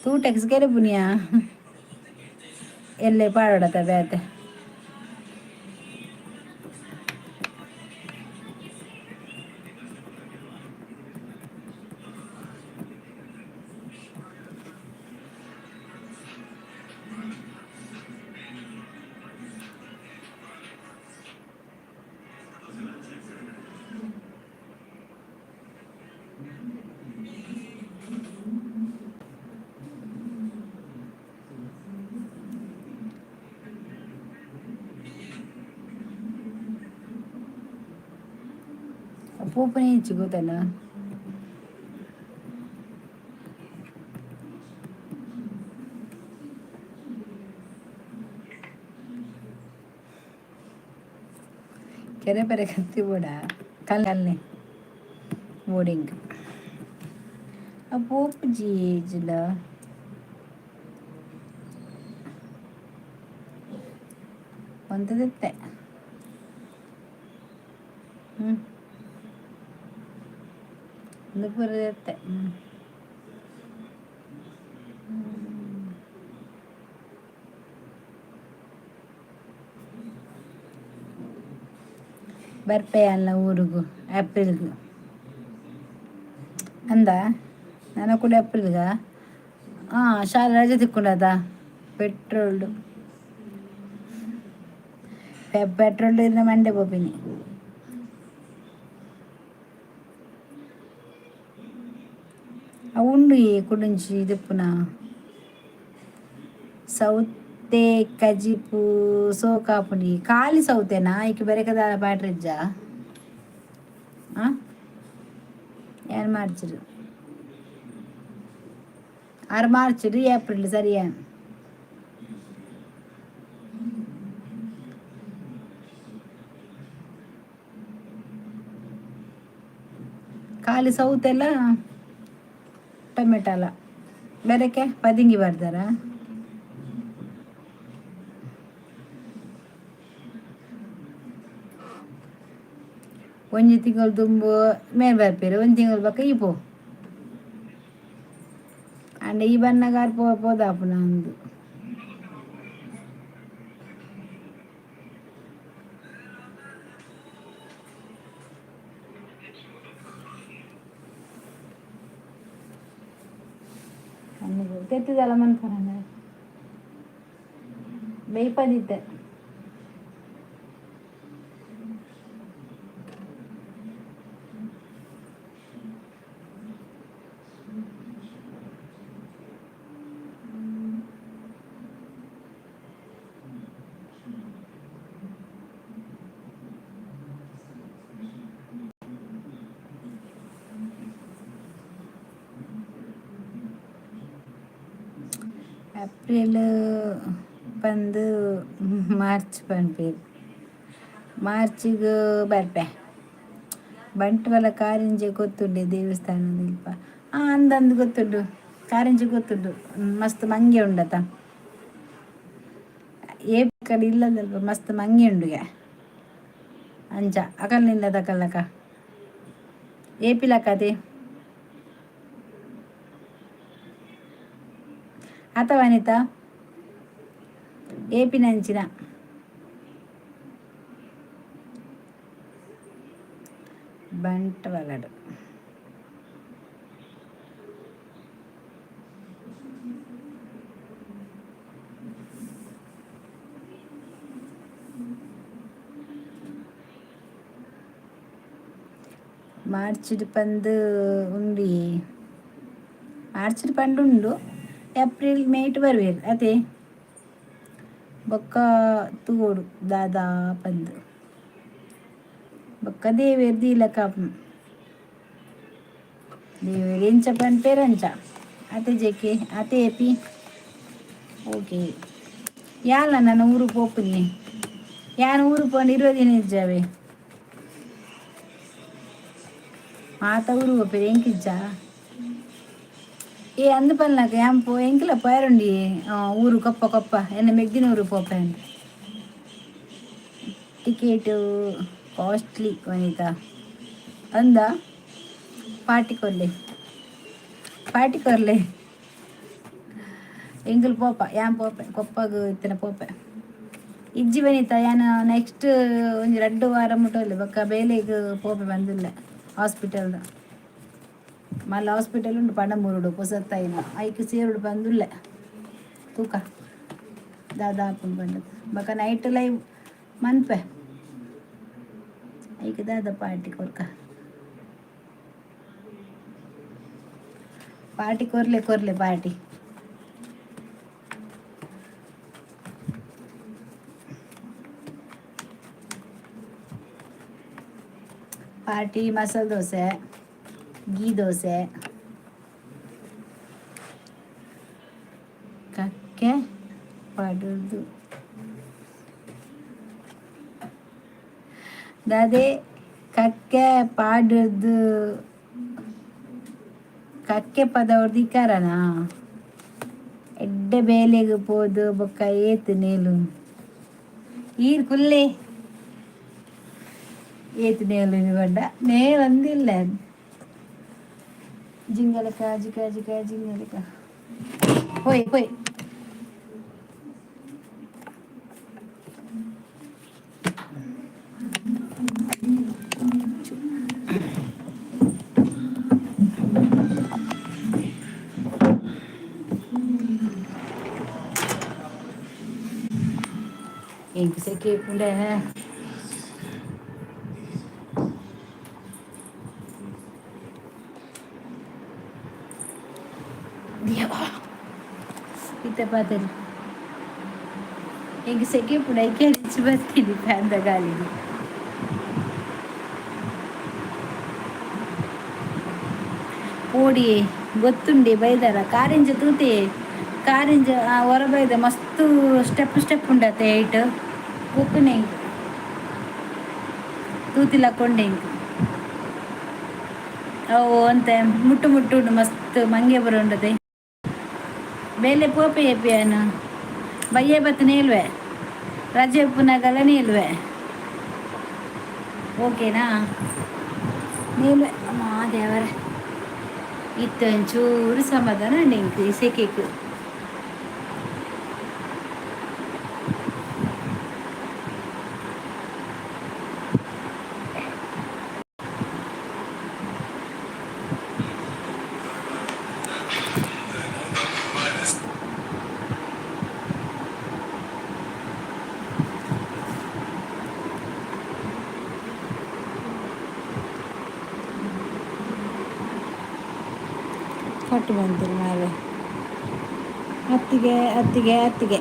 ತೂಟೆಕ್ಸ್ ಕೆರೆಪುನಿಯಾ? ಎಲ್ಲೆ ಪಾಡೋಡತ ಬೇತೆ. ಪೋಪುನೆ ಇಜ್ಜಿ ಗೊತ್ತನ. ಕೆರೆ ಪರೆ ಕತ್ತಿ ಬೋಡ ಕಲ್ನೆ ಬೋರ್ಡಿಂಗ್ ಆ ಪೋಪುಜಿ ಇಜ್ಜಿಂಡ. ಒಂತದಿತ್ತೆ. ಹ್ಞೂ, ಒಂದು ಪೂರ ಇತ್ತೆ. ಹ್ಞೂ, ಬರ್ಪೆ ಅಲ್ಲ ಊರುಗು ಏಪ್ರಿಲ್ಗು ಅಂದ. ನಾನು ಕೂಡ ಏಪ್ರಿಲ್ಗ. ಹಾಂ, ಶಾಲೆ ರಜೆ ತಿಕ್ಕೊಂಡದ. ಪೆಟ್ರೋಲ್ ಪೆಟ್ರೋಲ್ ಇನ್ನ ಮಂಡೆ ಪೋಪಿನಿ. ಅವು ಉಂಡು ಈ ಕುಡಂಚಿ ದೆಪ್ಪುನ ಸೌತೆ ಕಜಿಪು ಸೋಕಾಪುನಿ. ಖಾಲಿ ಸೌತೆನಾ? ಇಕ್ ಬೆರೆಕದ ಬ್ಯಾಟ್ರಿಜ್ಜ? ಹಾಂ, ಏನು ಮಾರ್ಚಿರು? ಆರು ಮಾರ್ಚ್, ಏಪ್ರಿಲ್ ಸರಿಯಾ? ಖಾಲಿ ಸೌತೆಲ್ಲ ಟೊಮೆಟೊ ಅಲ್ಲ ಬೆರಕೆ ಪದಿಂಗಿ ಬರ್ತಾರ. ಒಂಜಿ ತಿಂಗಳು ದುಂಬು ಮೇಲ್ ಬರ್ಪೇರು, ಒಂಜಿ ತಿಂಗಳು ಬೊಕ್ಕ ಈ ಪೋ. ಅಂಡ ಈ ಬನ್ನಗಾರ್ ಪೋ ಪೋದಾಪುನ ಅಂದು. ತೆತ್ತಿದಲ್ಲ ಮನ್ಪುನ ಬೇಯ್ಪದಿತ್ತೆ. ಏಪ್ರಿಲ್ ಪಂದು ಮಾರ್ಚ್ ಪನ್ಪೆರ್. ಮಾರ್ಚಿಗ್ ಬರ್ಪೆ. ಬಂಟ್ವಾಳ ಕಾರಿಂಜೆ ಗೊತ್ತುಂಡೆ ದೇವಸ್ಥಾನ ಇಲ್ಪ. ಅಂದಂದು ಗೊತ್ತುಂಡು, ಕಾರಿಂಜೆ ಗೊತ್ತುಂಡು. ಮಸ್ತ್ ಮಂಗೆ ಉಂಡತ ಏಪಕಲ್ ಇಲ್ಲದಲ್ಪ ಮಸ್ತ್ ಮಂಗೆ ಉಂಡುಗೆ. ಅಂಚ ಅಕಲ್ ನಿಲ್ಲದಕಲ್ಲಕ ಏಪಿಲಕ್ಕತೆ ಅತ ವನಿತಾ ಏಪಿನಂಚಿನ. ಬಂಟ್ವಾಳಡ್ ಮಾರ್ಚಿಡ್ ಪಂದ್ ಉಂಡು, ಮಾರ್ಚಿಡ್ ಪಂಡ್ ಉಂಡು, ಏಪ್ರಿಲ್ ಮೇಟ್ ಬರ್ವೇರು ಅತೆ. ಬೊಕ್ಕ ತೂವೊಡು ದಾದಾ ಪಂದ್. ಬೊಕ್ಕ ದೇವೆರ್ ದೀಲಕ, ದೇವೆರ್ ಎಂಚ ಪನ್ಪೆರ್ ಅಂಚ ಅತೆ ಜೆಕೆ ಅತೆ ಏಪಿ. ಓಕೆ, ಯಾನ್ಲ ನನ ಊರು ಪೋಪುನಿ. ಯಾನ್ ಊರು ಪೋಂಡ 20 ದಿನ ಇಜ್ಜಾವೆ. ಮಾತ ಊರು ಪೋಪೆರ್, ಎಂಕಿಜ್ಜ. ಏ ಅಂದ್ ಪನ್ಲಕ ಯಾನ್ ಪೋ ಎಂಕ್ಲ ಪೋಯರುಂಡಿ ಊರು ಕೊಪ್ಪ ಕೊಪ್ಪ ಎನ್ನ ಮೆಗ್ದಿನ ಊರು ಪೋಪೆ. ಟಿಕೆಟ್ ಕಾಸ್ಟ್ಲಿ ವನಿತಾ ಅಂದ. ಪಾರ್ಟಿ ಕೊರ್ಲೆ, ಪಾರ್ಟಿ ಕೊರ್ಲೆ. ಎಂಕುಲು ಪೋಪ, ಯಾನ್ ಪೋಪೆ ಕೊಪ್ಪಗ್ ಇತ್ತಿನ ಪೋಪೆ. ಇಜ್ಜಿ ವನಿತಾ, ಯಾನ್ ನೆಕ್ಸ್ಟ್ ಒಂಜಿ 2 ವಾರ ಮುಟ್ಟೊಲ್ಲೆ. ಬೊಕ್ಕ ಬೇಲೆಗ್ ಪೋಪೆ ಬಂದಿಲ್ಲ ಹಾಸ್ಪಿಟಲ್ದ. ಮಲ್ಲ ಹಾಸ್ಪಿಟಲ್ ಉಂಡು ಪಣಂಬೂರುಡು ಪೊಸತ್ತಾಯಿನ, ಐಕ್ ಸೇರುಡು ಬಂದುಲ್ಲೆ. ತೂಕ ದಾದಾ ಆಪುಂಡು ಪಂಡದು. ಬೊಕ್ಕ ನೈಟ್ ಲೈವ್ ಮನ್ಪೆ. ಐಕ್ ದಾದ ಪಾರ್ಟಿ ಕೊರ್ಕ? ಪಾರ್ಟಿ ಕೊರ್ಲೆ, ಕೊರ್ಲೆ ಪಾರ್ಟಿ. ಪಾರ್ಟಿ ಮಸಾಲೆ ದೋಸೆ, ಗೀ ದೋಸೆ. ಕಕ್ಕೆ ಪಡುದು ದಾದೆ? ಕಕ್ಕೆ ಪಾಡುದು, ಕಕ್ಕೆ ಪದವರ್ದು ಇಕಾರನಾ? ಎಡ್ಡೆ ಬೇಲೆಗ್ ಪೋದು ಬೊಕ್ಕ ಏತ್ ನೇಲು ಈರ್ ಕುಲ್ಲೆ. ಏತ್ ನೇಲು ಪಂಡ ನೇಲಂದಿಲ್ಲ. ಜಿಂಗಲಕ ಜಿಕ ಜಿಕ ಜಿಂಗಲಕ ಪೋಯ್ ಪೋಯ್. ಎಂಕ್ ಸೆಕೆ ಇಪ್ಪುಂಡೆ. ಇತ್ತೆ ಪಾತೆರ್. ಎಂಕ್ ಸೆಕೆ ಇಪ್ಪುಂಡು, ಐಕೆ ಅಡಿಚ್ ಬತ್ತೀನಿ ಫ್ಯಾನ್ದ ಗಾಳಿಗ್. ಪೋಡಿ ಗೊತ್ತುಂಡೆ ಬೈದಾರ ಕಾರಿಂಜ ತೂತೆ. ಕಾರಿಂಜ ಹೊರ ಬೈದ ಮಸ್ತ್ ಸ್ಟೆಪ್ ಸ್ಟೆಪ್ ಉಂಡತೆ ಐಟ್. ಗೊತ್ತುಂಡೆ ಎಂಕ್, ತೂತಿಲ್ಲ ಕೊಂಡೆ ಎಂಕ್. ಅವು ಅಂತೆ ಮುಟ್ಟು ಮುಟ್ಟು ಉಂಡು, ಮಸ್ತ್ ಮಂಗೆ ಬರ ಉಂಡತೆ. ಬೇಲೆ ಪೋಪೆ ಏಪಿಯಾನ ಬಯ್ಯೆ ಬತ್ತು ನೇಲ್ವೆ, ರಜೆ ಉಪ್ಪುನಾಗಲ ನೇಲ್ವೆ. ಓಕೆನಾ? ನೇಲ್ವೆ. ಅಮ್ಮ ದೇವರೇ, ಇತ್ತೆ ಒಂಚೂರು ಸಮಾಧಾನ ಉಂಡು ಎಂಕ್ ಈ ಸೆಕೆಕ್. ಕಟ್ಟು ಬಂತಿಲ್ಲ ಮಾರ್ರೆ. ಅತ್ತಿಗೆ ಅತ್ತಿಗೆ ಅತ್ತಿಗೆ.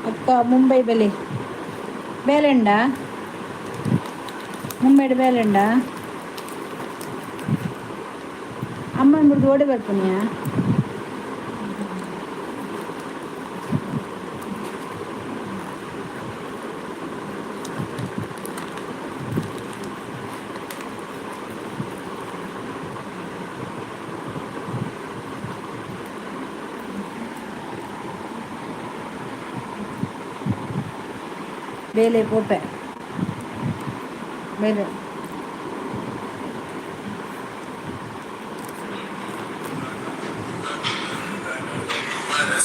ಅಕ್ಕ ಮುಂಬೈ ಬಲೆ. ಬೇಲೆಂಡ ಮುಂಬೈಡ್ ಬೇಲೆಂಡ ಅಮ್ಮನ ಬಿಡ್ದು ಓಡಿ ಬರ್ಪುನಿಯಾ. ಬೇಲೆ ಪೋಪೆ ಬೇಲೆ.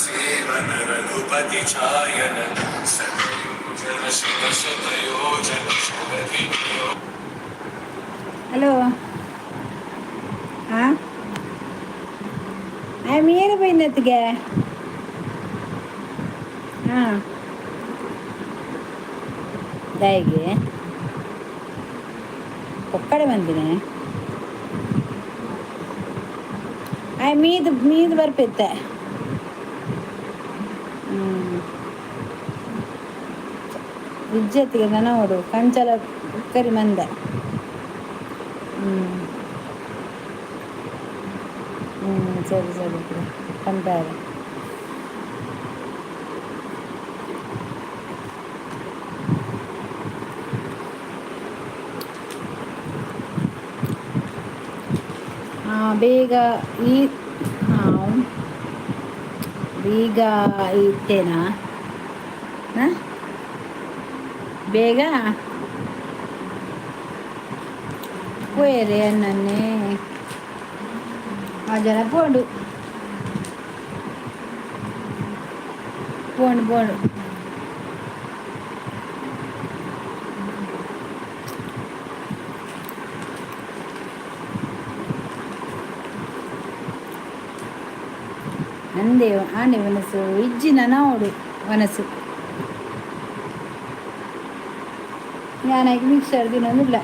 सेवन रघुपति छायन जन शत शत योजन शुभ ಹಲೋ. ಹಾಂ, ಮೀನು ಬೈನತ್ತಿಗೆ. ಹಾಂ, ದಾಯಿಗೆ ಒಕ್ಕಡೆ ಬಂದಿನಿ. ಆಯ್ ಮೀದು ಮೀದು ಬರ್ಪಿತ್ತೆ. ಹ್ಞೂ, ವಿಜ್ಜತ್ತಿಗೆ ನೋಡು ಕಂಚಲ ಕರಿ ಮಂದೆ. ಹ್ಞೂ ಹ್ಞೂ, ಸರಿ ಸರಿ, ಪಂಪಾರೆ. ಬೇಗ ಈ ಹಾಂ ಬೇಗ ಇತ್ತೇನಾ? ಹಾಂ, ಬೇಗ ಪೋಯರೆ ನನ್ನೇ ಆ ಜನ ಪೋಂಡು ಪೋಂಡು ಪೋಂಡು. ಅಂದೆ ಆನೆ ಮನಸ್ಸು ಇಜ್ಜಿನ ನೋಡು ಮನಸ್ಸು. ഞാനാക്കി മിക്സർ തിന്നൊന്നുമില്ല.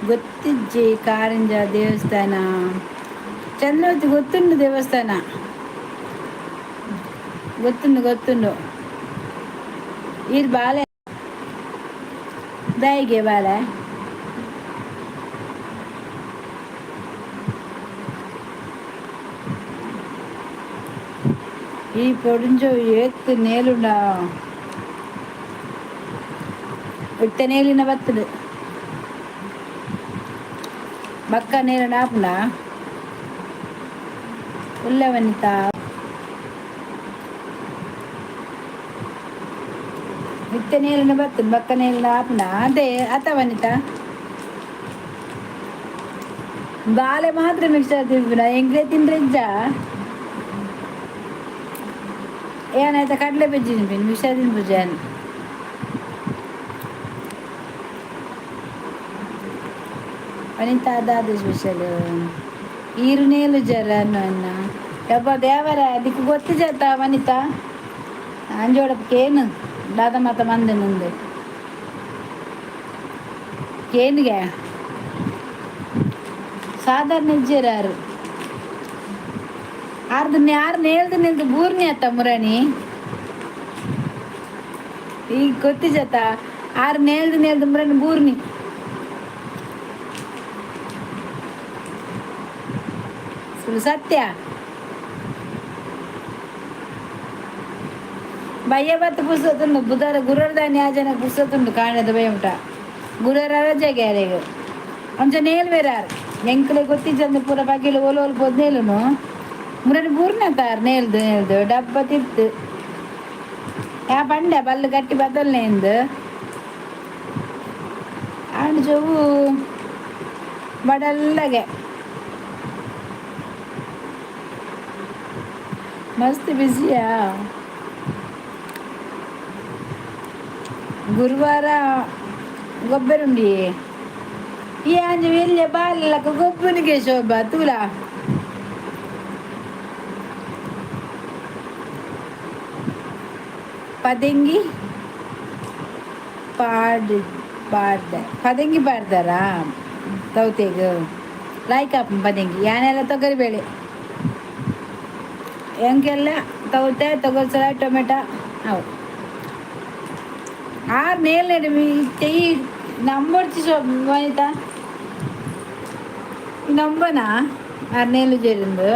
ಗೊತ್ತಿಜ್ಜಿ ಕಾರಂಜ ದೇವಸ್ಥಾನ ಚಂದ್ರವತಿ ಗೊತ್ತುಂಡು ದೇವಸ್ಥಾನ ಗೊತ್ತುಂಡು ಗೊತ್ತುಂಡು. ಈರ್ ಬಾಲೆ ದಾಯಿಗೆ ಬಾಲೆ. ಈ ಪೊಡಿಂಜೋ ಏತ್ ನೇಲುಂಡ ಇತ್ತ ನೇಲಿನ ಬತ್ತದು ಬಕ್ಕ ನೇರಣ ಆಪುಂಡ ಉಲ್ಲ ವನಿತಾ. ಇತ್ತೆ ನೇರಣ ಬತ್ತುಂಡು ಬಕ್ಕ ನೇರಣ ಆಪುಂಡ ಅದೇ ಅತ ವನಿತಾ. ಬಾಲೆ ಮಾತ್ರ ಮಿಕ್ಸರ್ ತಿನ್ಪಿನ ಎಂಗ್ಲೇ ತಿಂದ್ರೆ ಇಜ್ಜ ಏನಾಯ್ತ ಕಡಲೆ ಬಜ್ಜಿ ತಿನ್ಪಿನಿ ಮಿಕ್ಸರ್ ತಿನ್ಪುಜ. ವನಿತಾ ದಾದ ಸ್ಪೆಷಲ್ ಈರುನೇಲು ಜರ ಅನ್ನ ಯಪ್ಪ ದೇವರ ಅದಕ್ಕೆ ಗೊತ್ತು ಜತ್ತ ವನಿತಾ ಅಂಜೋಡಪ್ಪಕೇನು ದಾದ ಮಾತ ಮಂದೆ ಮುಂದೆ ಕೇನಿಗೆ ಸಾಧಾರಣ ಇಜ್ಜೆರಾರು ಆರ್ದು ಯಾರು ನೇಲ್ದು ನಿಲ್ದು ಬೂರ್ನಿ ಅತ್ತ ಮುರಣಿ ಈಗ ಗೊತ್ತಿಜತ್ತ ಆರು ನೇಲ್ದು ನೇಲ್ದು ಮುರಣಿ ಬೂರ್ನಿ. ಸುಳ್ಳು ಸತ್ಯ ಬಯ್ಯ ಬತ್ತು ಪುಸ್ತಕುಂಡು ಬುಧವಾರ ಗುರುವಾರ ಆ ಜನ ಪುಸ್ತಕುಂಡು ಕಾಣದ ಭಯ ಉಂಟ ಗುರುವಾರ ರಜೆ ಗ್ಯಾರೇಗು ಅಂಚ ನೇಲ್ ಬೇರಾರು ಎಂಕಲೆ ಗೊತ್ತಿಜ್ಜಂದು ಪೂರ ಬಗಿಲು ಓಲು ಓಲು ಪೋದ್ ನೇಲುನು ಮುರನಿ ಬೂರ್ನ ತಾರ್ ನೇಲ್ದು ನೇಲ್ದು ಡಬ್ಬ ತಿತ್ತು ಯಾ ಪಂಡೆ ಬಲ್ಲು ಗಟ್ಟಿ ಬದಲ್ನೇಂದು ಆಂಡ್ ಚೊವು ಬಡಲ್ಲಗೆ ಮಸ್ತ್ ಬಿಸಿಯಾ. ಗುರುವಾರ ಗೊಬ್ಬರುಂಡಿ ಈ ಅಂಜು ಎಲ್ಲಿ ಬಾಲಕ ಗೊಬ್ಬನಿಗೆ ಶೋಭಾ ತೂಲ. ಪದೆಂಗಿ ಪಾಡ್ ಪಾಡ್ದ ಪದೆಂಗಿ ಪಾಡ್ದಾರಾ ತೌತೆಗ್ ಲೈಕ್ ಆಪ್ ಪದೆಂಗಿ ಯಾನೆಲ್ಲ ತೊಗರಿಬೇಳೆ ಎಂಕೆಲ್ಲ ತೌತೆ ತೊಗರ್ಸಲ ಟೊಮೆಟೊ ಅವು ಆರು ನೇಲ್ ಚೆಯ್ಯಿ ನಂಬೊಡ್ಚಿ ಸೊ ವನಿತಾ ನಂಬನಾ ಆರು ನೇಲು చేరింದು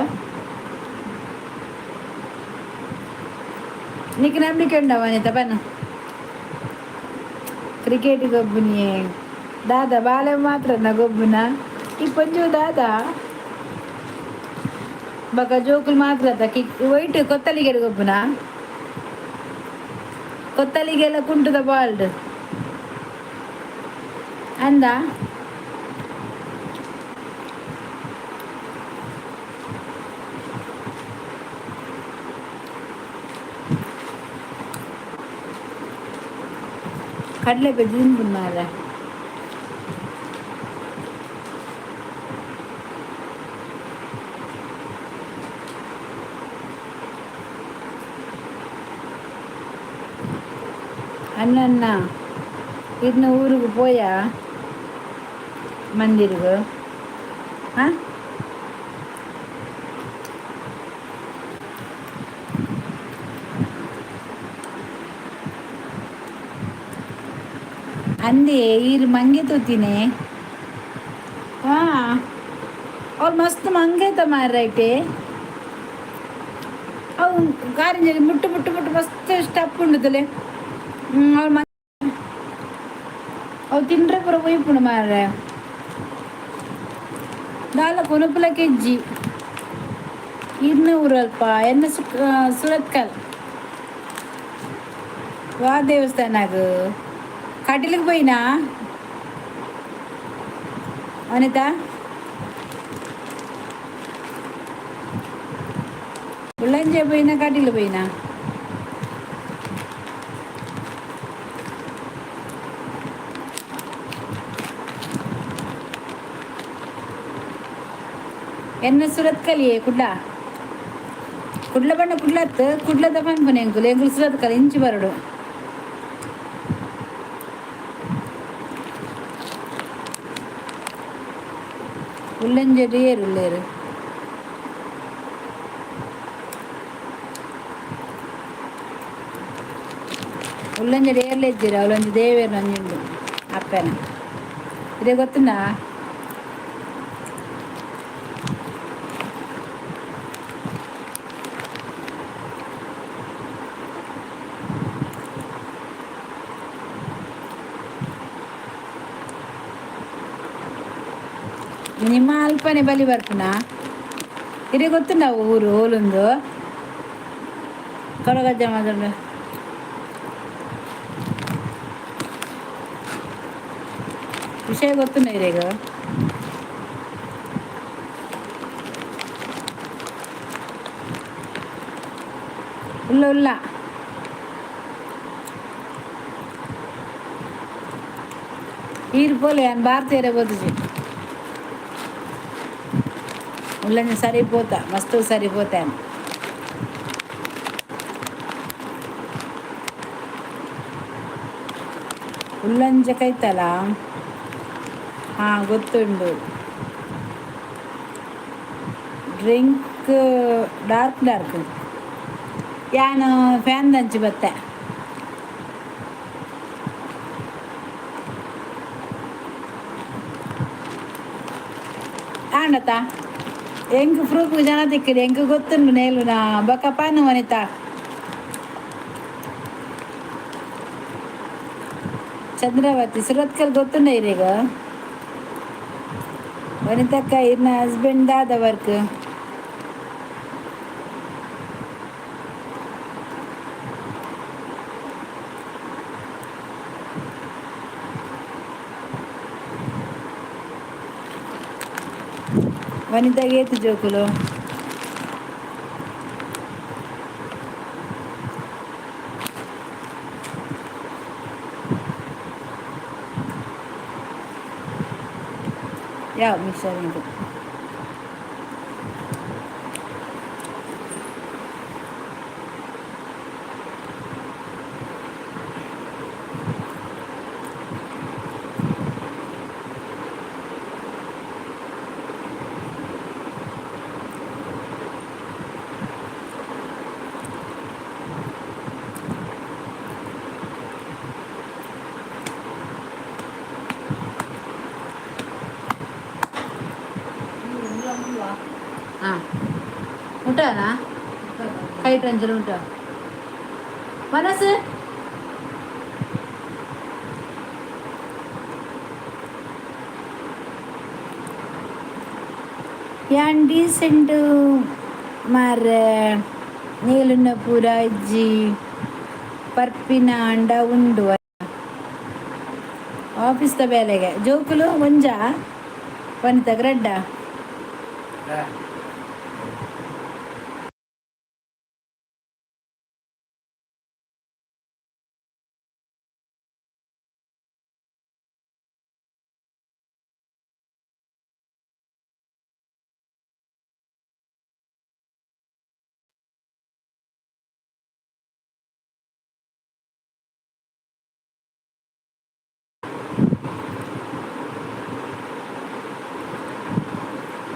నీకు నమ్మిక ఉండవా వనిత పను ಕ್ರಿಕೆಟ್ ಗೊಬ್ಬುನಿ ದಾದಾ ಬಾಲೆ ಮಾತ್ರ ಗೊಬ್ಬುನ ಈ ಪಂಜು ದಾದಾ ಬಕ ಜೋಕುಲು ಮಾತ್ರ ಕಿಕ್ ವೈಟ್ ಕೊತ್ತಲಿಗೆ ಗೊಬ್ಬುನ ಕೊತ್ತಲಿಗೆಲ್ಲ ಕುಂಟುದ ಬಾಲ್ಡ್ ಅಂದ ಕಡಲೆ ಬಜ್ಜಿ ತಿನ್ಪುಂಡು ಮಾರ್ರೆ. ಅಣ್ಣಣ್ಣ ಇನ್ನು ಊರಿಗೆ ಪೋಯಾ ಮಂದಿರ್ಗು ಆ ಅಂದೆ ಈರ್ ಮಂಗೆ ತೂತಿನಿ ಹಾ ಅವ್ರು ಮಸ್ತ್ ಮಂಗೇತ ಮಾರೈಟೆ ಅವು ಕಾರಿಂಜಲಿ ಮುಟ್ಟು ಮುಟ್ಟು ಮುಟ್ಟು ಮಸ್ತ್ ಸ್ಟಪ್ ಉಂಡುತ್ತಲೆ ಅವ್ರು ಅವು ತಿಂಡ್ರೆ ಪೂರ ಒಯ್ಪುಂಡು ಮಾರ್ರೆ ದಾಲ ಕೊನಪುಲ ಕೆಜ್ಜಿ ಇರ್ನ ಊರಲ್ಪ ಎನ್ನ ಸುರತ್ಕಲ್ ವಾ ದೇವಸ್ಥಾನಗ್ ಕಟೀಲಿಗೆ ಪೋಯಿನಾ ವನಿತಾ ಉಳ್ಳಂಜೆ ಪೋಯಿನಾ ಕಟೀಲು ಪೋಯಿನಾ ಎನ್ನ ಸುರತ್ಕಲಿಯೇ ಕುಡ್ಲ ಕುಡ್ಲ ಬಣ್ಣ ಕುಡ್ಲತ್ ಕುಡ್ಲದ ಪನ್ಪುನೆ ಎಂಕುಲು ಎಂಕುಲು ಸುರತ್ಕಲ್ ಇಂಚಿ ಬರಡು ಉಲ್ಲಂಜೆಡ್ ಏರು ಉಲ್ಲೇರು ಉಲ್ಲಂಜೆಡ್ ಏರ್ಲೆಜ್ಜಿರ ಅವಳೊಂಜಿ ದೇವೇರ್ ಒಂಜಿ ಅಪ್ಪೆನ ಇದೇ ಗೊತ್ತುಂಡಾ. ನಿಮ್ಮ ಅಲ್ಪನೆ ಬಲಿ ಬರ್ಪುನಾ ಇರೆ ಗೊತ್ತುಂಡ ಊರು ಓಲುಂದು ಕೊಡಗಜ್ಜ ಮಾತಾಡ ವಿಷಯ ಗೊತ್ತುಂಡ ಇರೆಗ ಉಲ್ಲ ಉಲ್ಲ ಈರು ಪೋಲೆ ಭಾರತೀಯರೇ ಬೋದಿಜಿ ಉಲ್ಲಂಜೆ ಸರಿ ಪೋತ ಮಸ್ತ್ ಸರಿ ಪೋತಾನು ಉಲ್ಲಂಜೆ ಕೈತಲ ಹಾ ಗೊತ್ತುಂಡು ಡ್ರಿಂಕ್ ಡಾರ್ಕ್ ಡಾರ್ಕ್ ಯಾನು ಫ್ಯಾನ್ ದಂಚಿ ಬತ್ತೆ ಆಂಡತ ಎಂಕ್ ಪ್ರೂಫ್ ಜನ ತಿಕ್ಕಿರಿ ಎಂಕ್ ಗೊತ್ತುಂಡು ನೇಲುನಾ ಬೊಕ ಪಾನು ವನಿತಾ ಚಂದ್ರಾವತಿ ಸುರತ್ಕಲ್ ಗೊತ್ತುಂಡ ಇರೆಗ್ ವನಿತಕ್ಕ ಇರ್ನ ಹಸ್ಬೆಂಡ್ ದಾದ ವರ್ಕ್ ವನಿತಾಗ್ ಏತ್ ಜೋಕುಲು ಯಾವ ಮಿಕ್ಸರ್ ಇದು ಮುಟ್ಟಾನಾ? ಕೈಟ್ ಅಂಚನೆ ಮುಟ್ಟ ಮನಸ್ಸು. ಯಾನ್ ಡೀಸೆಂಟ್ ಮಾರ್ರೆ, ನೀಲುನ್ನ ಪೂರ ಇಜ್ಜಿ ಪರ್ಪಿನ ಅಂಡ ಉಂಡು. ಆಫೀಸ್ದ ಬೇಲೆಗೆ ಜೋಕುಲು ಒಂಜ ವನಿತ ರಡ್ಡ.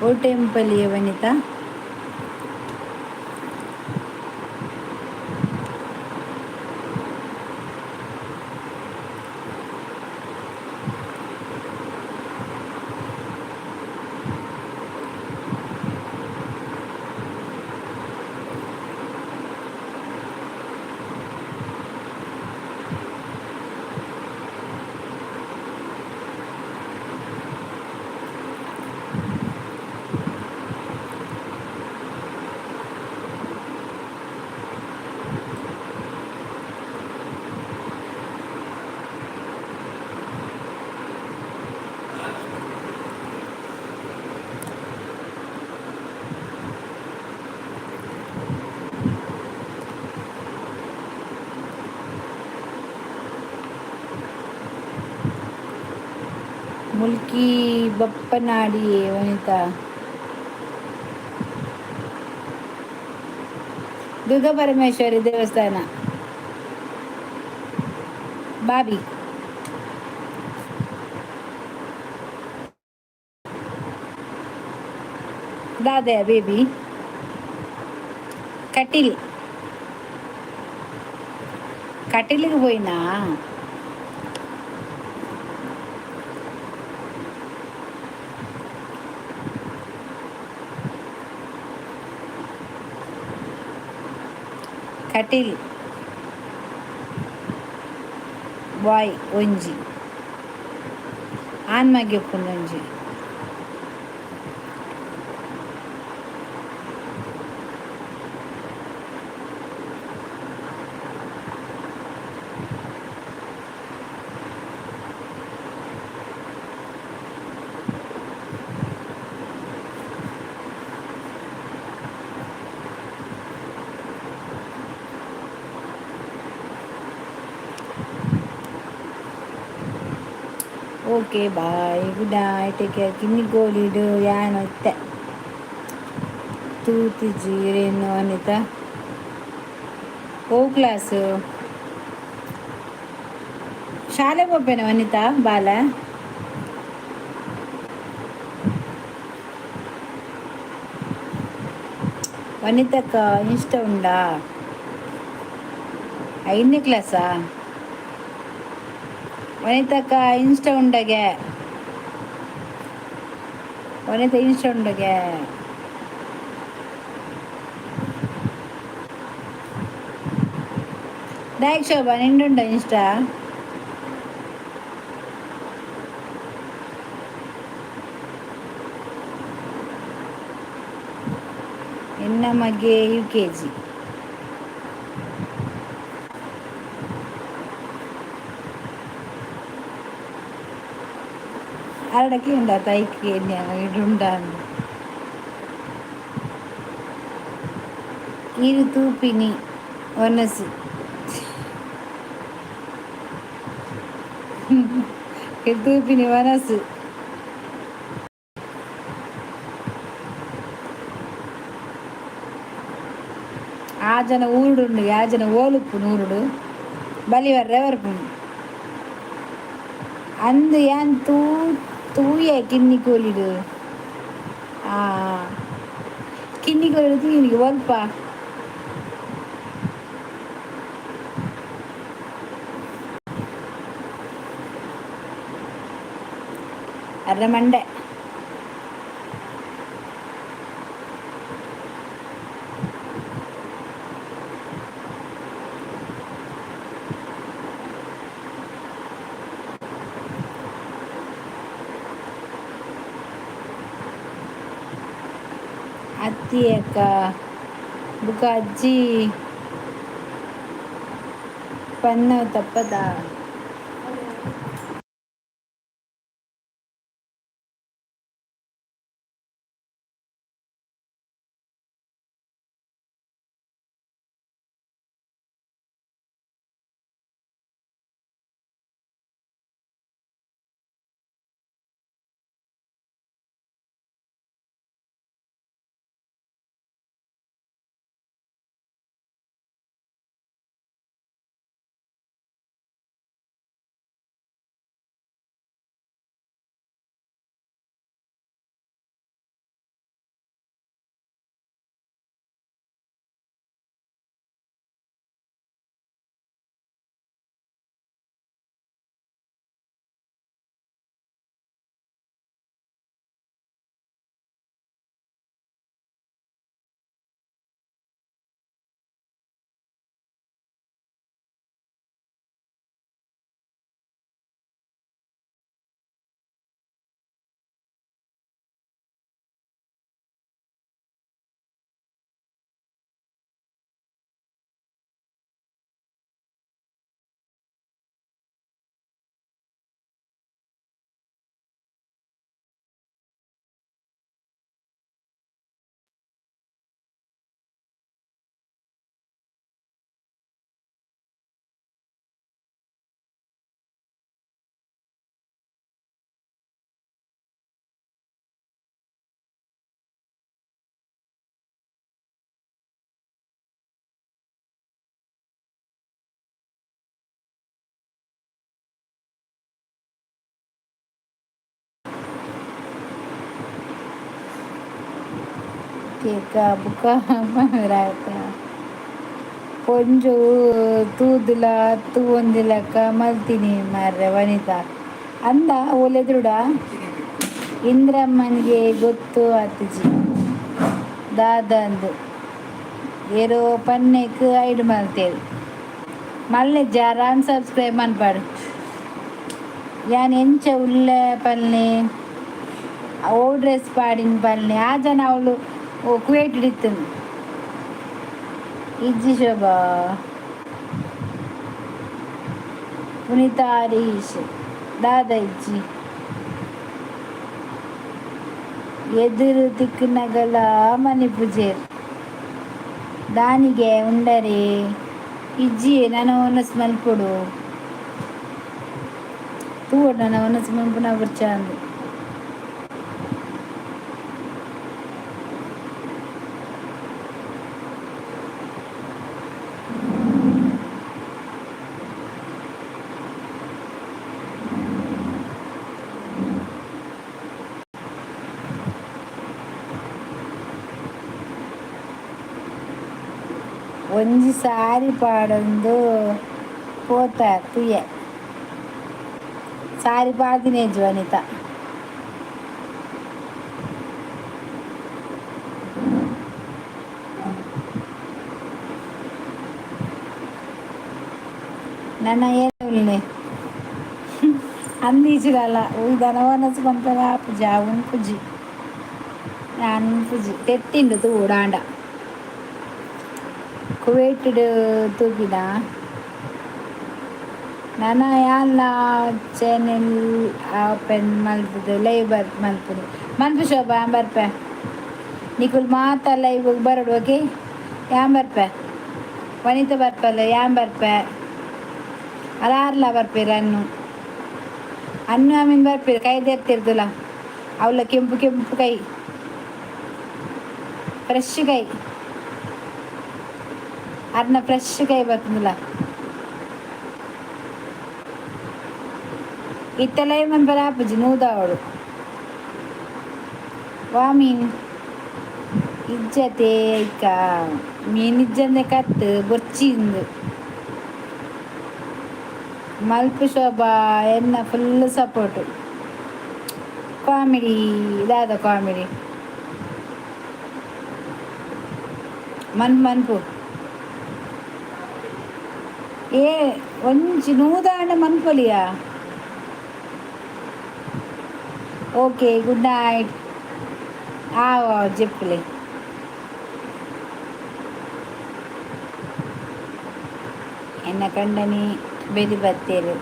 ಓ ಟೆಂಪಲ್ ವನಿತಾ? ಮುಲ್ಕಿ ಬಪ್ಪನಾಡಿ ವನಿತಾ. ದುರ್ಗಾ ಪರಮೇಶ್ವರಿ ದೇವಸ್ಥಾನ ಬಾಬಿ. ದಾದೆ ಬೇಬಿ? ಕಟೀಲ್, ಕಟೀಲಿಗೆ ಪೋಯಿನಾ? ಕಟೀಲ್ ಬಾಯ್ ಒಂಜಿ, ಆನ್ ಮಗೆ ಉಪ್ಪುಂಡು ಒಂಜಿ. Okay, bye, good night, take care. ಕಿನ್ನಿ ಗೋಲಿಡು ಯಾನ್ ಇತ್ತೆ ತೂತಿಜಿ ಇರೇನು ವನಿತಾ? ಓ ಕ್ಲಾಸು? ಶಾಲೆ ಪೋಪೇನ ವನಿತಾ ಬಾಲ? ವನಿತಕ್ಕ ಇನ್ಸ್ಟ ಉಂಡಾ? ಐದನೇ ಕ್ಲಾಸಾ? ವನಿತಕ್ಕ ಇನ್ಸ್ಟ ಉಂಡಗೆ? ವನಿತಾ ಇನ್ಸ್ಟ ಉಂಡಗೆ? ದಾಯಕ್ ಶೋಭಾ, ನಿಂಡುಂಡ ಇನ್ಸ್ಟಾ? ಎನ್ನ ಮಗೆ ಯುಕೆಜಿ. ಅರಡಕ್ಕೆ ಉಂಡ ತೈಕ್ ಉಂಡ. ಇರು ತೂಪಿನಿ ಒನಸು? ತೂಪಿನಿ ವನಸು. ಆ ಜನ ಊರುಡುಂಡು, ಆ ಜನ ಓಲುಪ್ಪು ನೂರುಡು ಬಲಿ ಬರ್ರೆ ಬರ್ಪುಂಡು ಅಂದು. ಯಾನ್ ತೂ ತೂಯೆ ಕಿನ್ನಿ ಕೋಲಿಡು. ಆ ಕಿನ್ನಿ ಕೋಲಿಡು ತೂಯಿನಿಗೆ ಒಲ್ಪ. ಅರ್ಧ ಮಂಡೆ. ಜತ್ತಿ ಅಕ್ಕ ಬುಕ್ಕ ಅಜ್ಜಿ ಪನ್ನ ತಪ್ಪದ. ಕೇಕ ಬುಕ್ಕ ರಾತ ಪೊಂಜು ತೂದುಲ ತೂವೊಂದಿಲಕ್ಕ ಮಲ್ತೀನಿ ಮಾರ್ರೆ ವನಿತಾ ಅಂದ ಒಲೆದುಡ. ಇಂದ್ರಮ್ಮನಿಗೆ ಗೊತ್ತು ಆತಿಜಿ ದಾದಂದು ಏರೋ ಪನ್ನೆಕ್ ಐಡ್ ಮಲ್ತೇರು ಮಲ್ಲೆ ಜಾರ ಅನ್ಸಬ್ಸ್ಕ್ರೈಬ್ ಮನ್ಪಾಡು. ಯಾನ್ ಎಂಚ ಉಲ್ಲೆ ಪಲ್ನೆ, ಓ ಡ್ರೆಸ್ ಪಾಡಿನ ಪಲ್ನೆ, ಆ ಜನ ಅವಳು ಓ ಕುವೇಟ್ ಇತ್ತು. ಇಜ್ಜಿ ಶೋಭಾ. ಪುನೀತಾ ಹರೀಶ್ ದಾದ ಇಜ್ಜಿ. ಎದುರು ತಿಕ್ಕುನಗಲ ಮನಿಪುಜೇರ್ ದಾನಿಗೆ ಉಂಡರೆ ಇಜ್ಜಿ. ನನ ಒನಸ್ ಮಲ್ಪೊಡು ತೂವೊಡು, ನನ ಒನಸ್ ಮನ್ಪುನ ಬೊರ್ಚಂದು. ಒಂಜಿ ಸಾರಿ ಪಾಡೊಂದು ಪೋತ ತೂಯೆ, ಸಾರಿ ಪಾಡ್ದಿನೇಜ್ ವನಿತಾ. ನನ್ನ ಏನ್ ಅಂದೀಚಿಡಲ್ಲ ದನವನಸ್ ಪನ್ಪೆರ ಆಪುಜಿ, ಆ ಉನ್ಪುಜಿ, ಯಾನ್ ಉನ್ಪುಜಿ. ತೆಟ್ಟಿಂಡು ತೂಡಾಂಡ ಕುವೈಟ್ಡ್ ತೂಪಿನ. ನನ ಯಾನ್ಲ ಚಾನೆಲ್ ಓಪನ್ ಮಲ್ತುದು ಲೈವ್ ಬರ್ ಮಲ್ಪುದು ಮನ್ಪು ಶೋಭಾ. ಯಾನ್ ಬರ್ಪೆ, ನಿಕುಲು ಮಾತ ಲೈವ್ ಬರೊಡು. ಓಕೆ, ಯಾನ್ ಬರ್ಪೆ. ವನಿತ ಬರ್ಪಲ್, ಯಾನ್ ಬರ್ಪೆ. ಅಲಾರ್ಲ ಬರ್ಪೆರ್. ಅನ್ನು ಅನ್ನು ಆಮೀನ್ ಬರ್ಪೆರ್. ಕೈ ದೇರ್ತಿರ್ದುಲ ಅವಲ ಕೆಂಪು ಕೆಂಪು ಕೈ, ಫ್ರೆಶ್ ಕೈ ಅರ್ನ, ಫ್ರೆಶ್ ಕೈ ಬರ್ತದಲ್ಲ. ಇತ್ತೆ ಲೈವ್ ಮನ್ಪೆರೆ ಆಪುಜಿ ನೂದಾವೊಡು. ವಾ ಮೀನ್ ಇಜ್ಜತೆ ಐಕ ಮೀನ್ ಇಜ್ಜಂದೆ ಕತ್ತ್ ಬೊರ್ಚಿ ಇಂದು. ಮಲ್ಪು ಶೋಭಾ, ಎನ್ನ ಫುಲ್ ಸಪೋರ್ಟ್. ಕಾಮಿಡಿ ದಾದ ಕಾಮಿಡಿ ಮನ್ ಮನ್ಪು. ಏ ಒಂಜಿ ನೂದಾಂಡ ಮನ್ಪೊಲಿಯಾ? Okay, good night. ಆವ್ ಜೆಪ್ಪುಲೆ. ಎನ್ನ ಕಂಡನಿ ಬೆರಿ ಬತ್ತೇರು.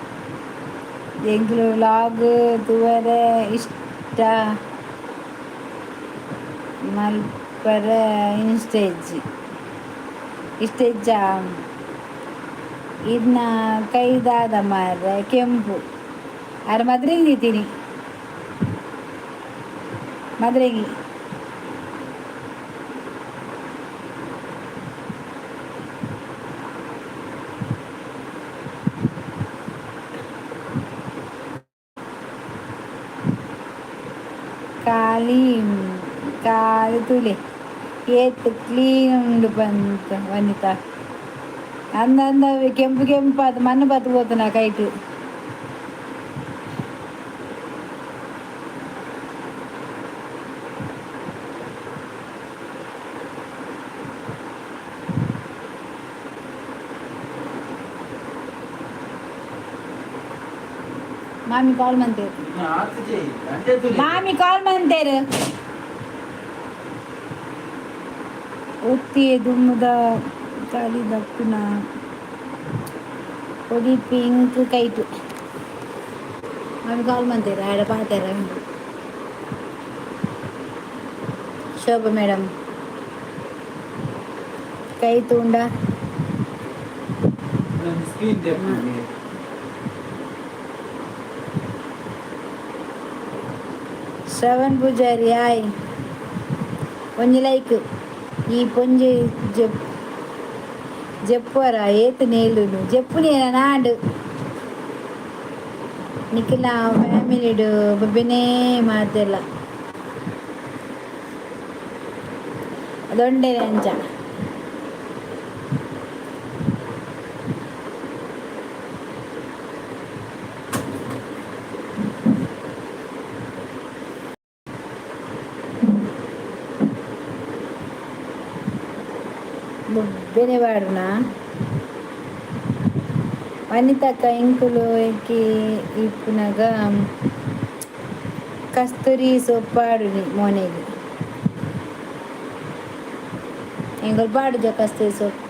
ಎಂಕ್ಲು ವ್ಲಾಗ್ ತೂವರೆ ಇಷ್ಟ ಮಲ್ಪರೆ ಇಷ್ಟ ಇಜ್ಜಿ, ಇಷ್ಟ ಇಜ್ಜ. ಇನ್ನ ಕೈದಾದ ಮಾರ್ರೆ ಕೆಂಪು ಅರ ಮದ್ರೆಗೆ ದೀತೀನಿ ಮದ್ರೆಗೆ. ಖಾಲಿ ಖಾಲಿ ತುಲೆ ಏತ್ ಕ್ಲೀನ್ ಉಂಡು ಪಂತ ವನಿತಾ. ಅಂದ ಅಂದ ಕೆಂಪು ಕೆಂಪು ಅದು ಮಣ್ಣು ಬತ್ತು ಪೋತುನ ಕೈಟ್. ಮಾಮಿ ಕಾಲ್ ಮಂತೇರು. ಇನ್ನು ಆತುಜಿ ಗಂಟೆ ತುಲೆ. ಮಾಮಿ ಕಾಲ್ ಮಂತೇರು. ಒತ್ತಿ ದುಮ್ಮದ ಕಾಲಿ ದಕ್ಕುನ ಕೊಡಿ ಪಿಂಕ್ ಕೈಟು. ಮಾಮಿ ಕಾಲ್ ಮಂತೇರು ಆಡ ಪಾತೇರ ಉಂಡು. ಶೋಭಾ ಮೇಡಮ್ ಕೈ ತೂಂಡ. ಒಂದು ಸ್ಕ್ರೀನ್ ತೆಪ್ಪುಂಡು. ಶ್ರವಣ್ ಪೂಜಾರಿ ಆಯ್ ಒಂಜಿ ಲೈಕ್. ಈ ಪೊಂಜಿ ಜೆಪ್ ಜೆಪ್ಪರ ಏತ್ ನೇಲುನು ಜೆಪ್ಪುನೇನ ನಾಡು ನಿಖಿಲ ಫ್ಯಾಮಿಲಿಡು ಬೊಬ್ಬೆನೇ ಮಾತೆಲ್ಲ ಅದೊಂಡೆ ಅಂಚ. ಬೊಬ್ಬೆನೆ ಪಾಡುನ. ವನಿತಕ್ಕ ಎಂಕುಲು ಎಕ್ಕಿ ಇಪ್ಪುನಗ ಕಸ್ತೂರಿ ಸೊಪ್ಪು ಪಾಡುನಿ ಮೋನೆಗ್. ಎಂಕುಲು ಪಾಡುಜ ಕಸ್ತೂರಿ ಸೊಪ್ಪು?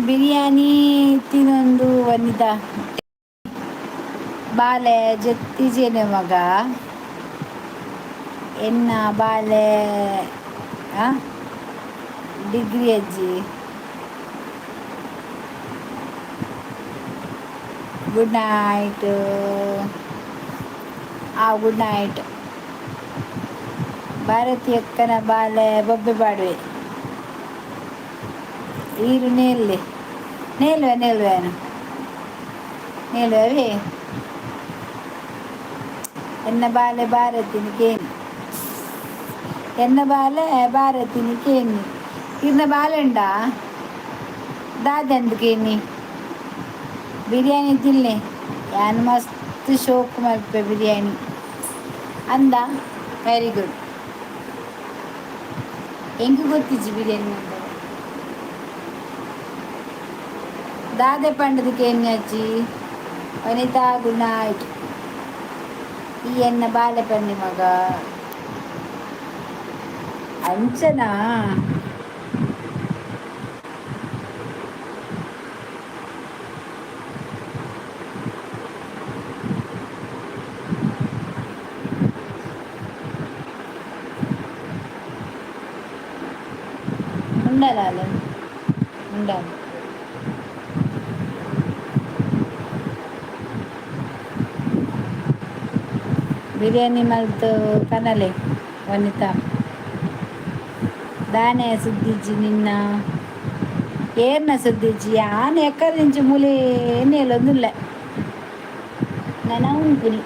ಬಿರಿಯಾನಿ ತಿನ್ನೊಂದು ವನಿತಾ. ಬಾಲೆ ಜೆತ್ತಿಜೇನೆ ಮಗ ಎನ್ನ ಬಾಲೆ ಡಿಗ್ರಿ ಅಜ್ಜಿ. ಗುಡ್ ನೈಟ್ ಆ ಗುಡ್ ನೈಟ್. ಭಾರತಿ ಅಕ್ಕನ ಬಾಲೆ ಬೊಬ್ಬೆ ಪಾಡುವೆ. ಈರು ನೇಲ್ಲೆ ನೇಲ್ವೆ ನೇಲ್ವೇನು ನೇಲ್ವೇ ಎನ್ನ ಬಾಲೆ ಭಾರತಿನಿ ಕೇನಿ, ಎನ್ನ ಬಾಲೆ ಭಾರತಿನಿ ಕೇನಿ. ಇರ್ನ ಬಾಲೆಂಡ ದಾದೆಂದು ಕೇನಿ. ಬಿರಿಯಾನಿ ತಿನ್ಲೆ ಯಾನ್ ಮಸ್ತ್ ಶೋಕ್ ಮಲ್ಪೆ ಬಿರಿಯಾನಿ ಅಂದ. Very good. ಎಂಕ್ ಗೊತ್ತಿಜ್ಜಿ ಬಿರಿಯಾನಿ ಅಂತ. ದಾದೆ ಪಂಡದ ಕೇನಿ ಅಜ್ಜಿ. ವನಿತಾ ಗುಡ್ ನೈಟ್. ಈ ಎನ್ನ ಬಾಲೆ ಪನ್ನಿ ಮಗ ಅಂಚನಾ. ఉండాలి ఉండాలి. ಬಿರಿಯಾನಿ ಮಲ್ತು ಕನಲೆ ವನಿತಾ. ದಾನೆ ಸುದ್ದಿಜ್ಜಿ ನಿನ್ನ ಏರ್ನ ಸುದ್ದಿಜ್ಜಿ. ಯಾನ್ ಎಕ್ಕದಿಂಚಿ ಮೂಲೆ ನೇಲೊಂದುಲ್ಲೆ ನನ ಉಂಪುನಿ.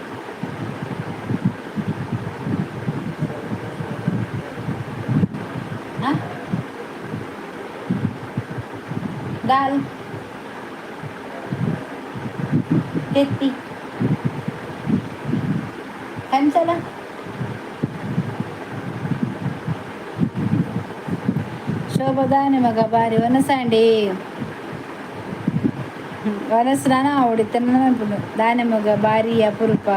ಆ? ದಾಲ್ ತೆತ್ತಿ ಕಂಚಲ. ಶೋಭದಾನೆ ಮಗ ಬಾರಿ ವನಸಾಂಡಿ ವನಸ್ನಾನ ಅವಡಿತನ ದಾನೆ ಮಗ ಬಾರಿ ಅಪರೂಪ.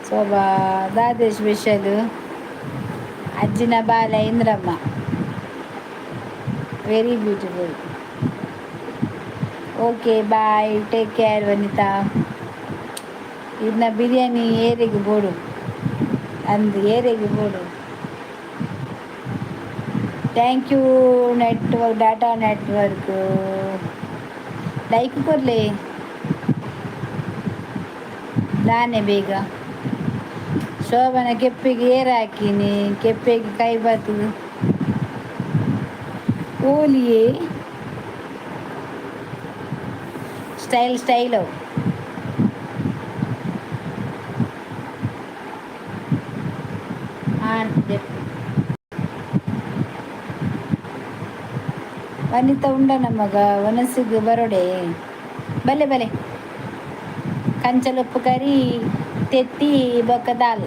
ಶೋಭಾ ದಾದೆ ಸ್ಪೆಷಲ್? ಅಜ್ಜಿನ ಬಾಲ Indramma. Very beautiful. Okay, bye, take care. Vanitha, ಇದನ್ನ ಬಿರಿಯಾನಿ ಏರಿಗೆ ಬೋಡು ಅಂದು ಏರಿಗೆ ಬೋಡು. Thank you. Network, data network. Like ಕೊರ್ಲೆ ದಾನೆ ಬೇಗ. ಶೋಭನ ಕೆಪ್ಪಿಗೆ ಏರ್ ಹಾಕಿನಿ, ಕೆಪ್ಪಿಗೆ ಕೈ ಬರ್ತದೆ ಓಲಿಯೇ. Style style. ಹಾಂ, ವನಿತಾ ಉಂಡ ನಮಗ ವನಸ್ಸಿಗೆ ಬರೋಡೆ. ಬಲೆ ಬಲೆ, ಕಂಚಲುಪ್ಪು ಕರಿ, ತೆತ್ತಿ ಬೊಕ್ಕ ದಾಲ್.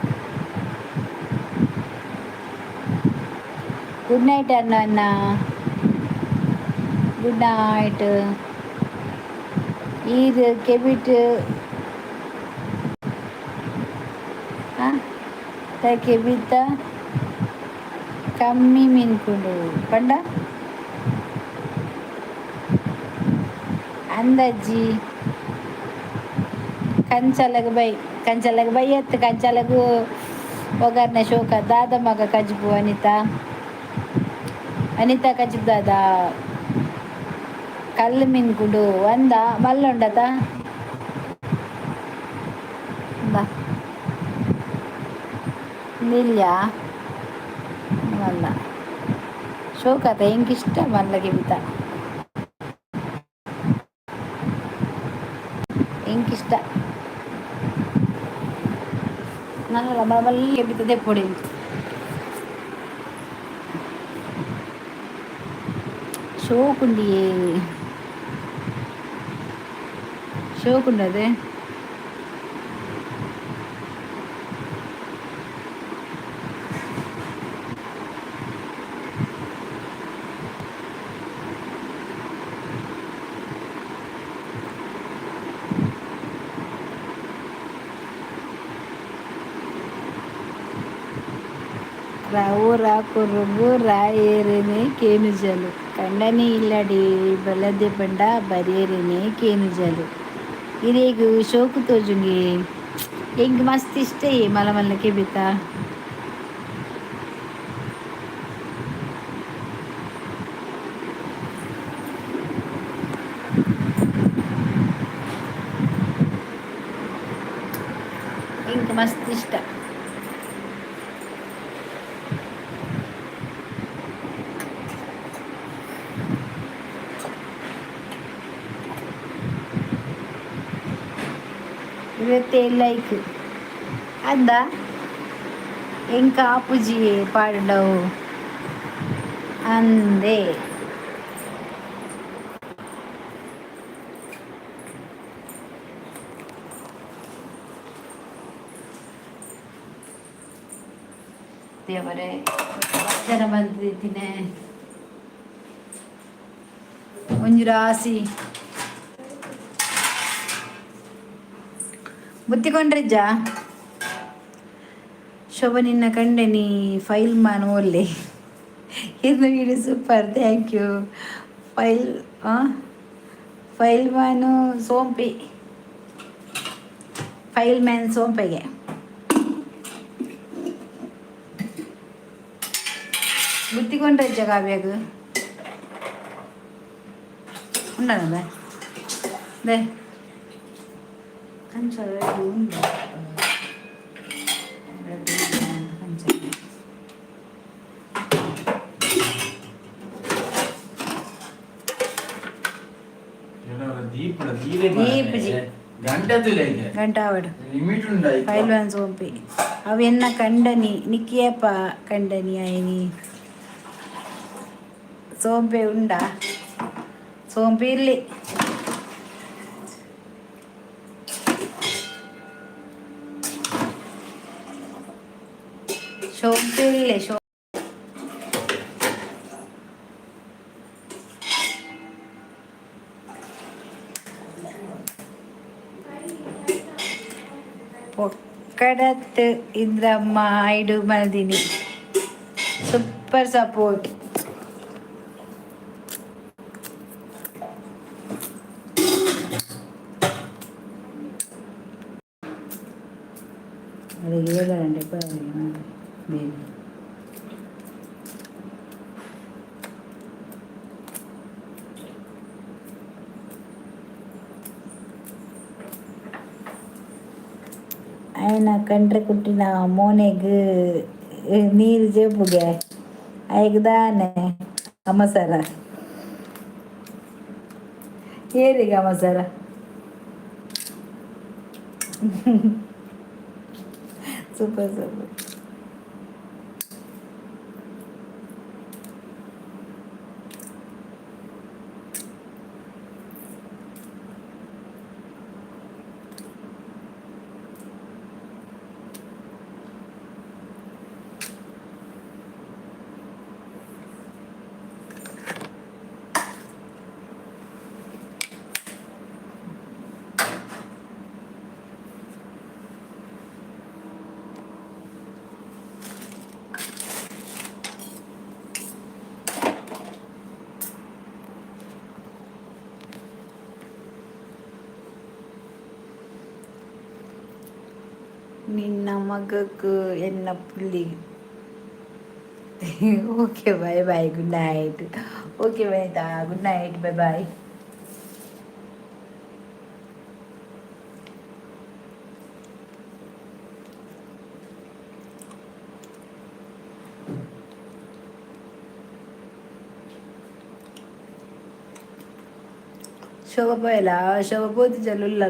ಗುಡ್ ನೈಟ್ ಅಣ್ಣ. ಅಣ್ಣ, ಗುಡ್ ನೈಟ್. ಈರ್ ಕೆಬಿಟ್ ಕೆಬಿತ ಕಮ್ಮಿ ಮಿನ್ಕುಂಡು ಪಂಡ ಅಂದಜ್ಜಿ. ಕಂಚಲಗ ಬೈ, ಕಂಚಲಗ ಬೈ ಎತ್ತು ಕಂಚಲಗು ಒಗ್ಗರಣೆ ಶೋಕ. ದಾದ ಮಗ ಕಜ್ಬು? ಅನಿತಾ, ಅನಿತಾ, ಕಜ್ಬು ದಾದ? ಕಲ್ಲು ಮಿನ್ಕುಂಡು ಒಂದ ಮಲ್ಲುಂಡತ. ನಿಲ್ಯ ಮಲ್ಲ ಶೋಕತ. ಎಂಕಿಷ್ಟ ಮಲ್ಲಗೆ ಬಿತ, ಎಂಕಿಷ್ಟ. ನಾನು ಮಲ್ಲ ಬಿತ್ತದೆ ಪೊಡಿ. ಶೋಕುಂಡಿಯೇ, ಶೋಕುಂಡದೆ. ರಾವು ರಾ ಕುರುಬು ರಾಯೇರನೆ ಕೇನುಜಲು ಕಂಡನಿ ಇಲ್ಲಡಿ ಬಲದೆ ಪಂಡ ಬರಿಯರೇನೆ ಕೇನುಜಲು. ಇರೇಗು ಶೋಕು ತೋಜುಂಗಿ. ಎಂಕ್ ಮಸ್ತ್ ಇಷ್ಟ ಮಲ್ಲ ಮಲ್ಲ ಕೆಬಿತ. ಎಂಕ್ ಮಸ್ತ್ ಇಷ್ಟ. 27 ಲೈಕ್ ಅಂದ. ಎಂಕ ಆಪುಜಿ ಪಾಡುಂಡವು ಅಂದೆ. ದೇವರೇ, ಜನ ಬಂದಿದ್ದೀನಿ. ಒಂಜಿ ರಾಸಿ ಬುತ್ತಿಕೊಂಡ್ರಿಜ್ಜ. ಶೋಭ, ನಿನ್ನ ಕಂಡೆ ನೀ ಫೈಲ್ ಮಾನ್ ಓಲ್ಲೆ. ಇದು video super, thank you. File file ಮಾನು ಸೋಂಪಿ, ಫೈಲ್ ಮ್ಯಾನ್ ಸೋಂಪೆಗೆ. ಬುತ್ತಿಕೊಂಡ್ರಿಜ್ಜ ಕಾವ್ಯಾಗ ಉಂಡಲ್ಲ. they ಕಂಚ ಉಂಡು ಕಂಚ. ದೀಪಡ. ದೀಪಜಿ. ಗಂಟೆ ತುಲೆ. ಗಂಟಾವಡು. ಲಿಮಿಟ್ ಉಂಡ. ಫೈಲ್ವಾನ್ ಸೋಂಪಿ ಅವೆನ್ನ ಕಂಡನಿ ನಿಕ್ಕಿಯಪ್ಪ ಕಂಡನಿ ಆಯನಿ ಸೋಂಪೆ ಉಂಡ. ಸೋಂಪಿರ್ಲಿ. ಸೋಂಪಿರ್ಲಿ ಶೋ. ಪೊಕ್ಕಡತ್ ಇಂದ್ರಮ್ಮ ಐಡು ಮಲ್ದಿನಿ. Super support. ಅದು ಏಳರಂಡೆ. ಬೇರೆ ಆಯನ ಕಂಡ್ರೆ ಕುಟ್ಟಿನ ಮೋನೆಗ್ ನೀರು ಜೇಪುಗೆ ಆಯ್ಗ್ ದಾನೆ ಅಮಸರ ಏರಿಗೆ ಅಮಸರ. Super super. ನಿನ್ನ ಮಗಕ್ ಎನ್ನ ಪುಲ್ಲಿ. Okay, bye bye, good night. Okay Vanitha, good night, bye bye. Shobha ಪೋಯಲ? Shobha ಪೋತಿ ಚಲುಲ್ಲ.